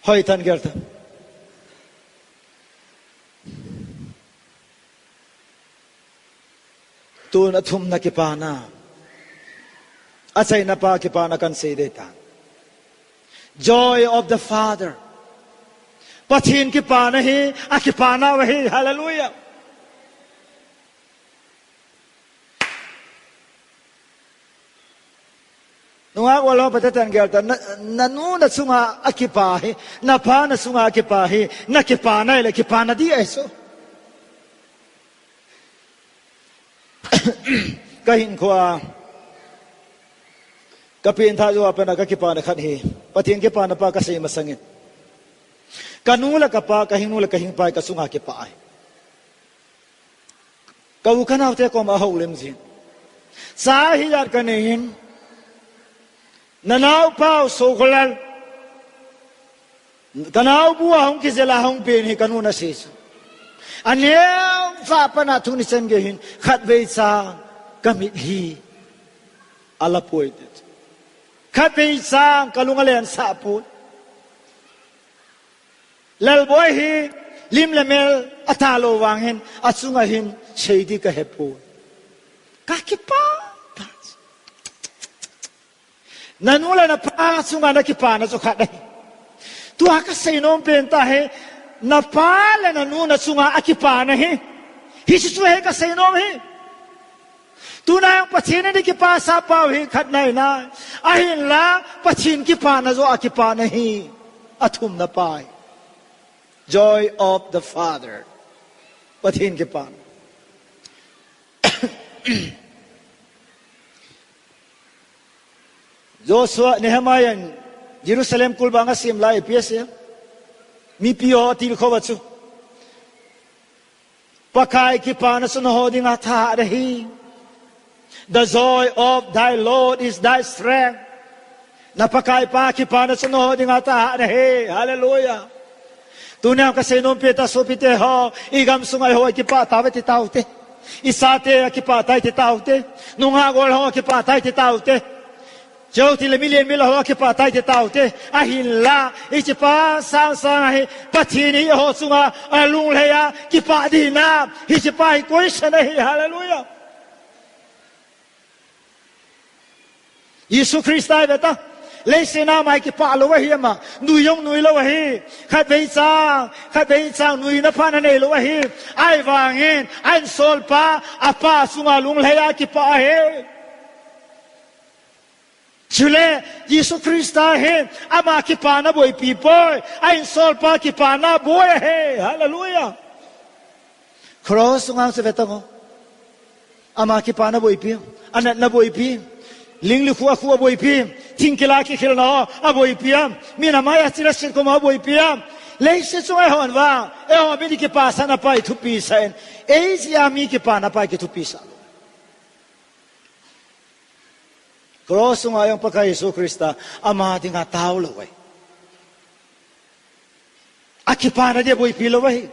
Hoitah in gel tan. Tun athumna kipana, achaina pa kipana kahin sei ding ahitai. Joy of the Father. Pathen kipana hi akipana uva ahi. Hallelujah. Nungah uva lou pate tan gel tan, na, nanu nachunga akipa hi, napa nachunga akipa hi, nakipana ahile kipana ding ahi chu. Kahinkhoa, kapengthah jouva pat a kakipana khat hi, Pathen kipana pa kasei masangin, kanu le kapa, kahing nu le kahing pa hi kachunga kipah ahi. Ka u kanaote koma ahoulim jin. Cha hijat kanei hin, nanaopa u Sokholal, kanaobu a hung kijel a hung pen hi kanun asei chu. Aneo vah pat a thuni chan gei hin khatvei chang kamitlhi alapoi ti chu. Khatvei chang kalung alensah poi. Lalboi hi lim le mel atah lou vang hin achunga hin sei ding kahepoi. Kakipah tah. Nanu le napa chunga nakipana chu khat ahi. Tua kasei nom pen tah hi, napa le nanu nachunga akipana hi. Hiche chu ahi kasei nom hi. Tuna jong Pathen in eikipasah pau hi khatna ahi. Ahinla Pathen kipana joh akipana ahi. Athumna pa hi, joy of the Father. Pathen kipana. Joshua, Nehemiah in Jerusalem kulbang asem lai ipi asei? Mipi ho atilkhou va chu, Pakai kipana chu nangho dinga thahat ahi. The joy of thy Lord is thy strength. Na Pakai pa kipana chu nangho dinga thahat ahi. Hallelujah. Tunia kasei nom pen tah sopite ho, igam sunga eiho akipah tauve ti taute. Ichate akipah tai ti taute. Nungah gol ho akipah tai ti taute. Chutile milen milou ho akipah tai ti taute. Ahinla, hichepa sangsang ahi, Pathen hi eiho chunga alunglhai a kipah ding ahi. Hichepa hi question ahi. Hallelujah. Jesu Christa hi veta. Leiset a ama hi kipah lou ahi ama. Nui jong nui lou ahi. Khatvei chang, khatvei chang nuina phat anei lou ahi. Ahivangin, a-insolpa, apa chunga lunglhai a kipah ahi. Chule, Jesu Christa hin, ama kipana boipi poi, a-insolpa kipana boi ahi. Hallelujah. Cross sunga chu vetan o. Ama kipana boipi, anatna boipi, ling le khu akhu aboipi, thingkila kikhilna ho aboipi am, min amai a chila sit khom ho aboipi am. Leiset chunga eihon vang, eiho min kipasahna pa hi thupisah in, ei jeh a mi kipana pa hi kithupisah lou. Cross sunga jong Pakai Jesu Christa ama dinga tao lou ahi. Akipana dia boipi lou ahi.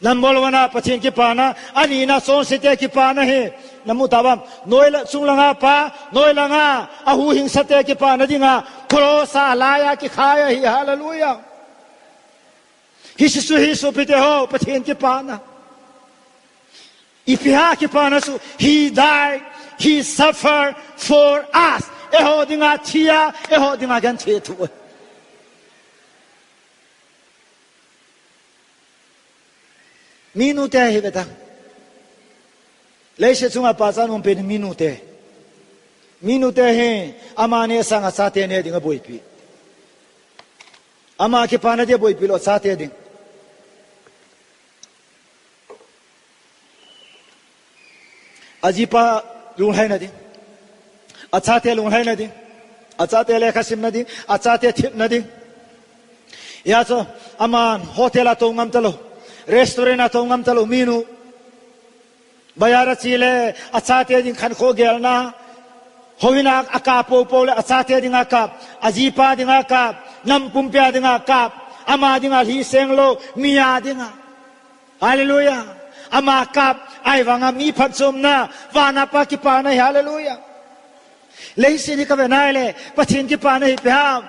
Number one a Pathen kipana, anina chonsete kipana hi. Namu tauvam, noi la, chunglanga pa, noi langa ahuhhingsate kipana dinga cross a alai a kikhai ahi. Hallelujah. Hiche chu hi sopite ho, Pathen kipana. Ipi ham kipana chu, He died, He suffered for us. Eiho dinga thi a, eiho dinga genthei a thoh. Minute hi vetan. Leiset chunga pachat nom pen minute. Minute hi ama neh sanga chate neh dinga boipi. Ama kipana dia boipi lou, chate ding. Ajipa lunglhaina ding. Achate lunglhaina ding. Achate lekha simna ding. Achate thepna ding. Hijeh chun, aman hotel a tou ngam talou. Restaurant a tou ngam talou minu. Bazar a che le, achate ding khankho gelna. Houin a akap poupou le, achate dinga kap. Ajipa dinga kap. Nam pumpi a dinga kap. Ama dinga lhiseng lou, mi a dinga. Hallelujah. Ama kap, ahivanga mi phatchomna, vana Pa kipana hi, hallelujah. Leiset hi kave nai le, Pathen kipana hi ipi ham.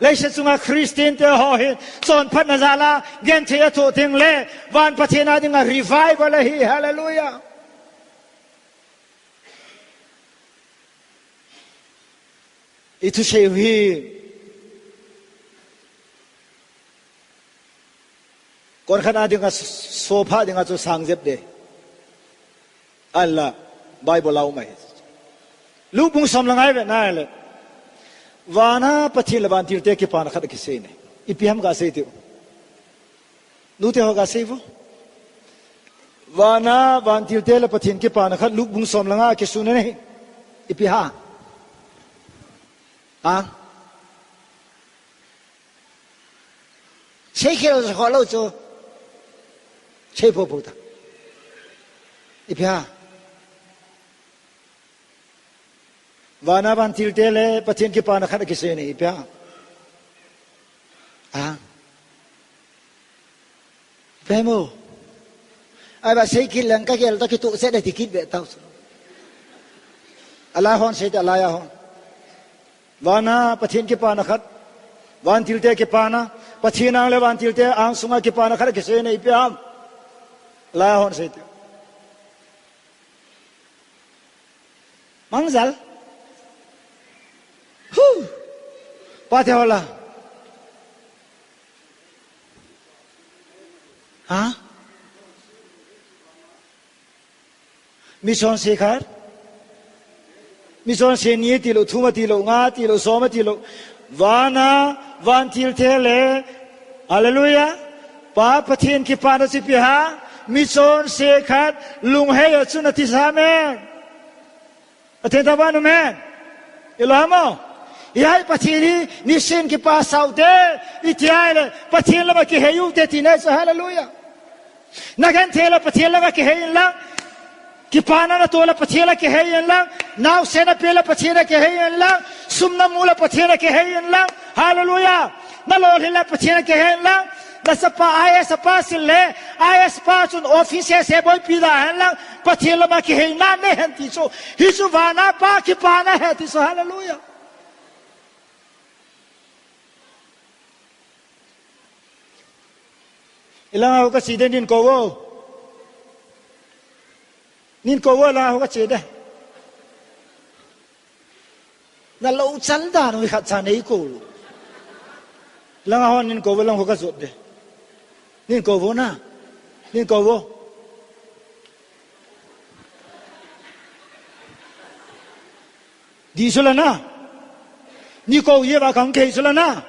Leiset chunga Christian te ho hin, chonphatna jal a, genthei athoh ding le, van Pathen a dinga revival ahi, hallelujah. I thusei u hi. Konkhat a dinga s-, sofa dinga chu sang jep de. Ahinla, Bible a um ahi. Luke bung som le nga i vet nai le. Vana Pathen le vantilte kipana khat akisei ne. Ipi ham gasei teu. Nute ho gasei vo. Vana vantilte le Pathen kipana khat Luke bung som le nga kisun ne. Ipi ham. Ha? Seikhel sa kholou chu. Sei poupou ta. Ipi ham. Vana vantilte le Pathen kipana khat akisei ne, ipi ham. Ha? Ipi ham. Ahivang seikit leng kagel toh kitoh set a ti kit ve tau. Alai hon sei te, alai a hon. Vana Pathen kipana khat. Vantilte kipana. Pathen ang le vantilte ang sunga kipana khat akisei ne, ipi ham. Alai a hon sei te. Mangjal. Hu. Pate hola. Ha? Michonse khat. Michonse ni tilou, thum tilou, nga tilou, som tilou. Vana, vantilte le. Hallelujah. Pa Pathen kipana chu ipi ham. Michonse khat. Lunghei a chun ati sa amen. Pathen thangvah in amen. Ilo ham o. Hijeh a Pathen hi nisin kipa sau te. Iti ahile Pathen lama kihei u te tina chu, hallelujah. Na genthei le Pathen lama kihei in lang. Kipana natoh le Pathen lama kihei in lang. Naosen nape le Pathen lama kihei in lang. Sum namu le Pathen lama kihei in lang. Hallelujah. Nalolhin le Pathen lama kihei in lang. Nachapa IAS a pass in le, IAS pa chun office sese boipi da hen lang, Pathen lama kiheina nei hen ti chu. Hichu vana Pa kipana ahi ti chu, hallelujah. Ilanga ho kache de, nin kou vo. Nin kou vo, ilanga ho kache de. Nalou chan dan u hi khat cha nei kou lou. Langa hon nin kou vo, lang ho kajot de. Nin kou vo na. Nin kou vo. Di chu la na. Ni kou ye va kang kei chu la na.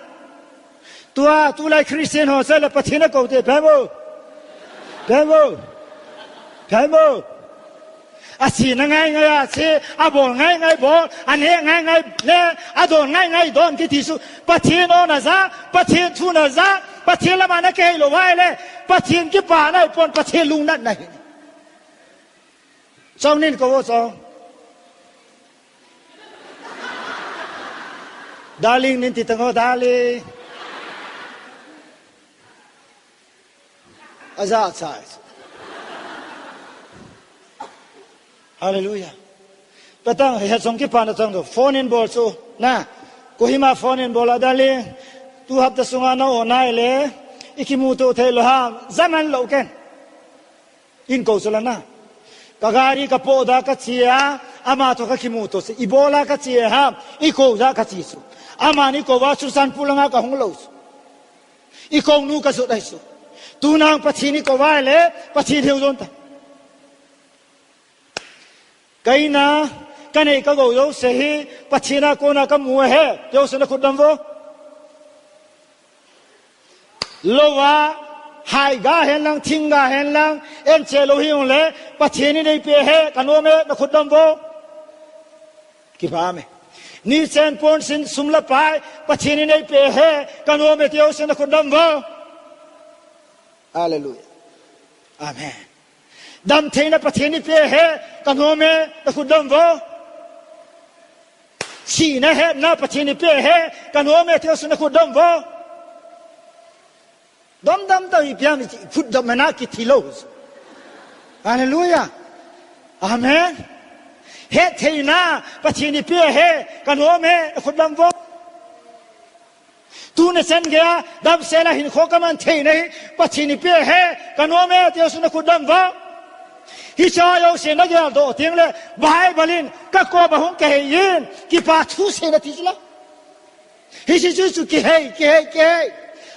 Tua, tulai Christian ho sela Pathen a kou te, pemo. Pemo. Pemo. Ache na ngai ngai ache, abol ngai ngai bol, ane ngai ngai ne, adon ngai ngai don kiti chu. Pathen o na ja, Pathen thu na ja, Pathen lama na kei lou vai le, Pathen kipana ahipon, Pathen lungnatna ahi. Chong nin kou vo chong. Darling nin ti tang o, darling. Aja chai. Hallelujah. Patang, he chong kipana chang do. Phone in bol chu. Na. Kohima phone in bol a, darling. Tu hapta sunga na o nai le. Ikimuto thei lou ham. Jaman lou ken. In kou chu la na. Ka gari ka po da kache a, ama toh kakimuto se. Ibola kache ham, ikou da kache chu. Aman ikou va chu Churachandpur langa kahung lou chu. Ikou nu kajot ahi chu. Tunang Pathen ikou va le, Pathen heu jon ta. Kaina, kanei kagou jouse hi, Pathen a kona kamu ahi, jouse na khut dom vo. Lou a, hai ga hen lang, thing ga hen lang, en che lou hi ung le, Pathen in eipeh ahi, kanom e, na khut dom vo. Kipa me. Ni chen pon sin sum le pai, Pathen in eipeh ahi, kanom e ti ho chu nakhut dam vo. Hallelujah. Amen. Damtheina Pathen in eipeh ahi, kanom e, nakhut dam vo. Sihna hetna Pathen in eipeh ahi, kanom e ti ho chu nakhut dam vo. Dam dam ta ipi ham, khut dam na kithi lou. Hallelujah. Amen. Hettheina Pathen in eipeh ahi, kanom e, nakhut dam vo. Tuni chan geiya damsel a hinkho kaman theina hi Pathen in eipeh ahi, kanom e ti ho chu nakhut dam vo. Hiche ho jouse nageldoh teng le Bible in kakoma hung kihei in, kipa thu seina ti chu la. Hiche chu chu kihei, kihei, kihei.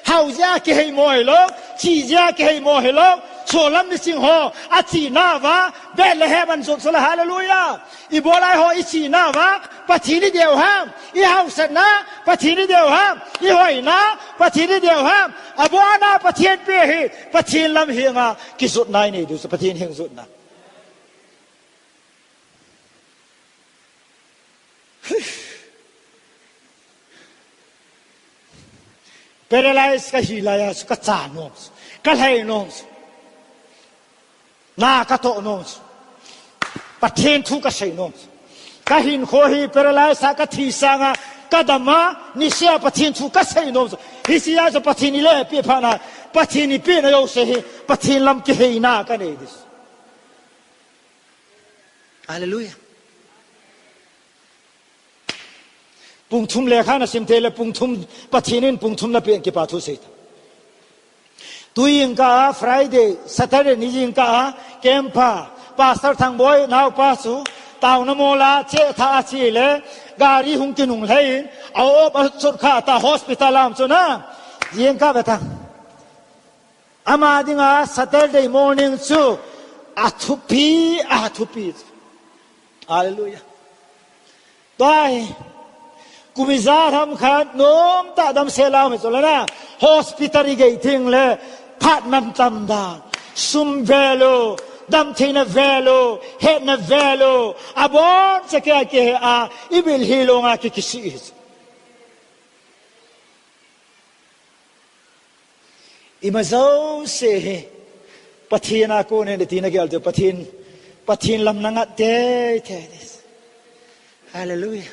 Hao jeh a kihei mo hilou, chi jeh a kihei mo hilou. Solam miching ho, achena uva Bethlehem ahin jot chu la, hallelujah. Ibola eiho ichena uva Pathen idei u ham, ihaosatna Pathen idei u ham, ihoina Pathen idei u ham. Abona Pathen eipeh hi, Pathen lam henga kijotna inei diu chu, Pathen heng jotna. Paralyze kahi laiya chu kacha nom chu, kalhai nom chu, na katoh nom chu, Pathen thu kasei nom chu. Kahinkho hi paralyze a kathi sanga kadam a, niseh a Pathen thu kasei nom chu. Hiche a chu Pathen in eipeh phat na, Pathen in eipehna jouse hi Pathen lam kiheina kanei diu chu. Hallelujah. Pung thum lekha nasim teng le pung thum, Pathen in pung thum napeh in kipa thu sei ta. Tujingkah a Friday, Saturday ni jingkah a camp a, Pastor Thangboi naopa chu taona mol a chethah a che le, gari hung kinunglhai in, a-op achot kha ta hospital a um chu na, jingkah ve ta. Ama dinga Saturday morning chu athupi, athupi. Hallelujah. Tua hi, kum ijat ham khat nomtah damsel a um hi chu le na, hospital igei teng le, phat mantam dan, sum value, damtheina value, hetna value, aboncha kei a kihei a, ibil hi long a ki, kisih hi chu. Ima jouse hi Pathen a kon ahi ti nagel diu, Pathen, Pathen lam nangat teitei. Hallelujah.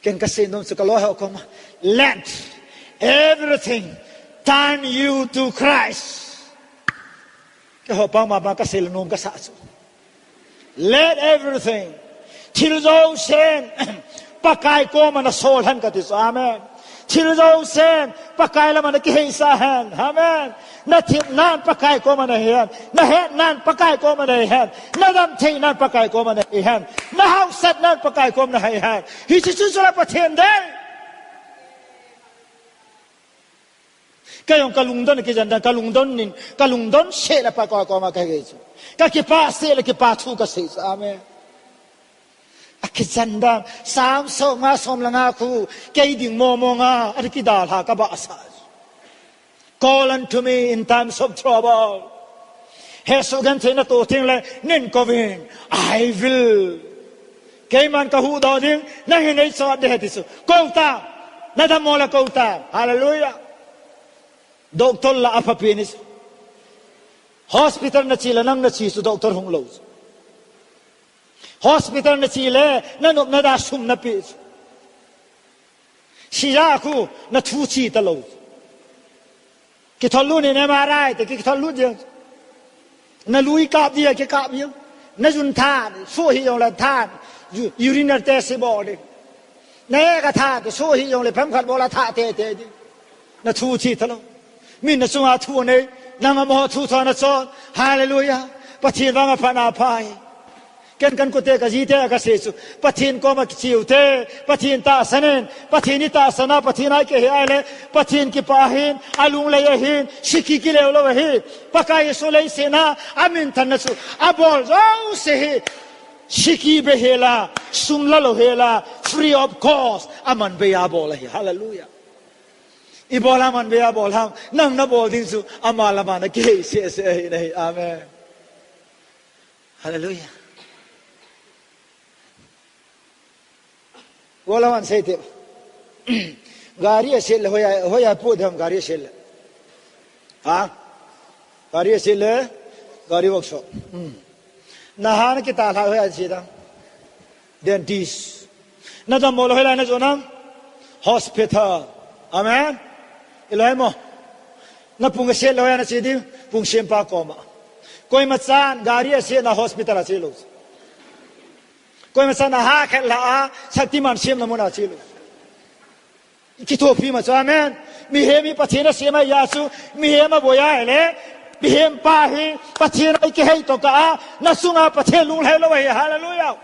Ken kasei nom chu kaloi ho koma, let everything turn you to Christ. Keiho pang mama kasei le nom kasa chu. Let everything. Thil jousen Pakai koma nasol hen kati chu. Amen. Thil jousen Pakai lama nakiheisah hen. Amen. Nathepnan Pakai koma nahi hen. Nahetnan Pakai koma nahi hen. Nadamtheinan Pakai koma nahi hen. Nahaosatnan Pakai koma nahi hen. Hiche chu chu la Pathen dei. Kei jong kalungdon, kijan dan, kalungdon nin, kalungdon seh le Pakai koma kahi chu. Kakipah seh le kipa thu kasei chu. Amen. Akijan dan, Psalm somnga, somle nga khu, kei ding mong mong a, ana kidalha kabahsah. Call unto me in times of trouble. Hesoh genthei nato teng le, neihin kouvin, I will. Keiman kahuhdoh ding, nahin eichoi ding ahi ti chu. Kou tan, nadammo le kou tan. Hallelujah. Doctor la aphapen ahi chu. Hospital nache le nang nache chu doctor hung lou chu. Hospital nache le nanop nada sum napeh chu. Sija khu nathu che talou. Kithol lut in M R I te kithol lut jeng. Nalui kap dia kikap jeng. Najun tha, soh hih jongle tha, u-, urinary test ibol ding. Naek a tha te, soh hih jongle pemkhat bol a tha teitei ding. Nathu che talou. Min nachunga thu anei, nang amaho thu thu anachon. Hallelujah. Pathen vang aphatna aphai. Ken kankute kajite a kasei chu, Pathen koma kiche ute, Pathen tahsan in, Pathen itahsan a, Pathen a ikihei a ahile, Pathen kipah ahin, alunglai ahin, sikhi kileu lou ahi. Pakai Jesu leiset a aminthanna chu abol jouse hi, sikhi be hel a, sum lalou hel a, free of cost, aman bei a abol ahi. Hallelujah. Ibola aman bei a abol ham, nang nabol ding chu, ama lama nakihei sese ahi nahi. Amen. Hallelujah. Wala wan sei te. Gari a sel le hoiya, hoiya pu dem gari a sel le. Ha? Gari a sel le, gari workshop. Hmm. Na ha na kita la hoiya si da. Dentist. Na dam mo le hoiya na jo na. Hospital. Amen. Ilai mo. Na pung a sel le hoiya na si di. Pung sempa koma. Koima chan gari a sel na hospital a sel lo. Koima chan a ha khet la a, Shaktiman semna mun a sel lo. Kithopi ma chu, amen. Mihem hi Pathen a sem a ya chu, mihem a boi a le, mihem pa hi Pathen a kihei to ka a, na sunga Pathen lunglhai lo hi, hallelujah.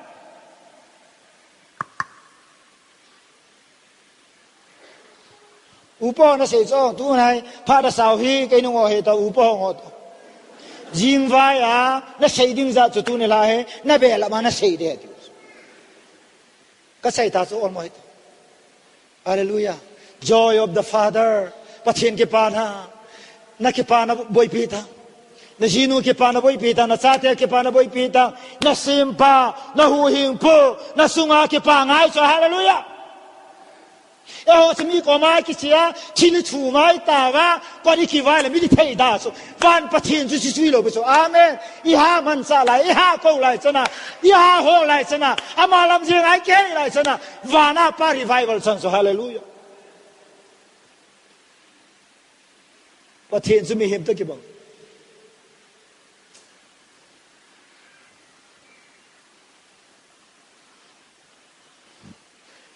Upa na sei chu, tu nai, pha da sau hi, kei nung o he ta, upa hong o ta. Jing vai a, na sei ding ja chu tu ni la he, na be la ma na sei de ti. Ka sei ta chu almost. Hallelujah. Joy of the Father. Pathen kipana. Na kipana boipi ta. Na jinu kipana boipi ta. Na chate kipana boipi ta. Na sempa. Na huhhingpu. Na sunga kipa ngai chu. Hallelujah. Eiho chu mi koma kichia. Thil thu mai ta va. Koi kivai le mi thei da chu. Van Pathen chu si sui lo chu. Amen. I ha man cha lai, i ha ko lai chana, i ha ho lai chana, ama lam jing ai kei lai chana, vana pa revival chan chu, hallelujah. Pathen chu mihem ta kibang.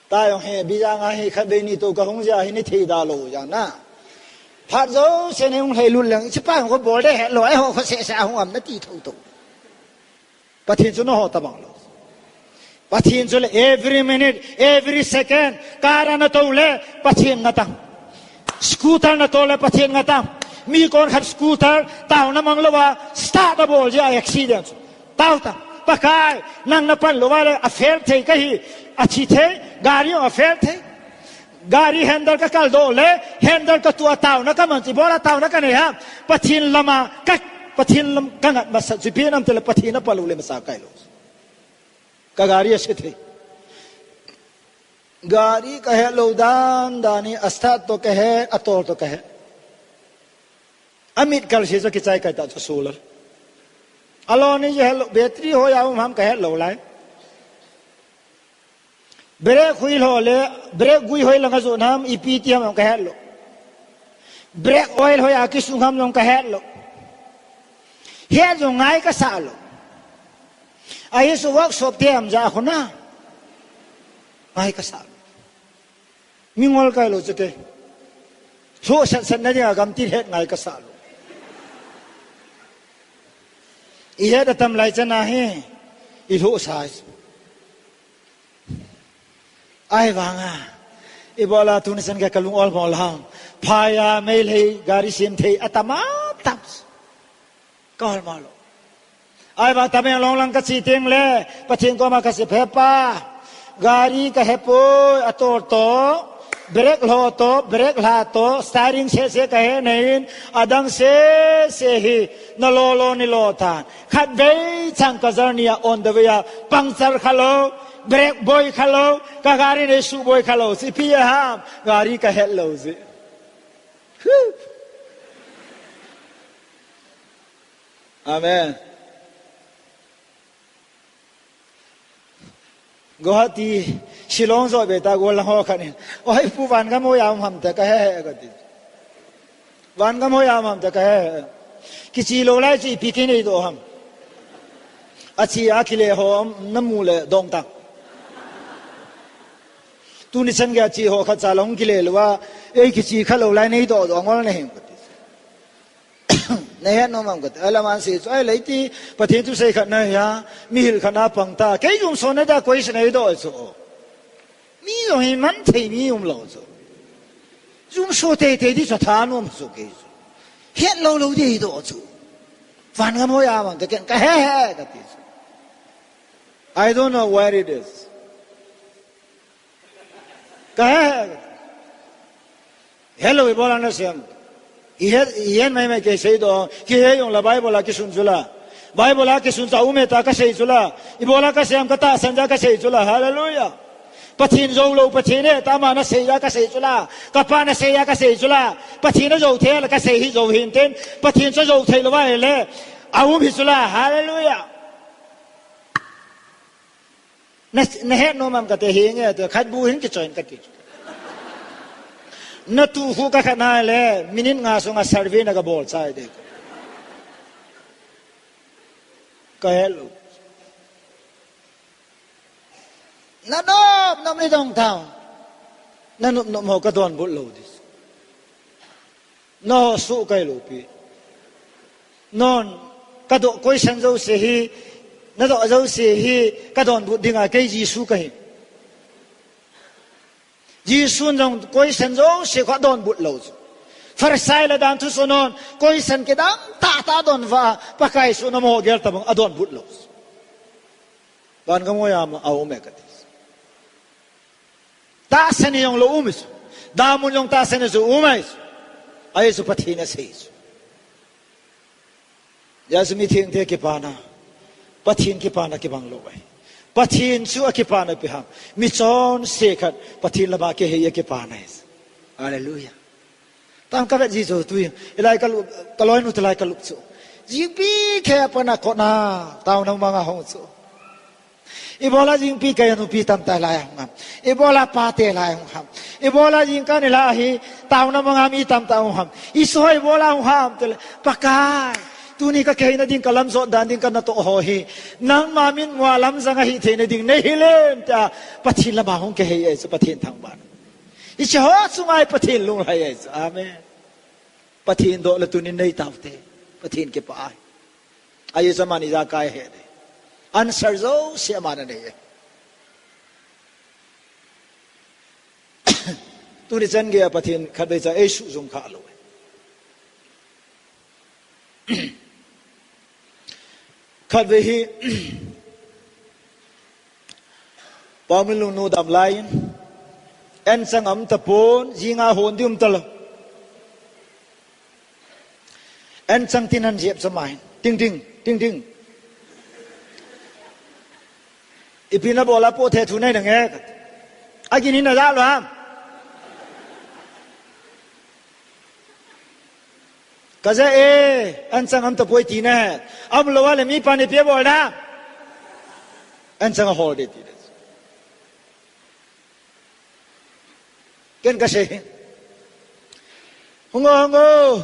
Ta jong he, bi jang a he, khat vei ni to ka hung jia hi ni thei da lo jang na. Phat jo se ne hung lhei lut leng, chi pa hung ko bol de he lo, ai ho ko se se a hung am na ti tho to. Pathen chu na ho ta bang lo. Pathen chu le every minute, every second, car na to le Pathen nga ta. Scooter na to le Pathen nga ta. Mi kon khat scooter, tao na mang lo va, start a bol jia accident. Tao ta, Pakai, nang na pan lo va le, a fail thei ka hi, a chi thei, gari a fail thei. Gari handle ka kal do le, handle ka tua tao na ka man chi, bola tao na ka nei ha. Pathen lama, ka, Pathen lam ka ngat masa, chi pi nam te le Pathen na pa lo le masa kai lo. Ka gari a se thei. Gari ka he lo dan, dan ni a start to ka he, a tol to ka he. A mit kal si chu kichai kai ta chu solar. A lo ni je hello, battery ho ya um ham ka hello lai. Brake hui lo le, brake gui hoi langa ju nam, ipi ti ham ka hello. Brake oil hoi a kisung ham jong ka hello. He jong ngai ka sa lo. A hi su workshop te am ja khuna. Ngai ka sa lo. Mi ngol kai lo chu ke. Lhuh sat sat na dinga gam ti het ngai ka sa lo. I het a tam lai chana hi. I lhuh sa. Ai vanga. I bola tuni san ka kalung ol mo lam. Phaya mei lei gari sim thei a tam a tam. Ka hol mo lo. Ai ba Tamenglong lang ka chi teng le, Pathen koma ka sei phe pa. Gari ka he poi, a tol to, brake lo to, brake la to, steering se se ka he nei in, a dang se se hi, na lo lo ni lo tan. Khat vei chang ka journey a on the way a, puncture kha lo, brake boi kha lo, ka gari nei su boi kha lo, si pi ham, gari ka het lo si. Amen. Guwahati, Shillong jo be ta gol ho khan in. Oi pu van gam ho ya um ham ta ka he he ka ti. Van gam ho ya um ham ta ka he he. Kichi lo lai chi pi ki nei do ham. A chi a kile ho am na mu le dong ta. Tuni chan ga chi ho kha cha long kile lo wa. Ei kichi kha lo lai nei do do ngol nei hem ka ti. Na het nom am ka ti. Ala man se chu ai lei ti, Pathen thu sei khat na hi a, mi hil khat na pang ta. Kei jum so na da koi se nei do chu. Mi jong hi man thei mi um lo chu. Jum so tei tei di chu tha nom chu kei chu. Het lo lo di do chu. Van gam ho ya man te ken ka he he ka ti chu. I don't know where it is. Ka he he. Hello, i bola na sem. I he, i he mai mai ke sei do. Ki he yong la Bible a kisun chula. Bible a kisun cha ume ta ka sei chula. I bola ka sem ka ta san ja ka sei chula. Hallelujah. Pathen jou lou Pathen e, tama nasei a kasei chu la. Kapa nasei a kasei chu la. Pathen ajou thei a kasei hi jou hin tin. Pathen chu jou thei lou va le. Aum hi chu la. Hallelujah. Na, nahet nom am kate hi nge te khat bu hin kichoin kati. Natu hu ka khat na le, minute nga sunga survey na kabol chai de. Kahet lou. Nanop nop ni dong tao. Nanop nop ho kadonbut lou di. Nangho suh kai lou pi. Nangho kadoh question jouse hi, nadoh jouse hi, kadonbut dinga kei Jesu kahi. Jesun jong question jouse kho adonbut lou chu. Pharisai le dan thusoh nahon question kidang tah tah adon uva, Pakai suh namo gel tabang adonbut lou chu. Van gam ngoi a ma, aum e kati. Tahsan jong lou um e chu. Damun jong tahsan e chu um e chu. Ahi chu Pathen asei chu. Hijeh chun mithengte kipana, Pathen kipana kibang lou ahi. Pathen chu akipana ipi ham. Michonse khat Pathen lama kihei a kipana ahi. Hallelujah. Tam kavet ji chu tui. Hilai kalup, kaloinu te lai kalup chu. Jingpi khe apana kona, taona manga hung chu. Ibola jingpi kei a nupi tamtah lai ahung ham. Ibola pate lai ahung ham. Ibola jingkah nilhah hi taona manga mi tamtah ahung ham. Isoh ibola ahung ham tile. Pakai. Tuni kakihei na ding, kalam jot dan ding, kanatoh ho hi. Nangma mitmua lamjang ahi thei na ding nei hih in tia Pathen lama hung kihei e chu Pathen thangvah. Hiche ho chunga hi Pathen lunglhai e chu. Amen. Pathen doh le tunin nei taute. Pathen kipah e. Ahi chu amani ijakai ahe de. Answer jouse aman anei e. Tuni chan geiya Pathen khatvei cha eisuh jong kha lou e. Khatvei hi, Paomin lungnu dam lai in, anchang aum tapon, jinga hon ding um talou. Anchang tin ahin jep chu mai. Ting ting, ting ting. Ipi nabol a po the thu nei nange. Agin hin najah lou ham. Kaja e, anchang aum tapoi ti nahe. Aum lou a le mipan ipi abol na. Anchang ahol de ti de. Ken kasei. Hung o, hung o.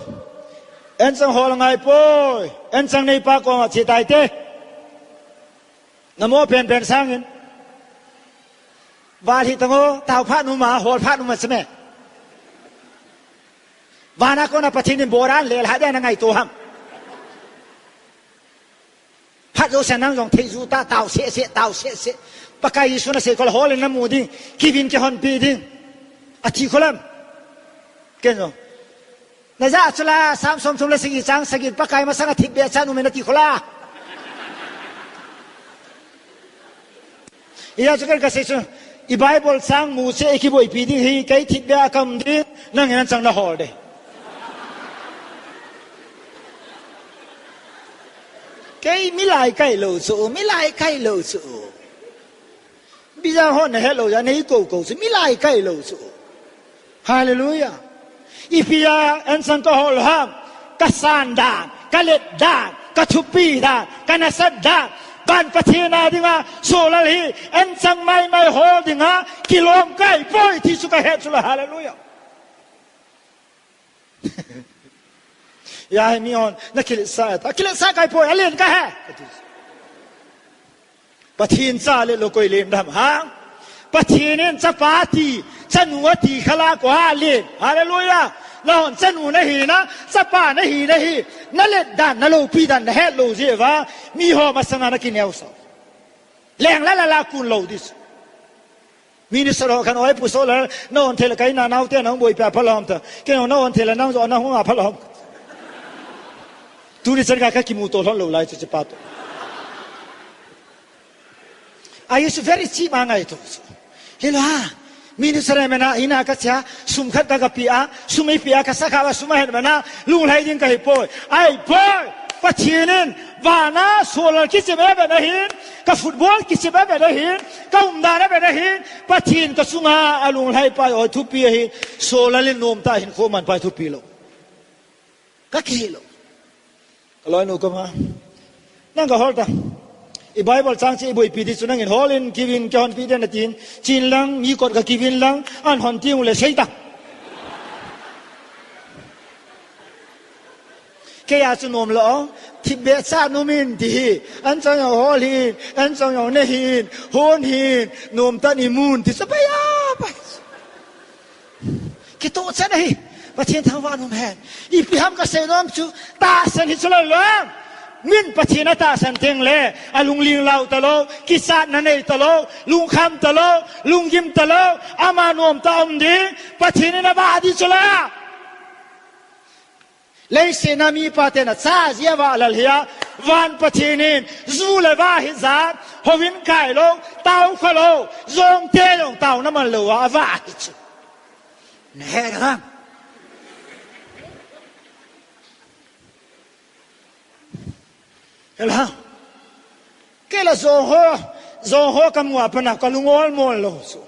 Anchang hol ngai poi. Anchang neipa koma che tai te. Namo penpen sangin. Val hi tang o, tao phat numa, hol phat numa cheme. Vana kona Pathen in boran lel ha dia nangaito ham. Phat jouse nang jong thei ju ta, tao seh seh, tao seh seh. Pakai Jesu nasei khol hol in namu ding, kivin kihonpi ding. Ati kholam. Ken jong. Najah chu la, Sam som thum le sagi chang sagi, Pakai masanga thipbeh chan um in ati khola. Hijeh chun ken kasei chu, i Bible chang mu cheh a ikiboipi ding hi, kei thipbeh a kaum ding, nangin anchang nahol de. Kei milai kai lou chu, milai kai lou chu. Bijang hon nahet lou jeh a nei kou kou chu, milai kai lou chu. Hallelujah. Ipi a anchang kahol ham, kasan dan, kalet dan, kathupi dan, kanasat dan. Van Pathen a dinga, solal hi, anchang maimai hol dinga, kilom kai poi ti chu kahet chu la, hallelujah. Hia hi mihon, nakiletsah e ta, kiletsah kai poi, alen kahe. Pathen cha le lou koi len dam ham. Pathen in chapa ti, chanu ati khala koi alen. Hallelujah. Nahon chanu nahi na, chapa nahi nahi. Nalet dan, naloupi dan, nahet lou jeh uva. Miho masanga nakineosah. Leng la la la kun lou di chu. Minister ho khan oi pu so la, na on thei le kai na nau te nang boipi a phalom ta. Kei na on thei le nang jo na hung a phalom. Tuni chan ka kakimuto lhon lou lai chu chepa to. I used to very cheap a ngaito chu. Hilou ha. Minister mena ina kache a, sum khat ka kapia, sum ipia kasakha a sum ahet mena, lunglhai ding kahi poi. Ai poi. Pathen in, vana solar kichep aven ahin, ka football kichep aven ahin, ka umdan aven ahin, Pathen ka chunga alunglhai pa ahi thupi ahin, solar in nomtah hinkho man pa ahi thupi lou. Ka kihei lou. Ka loinu koma, nang ga hol ta. I Bible chang chu i boipi ding chu nangin hol in kiuvin, kei hon pi ding natin, chin lang, mi kot ga kiuvin lang, an hon teng ule sei ta. Kei a chu nom lou, thipbeh cha nom in ti hi, an chang jong hol hih in, an chang jong ne hih in, hon hih in, nomtah in imun ti chu pai a, pai. Kitoh chan ahi, Pathen thangvah in um hen. Ipi ham ka sei nom chu, tahsan hi chu lou lou. Min Pathen atahsan teng le, alungling lau talou, kichatna nei talou, lungkham talou, lunggim talou, ama nomtah a um ding, Pathen in avah ding chu la. Leiset a mipa ten acha jeh a avah lel hi a, van Pathen in ju le va hijat, houin kai lou, tao kha lou, jong te jong taona man lou a avah hi chu. Na he ham? Hela. Kei la jong ho, jong ho ka mu a pat a ka lung ol mol lou chu.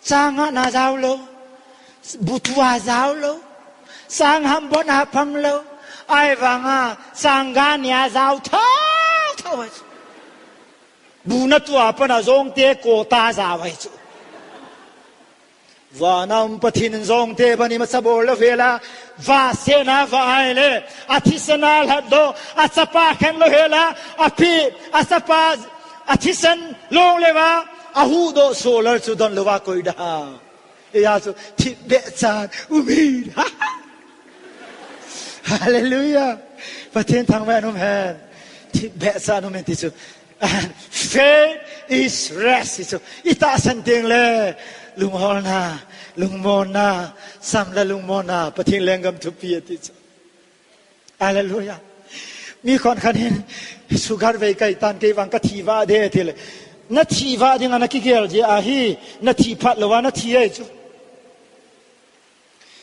Chang a na jao lou, bu tua jao lou, chang ham bon a phang lou, ahivanga chang ga nia jao tho tho chu. Bu na tua pat a jong te ko ta jao ahi chu. Vana um Pathen in jong te bani masa bol lou hela, va sena va ai le, athisan a lhat doh, achapa khen lou hela, api, achapa, athisan long le va, ahuhdoh solar chu don lou va koi da. Eia chu, thipbeh chan, um in. Hallelujah. Pathen thangvah in um hen. Thipbeh chan um in ti chu. And faith is rest. Ti chu. I tahsan teng le. Lungholna, lungmonna, samla lungmonna. Pathen lenggam thupi ati chu. Hallelujah. Mi khon khat hin, sugar vei kai tan kei vang ka thi vah ding ti le. Na thi vah ding a na kigel jeh ahi, na thi phat lou a na thi ahi chu.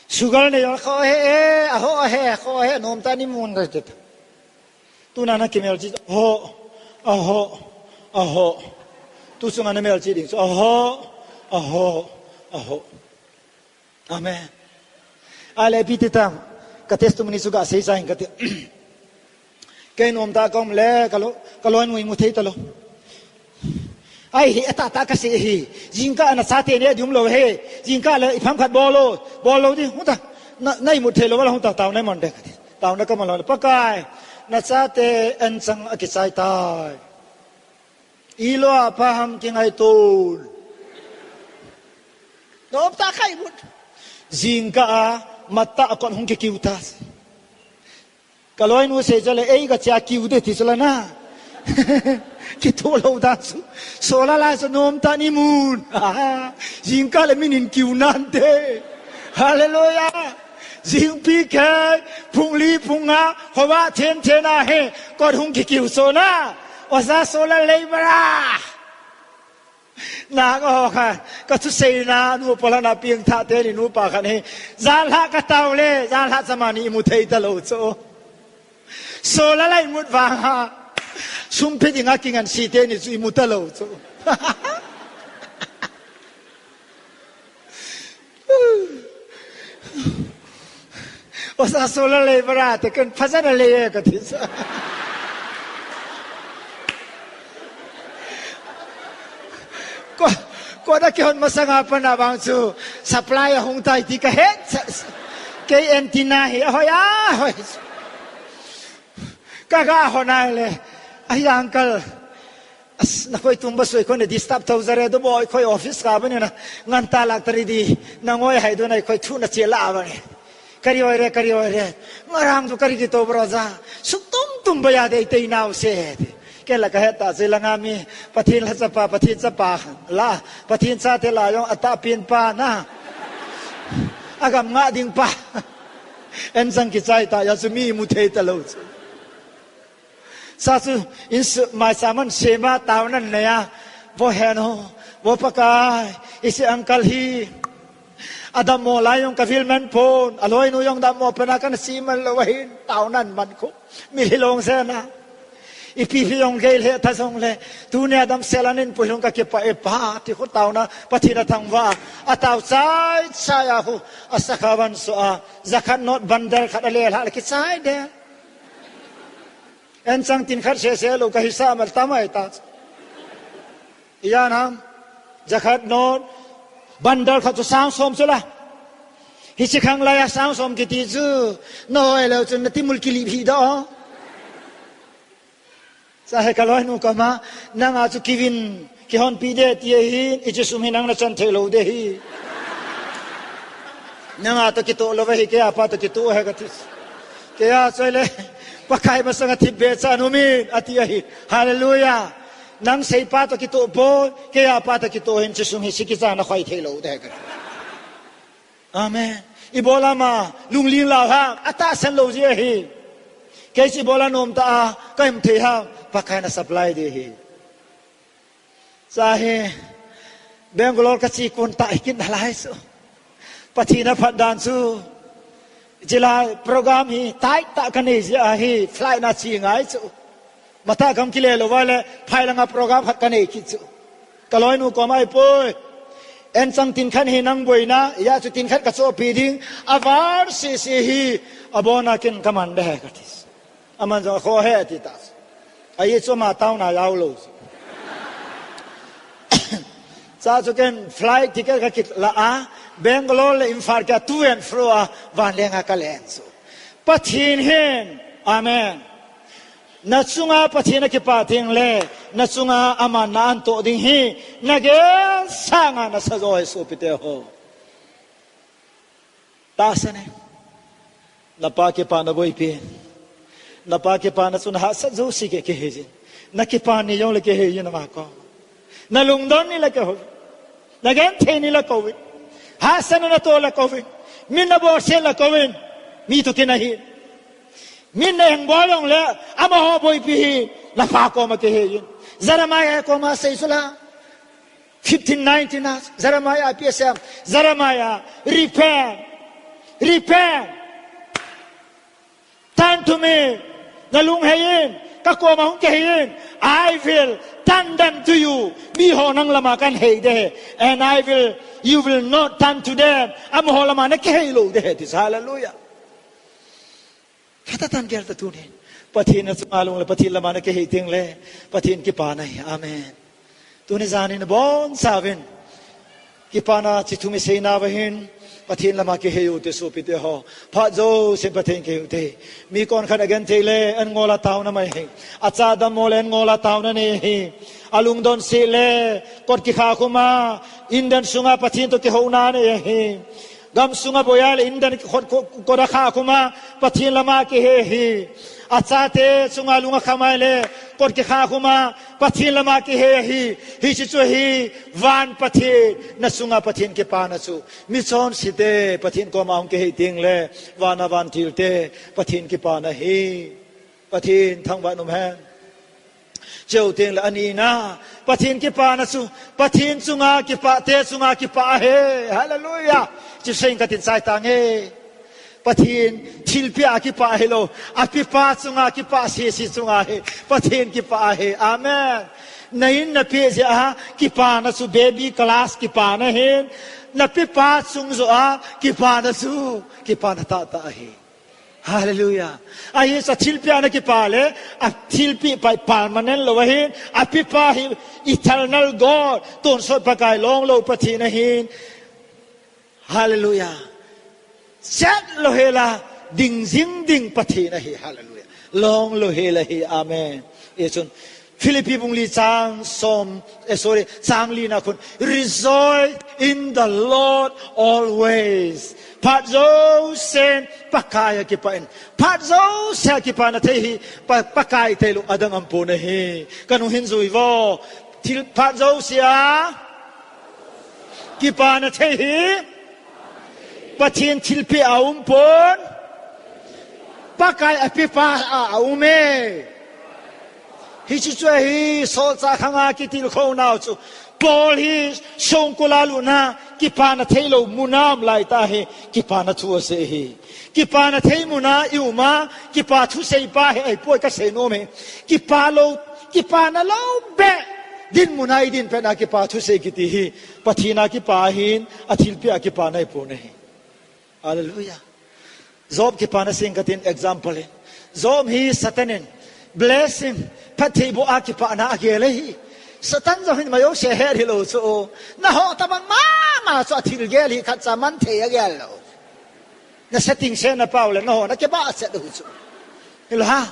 Sugar nei jong kho he, eh, aho he, kho he, nomtah in imun ka ti ta. Tuna na kimelchih, aho, aho, aho. Tu chunga na melchih ding chu, aho, aho, aho. Amen. Ale ipi ti tam, ka testimony chu ga sei sa ing kate. Kei nomtah a ka um le, ka lo, ka loinu imu thei talou. Ahi, atahtah ka sei ahi. Jingkah a na chate ne ding um lou ahi. Jingkah le ipham khat bol lou, bol lou ding. Hung ta, na, na imu thei lou vala hung ta, taona imang ding kati. Taona ka mang lou le, Pakai, na chate anchang a kichai tai. Ilou a pha ham kingaito. Nomtah a ka imut. Jingkah a, mat tah a kot hung kikiu ta. Ka loinu sei chu le, ei ka cha kiu de ti chu la na. Kitoh lou dan chu. Solar lai chu nomtah in imun. Jingkah le min in kiu nante. Hallelujah. Jingpi kei, phung li phung nga, hova then then a he, kot hung kikiu so na. Oja solar lei bara. Na ka ho kha, ka thuseina, nu pa la na piang tha te ni nu pa khan hi. Jan lha ka tao le, jan lha chama ni imu thei talou chu. Solar lai mut vang a. Sum phe dinga kingan si te ni chu imu talou chu. Osa solar lei bara te kan phajana lei e ka ti sa. Ko, ko da kihon masanga pat a vang chu supply ahung tai ti ka het sa. Kei antenna hi ahoi ahoi. Ka ga hon a le. Ai uncle. As, na khoi tum ba soi khoi na disturb tho jare do boi khoi office ka bani na ngan ta lak tari di na ngoi hai do na khoi thu na che la bani. Kari oi re, kari oi re. Ngarang du kari ki to bro ja. Suk tum tum ba ya dei tei nau se. Ke la ka het ta se la nga mi. Pathen la chapa, Pathen chapa. La, Pathen chate la jong ata pin pa na. Agam nga ding pa. Anchang kichai ta ya chu mi mu thei talou chu. Sa chu, in su, mai sa man sema tao nan ne ya. Vo heno, vo Pakai, isi uncle hi. Adammo lai jong kavil man pon, aloinu jong dammo pena kana chi man lou ahin, taonan man khu. Mitlhi long sena. Ipi hi jong gei le ta jong le. Tunia damsel anin pui hung kakipah e Pa, ti khu taona, Pathen athangvah. Atao chai chai a khu, asakha van so a, jakhat note bundle khat alelhah le kichai de. Enchang tin khat sese lou kahisah mal tamai ta. Ijan ham, jakhat note bundle khat chu sang som chu la. Hiche khang laiya sang som kiti chu, nahoi leu chun natimul kilip hi doh. Sa he kaloinu koma, nanga chu kivin, kihonpi de ti ahin, hiche sum hi nang nachan thei lou de hi. Nanga toh kitoh lou ahi, keiya Pa toh kitoh ahi kati. Keiya chu le, Pakai masanga thipbeh chan umin, ati ahi. Hallelujah. Nang seipa toh kitoh poi, keiya Pa toh kitoh hin, hiche sum hi sikichan nakhoi thei lou de kati. Amen. Ibola ma, lungling lou ham, atahsan lou jeh ahi. Kei chu ibola nomtah a, kaum thei ham, Pakaiyin a supply de hi. Sa hi, Bangalore kache kon tah hi kit nalai chu. Pathen aphat dan chu. Chulai program hi, tight tah kanei jeh ahi, flight na che ngai chu. Matah kam kile lou va le, phai langa program khat kanei kit chu. Kaloinu koma ahipoi. Enchang tin khat hi nang boina, hia chu tin khat kachohpi ding, avar sese hi, abona ken kaman de he kati. Aman jong akhoh he ati ta. Ahi chu ama taona jao lou. Sa chu ken flight ticket kakilah a, Bangalore le Imphal kia to and fro a, vanlenga kalen chu. Pathen hin, amen. Nachunga Pathen akipah teng le, nachunga aman na antoh ding hi, nagel sanga nasa jo ahi sopite ho. Tahsan e. Napa kipana boipi. Napa kipana chu nahahsat jouse kei, kihei jin. Nakipah ni jongle kihei jin ama koma. Nalungdon ni le kihou. Nagenthei ni le kouvin. Hahsatna natoh le kouvin. Min nabolset le kouvin. Mi toh kinah hih in. Min nahengbol jongle, amaho boipi hi, napa koma kihei jin. Jeremiah koma sei chu la. Fifteen nineteen a, Jeremiah ipi asei em. Jeremiah, repent. Repent. Turn to me. Nalung hei in, kakoma hung kihei in. I will turn them to you. Miho nang lama kahin hei de. And I will, you will not turn to them. Amaho lama nakihei lou de. This, hallelujah. Khat a tan gel ta tunin. Pathen nachunga lung le Pathen lama nakihei teng le. Pathen kipana hi. Amen. Tuni janin abonchauvin. Kipana chi thum isei nauva hin. Pathen lama kihei ute sopite ho. Phat jousen Pathen kihei ute. Mi konkhat agenthei le, an ngol a taona mai hi. Acha dammo le, an ngol a taona nei hi. Alungdon sih le, kot kikha khum a, indan sunga Pathen toh kihouna nei hi. Gam sunga boiya le indan kot, kot, kot akha khum a, Pathen lama kihei hi. Achate chunga lung akham a le, kot kikha khum a, Pathen lama kihei hi. Hiche chu hi, van Pathen, nachunga Pathen kipana chu. Michonse te, Pathen koma hung kihei teng le, vana vantil te, Pathen kipana hi. Pathen thangvah in um hen. Chuteng le anina, Pathen kipana chu, Pathen chunga kipah te chunga kipah ahi. Hallelujah. Chu seiyin katin chai tange. Pathen thilpeh a kipah hilou, apepa chunga kipah sese chunga hi, Pathen kipah ahi. Amen. Na in napeh jeh a, kipana chu baby class kipana hin, napepa chung joh a, kipana chu, kipana tahtah ahi. Hallelujah. Ahi sa thilpeh a nakipah le, athilpeh pa hi permanent lou ahin, apepa hi eternal God, tonsot Pakai longlou Pathen ahin. Hallelujah. Chet louhela, ding jing ding Pathen ahi. Hallelujah. Longlou hela hi. Amen. Hichun, Philippi bung li chang som, eh, sorry, chang li na khun. Rejoice in the Lord always. Phat jousen Pakai a kipah in. Phat jousen kipana thei hi, Pa, Pakai tailou adang aumpon ahi. Kanung hin jui vo. Thil phat jousea kipana thei hi. Pathen thilpeh a aumpon. Pakai apepa a, aume. Hiche chu ahi, solchah khanga kitilkhou nau chu. Paul hi songkul a lutna, kipana theilou muna um lai tah hi, kipana thu asei hi. Kipana thei muna i um a, kipa thusei pa hi ahipoi kasei nom hi. Kipa lou, kipana lou beh dinmun a i din pet na kipa thusei kiti hi, Pathen a kipa ahin, athilpeh a kipana ahipoi. Hallelujah. Job kipana sing katin example hi. Job hi Satan in blessing, phattheiboh a kipana agel ahi. Satan jong hin majouse het hilou chu. Naho tabang mama chu athil gel hi khatcha man thei agel lou. Na setting se na pau le naho na kibah set u chu. Hilou ham?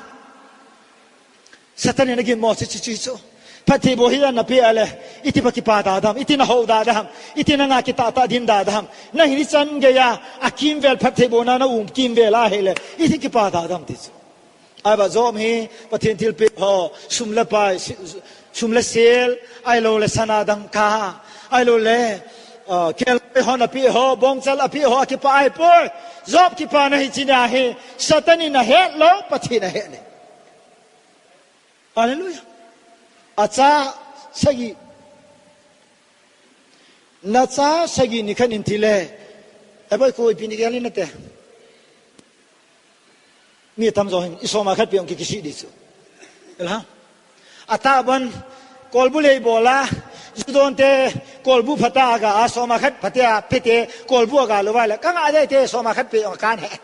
Satan in aginmo chu, chu, chu, chu. Phattheiboh hi ana pe a le, iti pa kipa da dam, iti na ho da dam, iti na nga kitah tah din da dam. Na hin ichan gei a, akimvel phattheibohna na um kimvel ahile, iti kipa da dam ti chu. Ahivang Job hi, Pathen thilpeh ho, sum le pai, si-, sum le sel, ahilou le sana dangka, ahilou le, ah, kelngoi ho ana pe ho, bongchal apeh ho, akipa ahipoi. Job kipana hi china hi, Satan in ahet lou, Pathen in ahet e. Hallelujah. Acha sagi. Nacha sagi nikhat in thi le. Aboi ko ipi ni gel in nate. Mi tamjo hin, i soma khat pe ong ki kisih di chu. Ela. Atah ban, kolbu lei bol a, ju don te, kolbu phat a aga, a soma khat phat a, pe te, kolbu aga lou vai le, ka nga de te, soma khat pe ong kan he.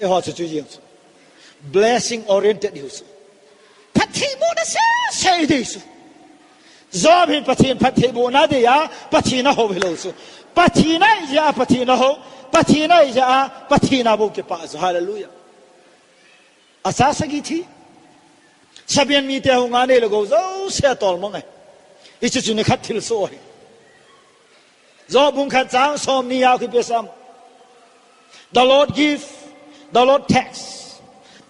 Eiho chu chu jeng chu. Blessing oriented hiu chu. Phattheibohna sese dei chu. Job hin Pathen phattheibohna dei a, Pathen ahou hilou chu. Pathen ahi jeh a Pathen ahou, Pathen ahi jeh a Pathen a bou kipah chu. Hallelujah. Acha sagi thi. Sabian mite hung a nei le gou jouse atol mang e. Hichu chu nikhat thilsoh ahi. Job bung khat chang somni a ipi asei em. The Lord give, the Lord takes.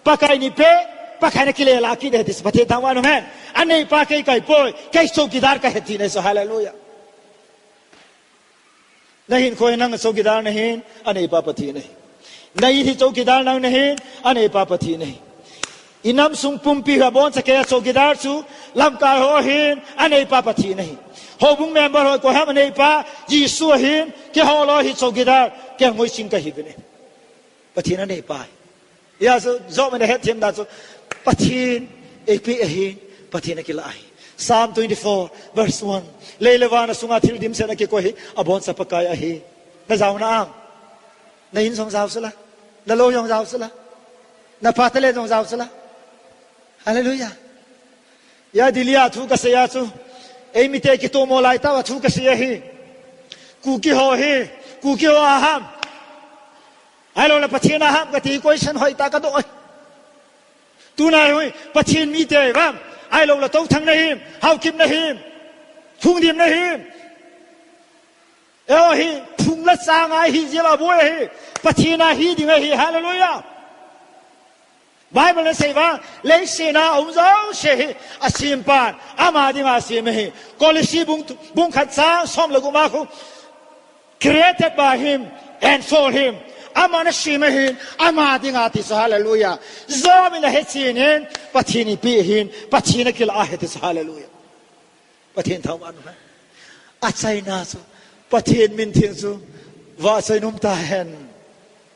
Pakai in eipeh, Pakai in akile la kit e ti chu Pathen thangvah in um hen. Aneipa kei kahipoi, kei chowkidar kahi ti nei chu, hallelujah. Na hinkho hi nang chowkidar nahin, aneipa Pathen ahi. Na it hi chowkidar nang nahin, aneipa Pathen ahi. I nam sung pumpi hi aboncha kei a chowkidar chu, lamkai ho ahin, aneipa Pathen ahi. Houbung member ho koi ham aneipa, Jesu ahin, keiho loi hi chowkidar, kelngoi ching kahiuvin e. Pathen aneipa ahi. Hijeh chun, Job in ahet them dan chu, Pathen eipeh ahin, Pathen akilah ahi. Psalm twenty-four, verse one. Lei le van a sunga thil dimset a kikoi hi, aboncha Pakai ahi. Na jao na am? Na in jong jao sela. Na lou jong jao sela. Na pha talen jong jao sela. Hallelujah. Hia Delhi a thu kasei a chu. Ei mite kitomo lai tah a thu kasei ahi. Kuki ho hi. Kuki ho a ham. Ahilou le Pathen a ham kati question hoitah kadoh e. Tunai hi, Pathen mite vang. Ahilou le Touthang nahim, Haokip nahim, Phungdim nahim. Eiho hi, phung le chang a hi jeh a boi ahi. Pathen a hi ding ahi, hallelujah. Bible in asei vang, leiset a um jouse hi, asempan, ama dinga asem ahi. Colossians bung, bung khat chang som le gup a khu, created by him and for him. Aman asem ahin, ama dinga ti chu, hallelujah. Job in ahe chen in, Pathen eipeh ahin, Pathen akilah ahi ti chu, hallelujah. Pathen thangvah in um hen. Achaina chu, Pathen min theng chu, vahchoi in um tahen.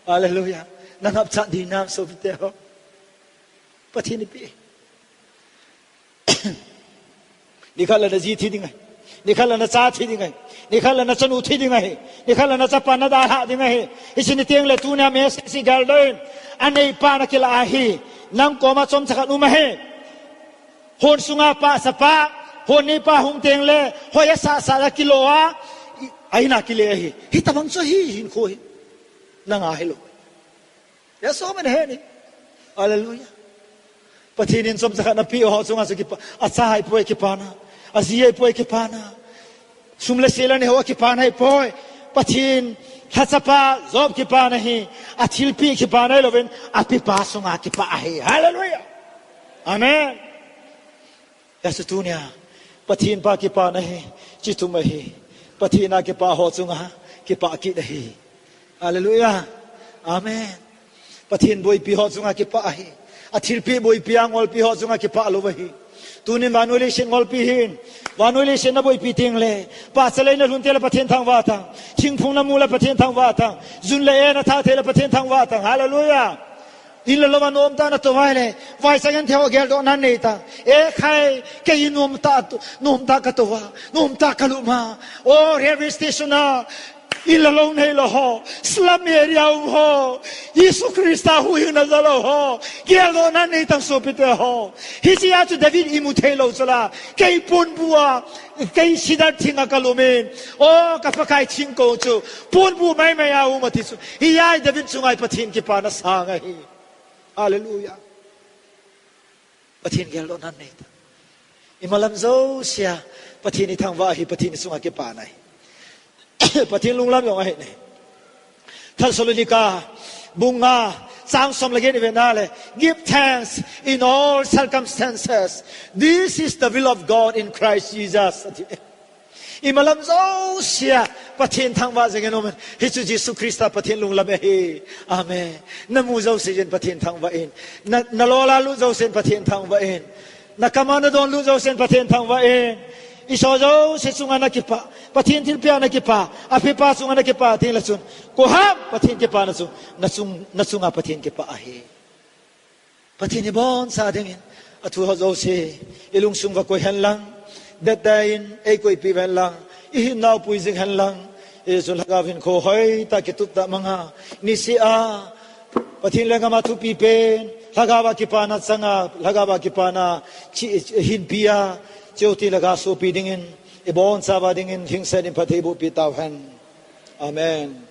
Hallelujah. Na ngapchat ding nam sopite ho. Pathen eipeh. Nikhat le na ji thi ding ahi. Nikhat le na cha thi ding ahi. Nikhat le na chanu thi ding ahi. Nikhat le na chapa na dalhah ding ahi. Hiche ni teng le tunia message hi geldoh in. Aneipa nakilah ahi. Nang koma chomcha khat um ahi. Hon sunga pahsapa. Hon neipa hung teng le. Hoi asah sah a kilo a. A in a kile ahi. Hitobang chu ahi hinkho hi. Nanga hilou. Hijeh a sopi nahet ni. Hallelujah. Pathen in chomcha khat napeh ho chunga chu kipa, acha ahipoi kipana. Aji ahipoi kipana. Sum le sel anei ho kipana ahipoi. Pathen lhachapa Job kipana hi. Athilpeh kipana ahilouvin, apepa chunga kipah ahi. Hallelujah. Amen. Hijeh a chu tunia, Pathen pa kipana hi, chithum ahi. Pathen a kipah ho chunga, kipah kit ahi. Hallelujah. Amen. Pathen boipi ho chunga kipah ahi. Athilpeh boipi a ngolpi ho chunga kipah lou ahi. Tunin vannoi leiset ngolpi hin, vannoi leiset naboipi tengle, pahcha lei nalhun tengle Pathen thangvah tang, thingphung namu le Pathen thangvah tang, jun le e nathah tengle Pathen thangvah tang. Hallelujah. In le louva nomtah natou vai le, vaicha genthei ho geldohna nei tang. E khai, kei nomtah, nomtah katou va, nomtah kalup ma. O railway station a, in le lou neilou ho, slum area um ho, Jesu Christa huhhingna jalou ho, geldohna nei tang sopite ho. Hichea chu David imu theilou chu la, kei ponbua, kei cedar thinga kalup in, o ka Pakai thingkong chu ponbu maimai a um ati chu. Hia hi David chunga hi Pathen kipana sang ahi. Hallelujah. Pathen geldohna nei tang. Imalam jousea Pathen ithangvah hi Pathen ichunga kipana ahi. Pathen lunglam jong ahi ne. Thessalonica bung nga chang som le get ivet na le, give thanks in all circumstances. This is the will of God in Christ Jesus, ati. Imalam jousea Pathen thangvah jeng in um in. Hichu Jesu Christa Pathen lunglam ahi. Amen. Namu jouse jeng in Pathen thangvah in. Na, nalol a lut jouse in Pathen thangvah in. Nakam a nadon lut jouse in Pathen thangvah in. Iso jouse chunga nakipah, Pathen thilpeh a nakipah, aphepa chunga nakipah tengle chun, koi ham Pathen kipana chu, nachung, nachunga Pathen kipah ahi. Pathen iboncha dingin athu ho jouse ilungsung uva koi henlang, dettah in eikoipeh uhen lang, ihinnau pui jing henlang, hichun lhagao hinkho hoitah kitup tah manga niseh a Pathen lenggam a thupi pen, lhagao a kipana changa, lhagao a kipana chi, hinpi a, chutile ga sopi dingin, ibonchauva dingin lhingset in phatthei eibohpeh tauhen. Amen.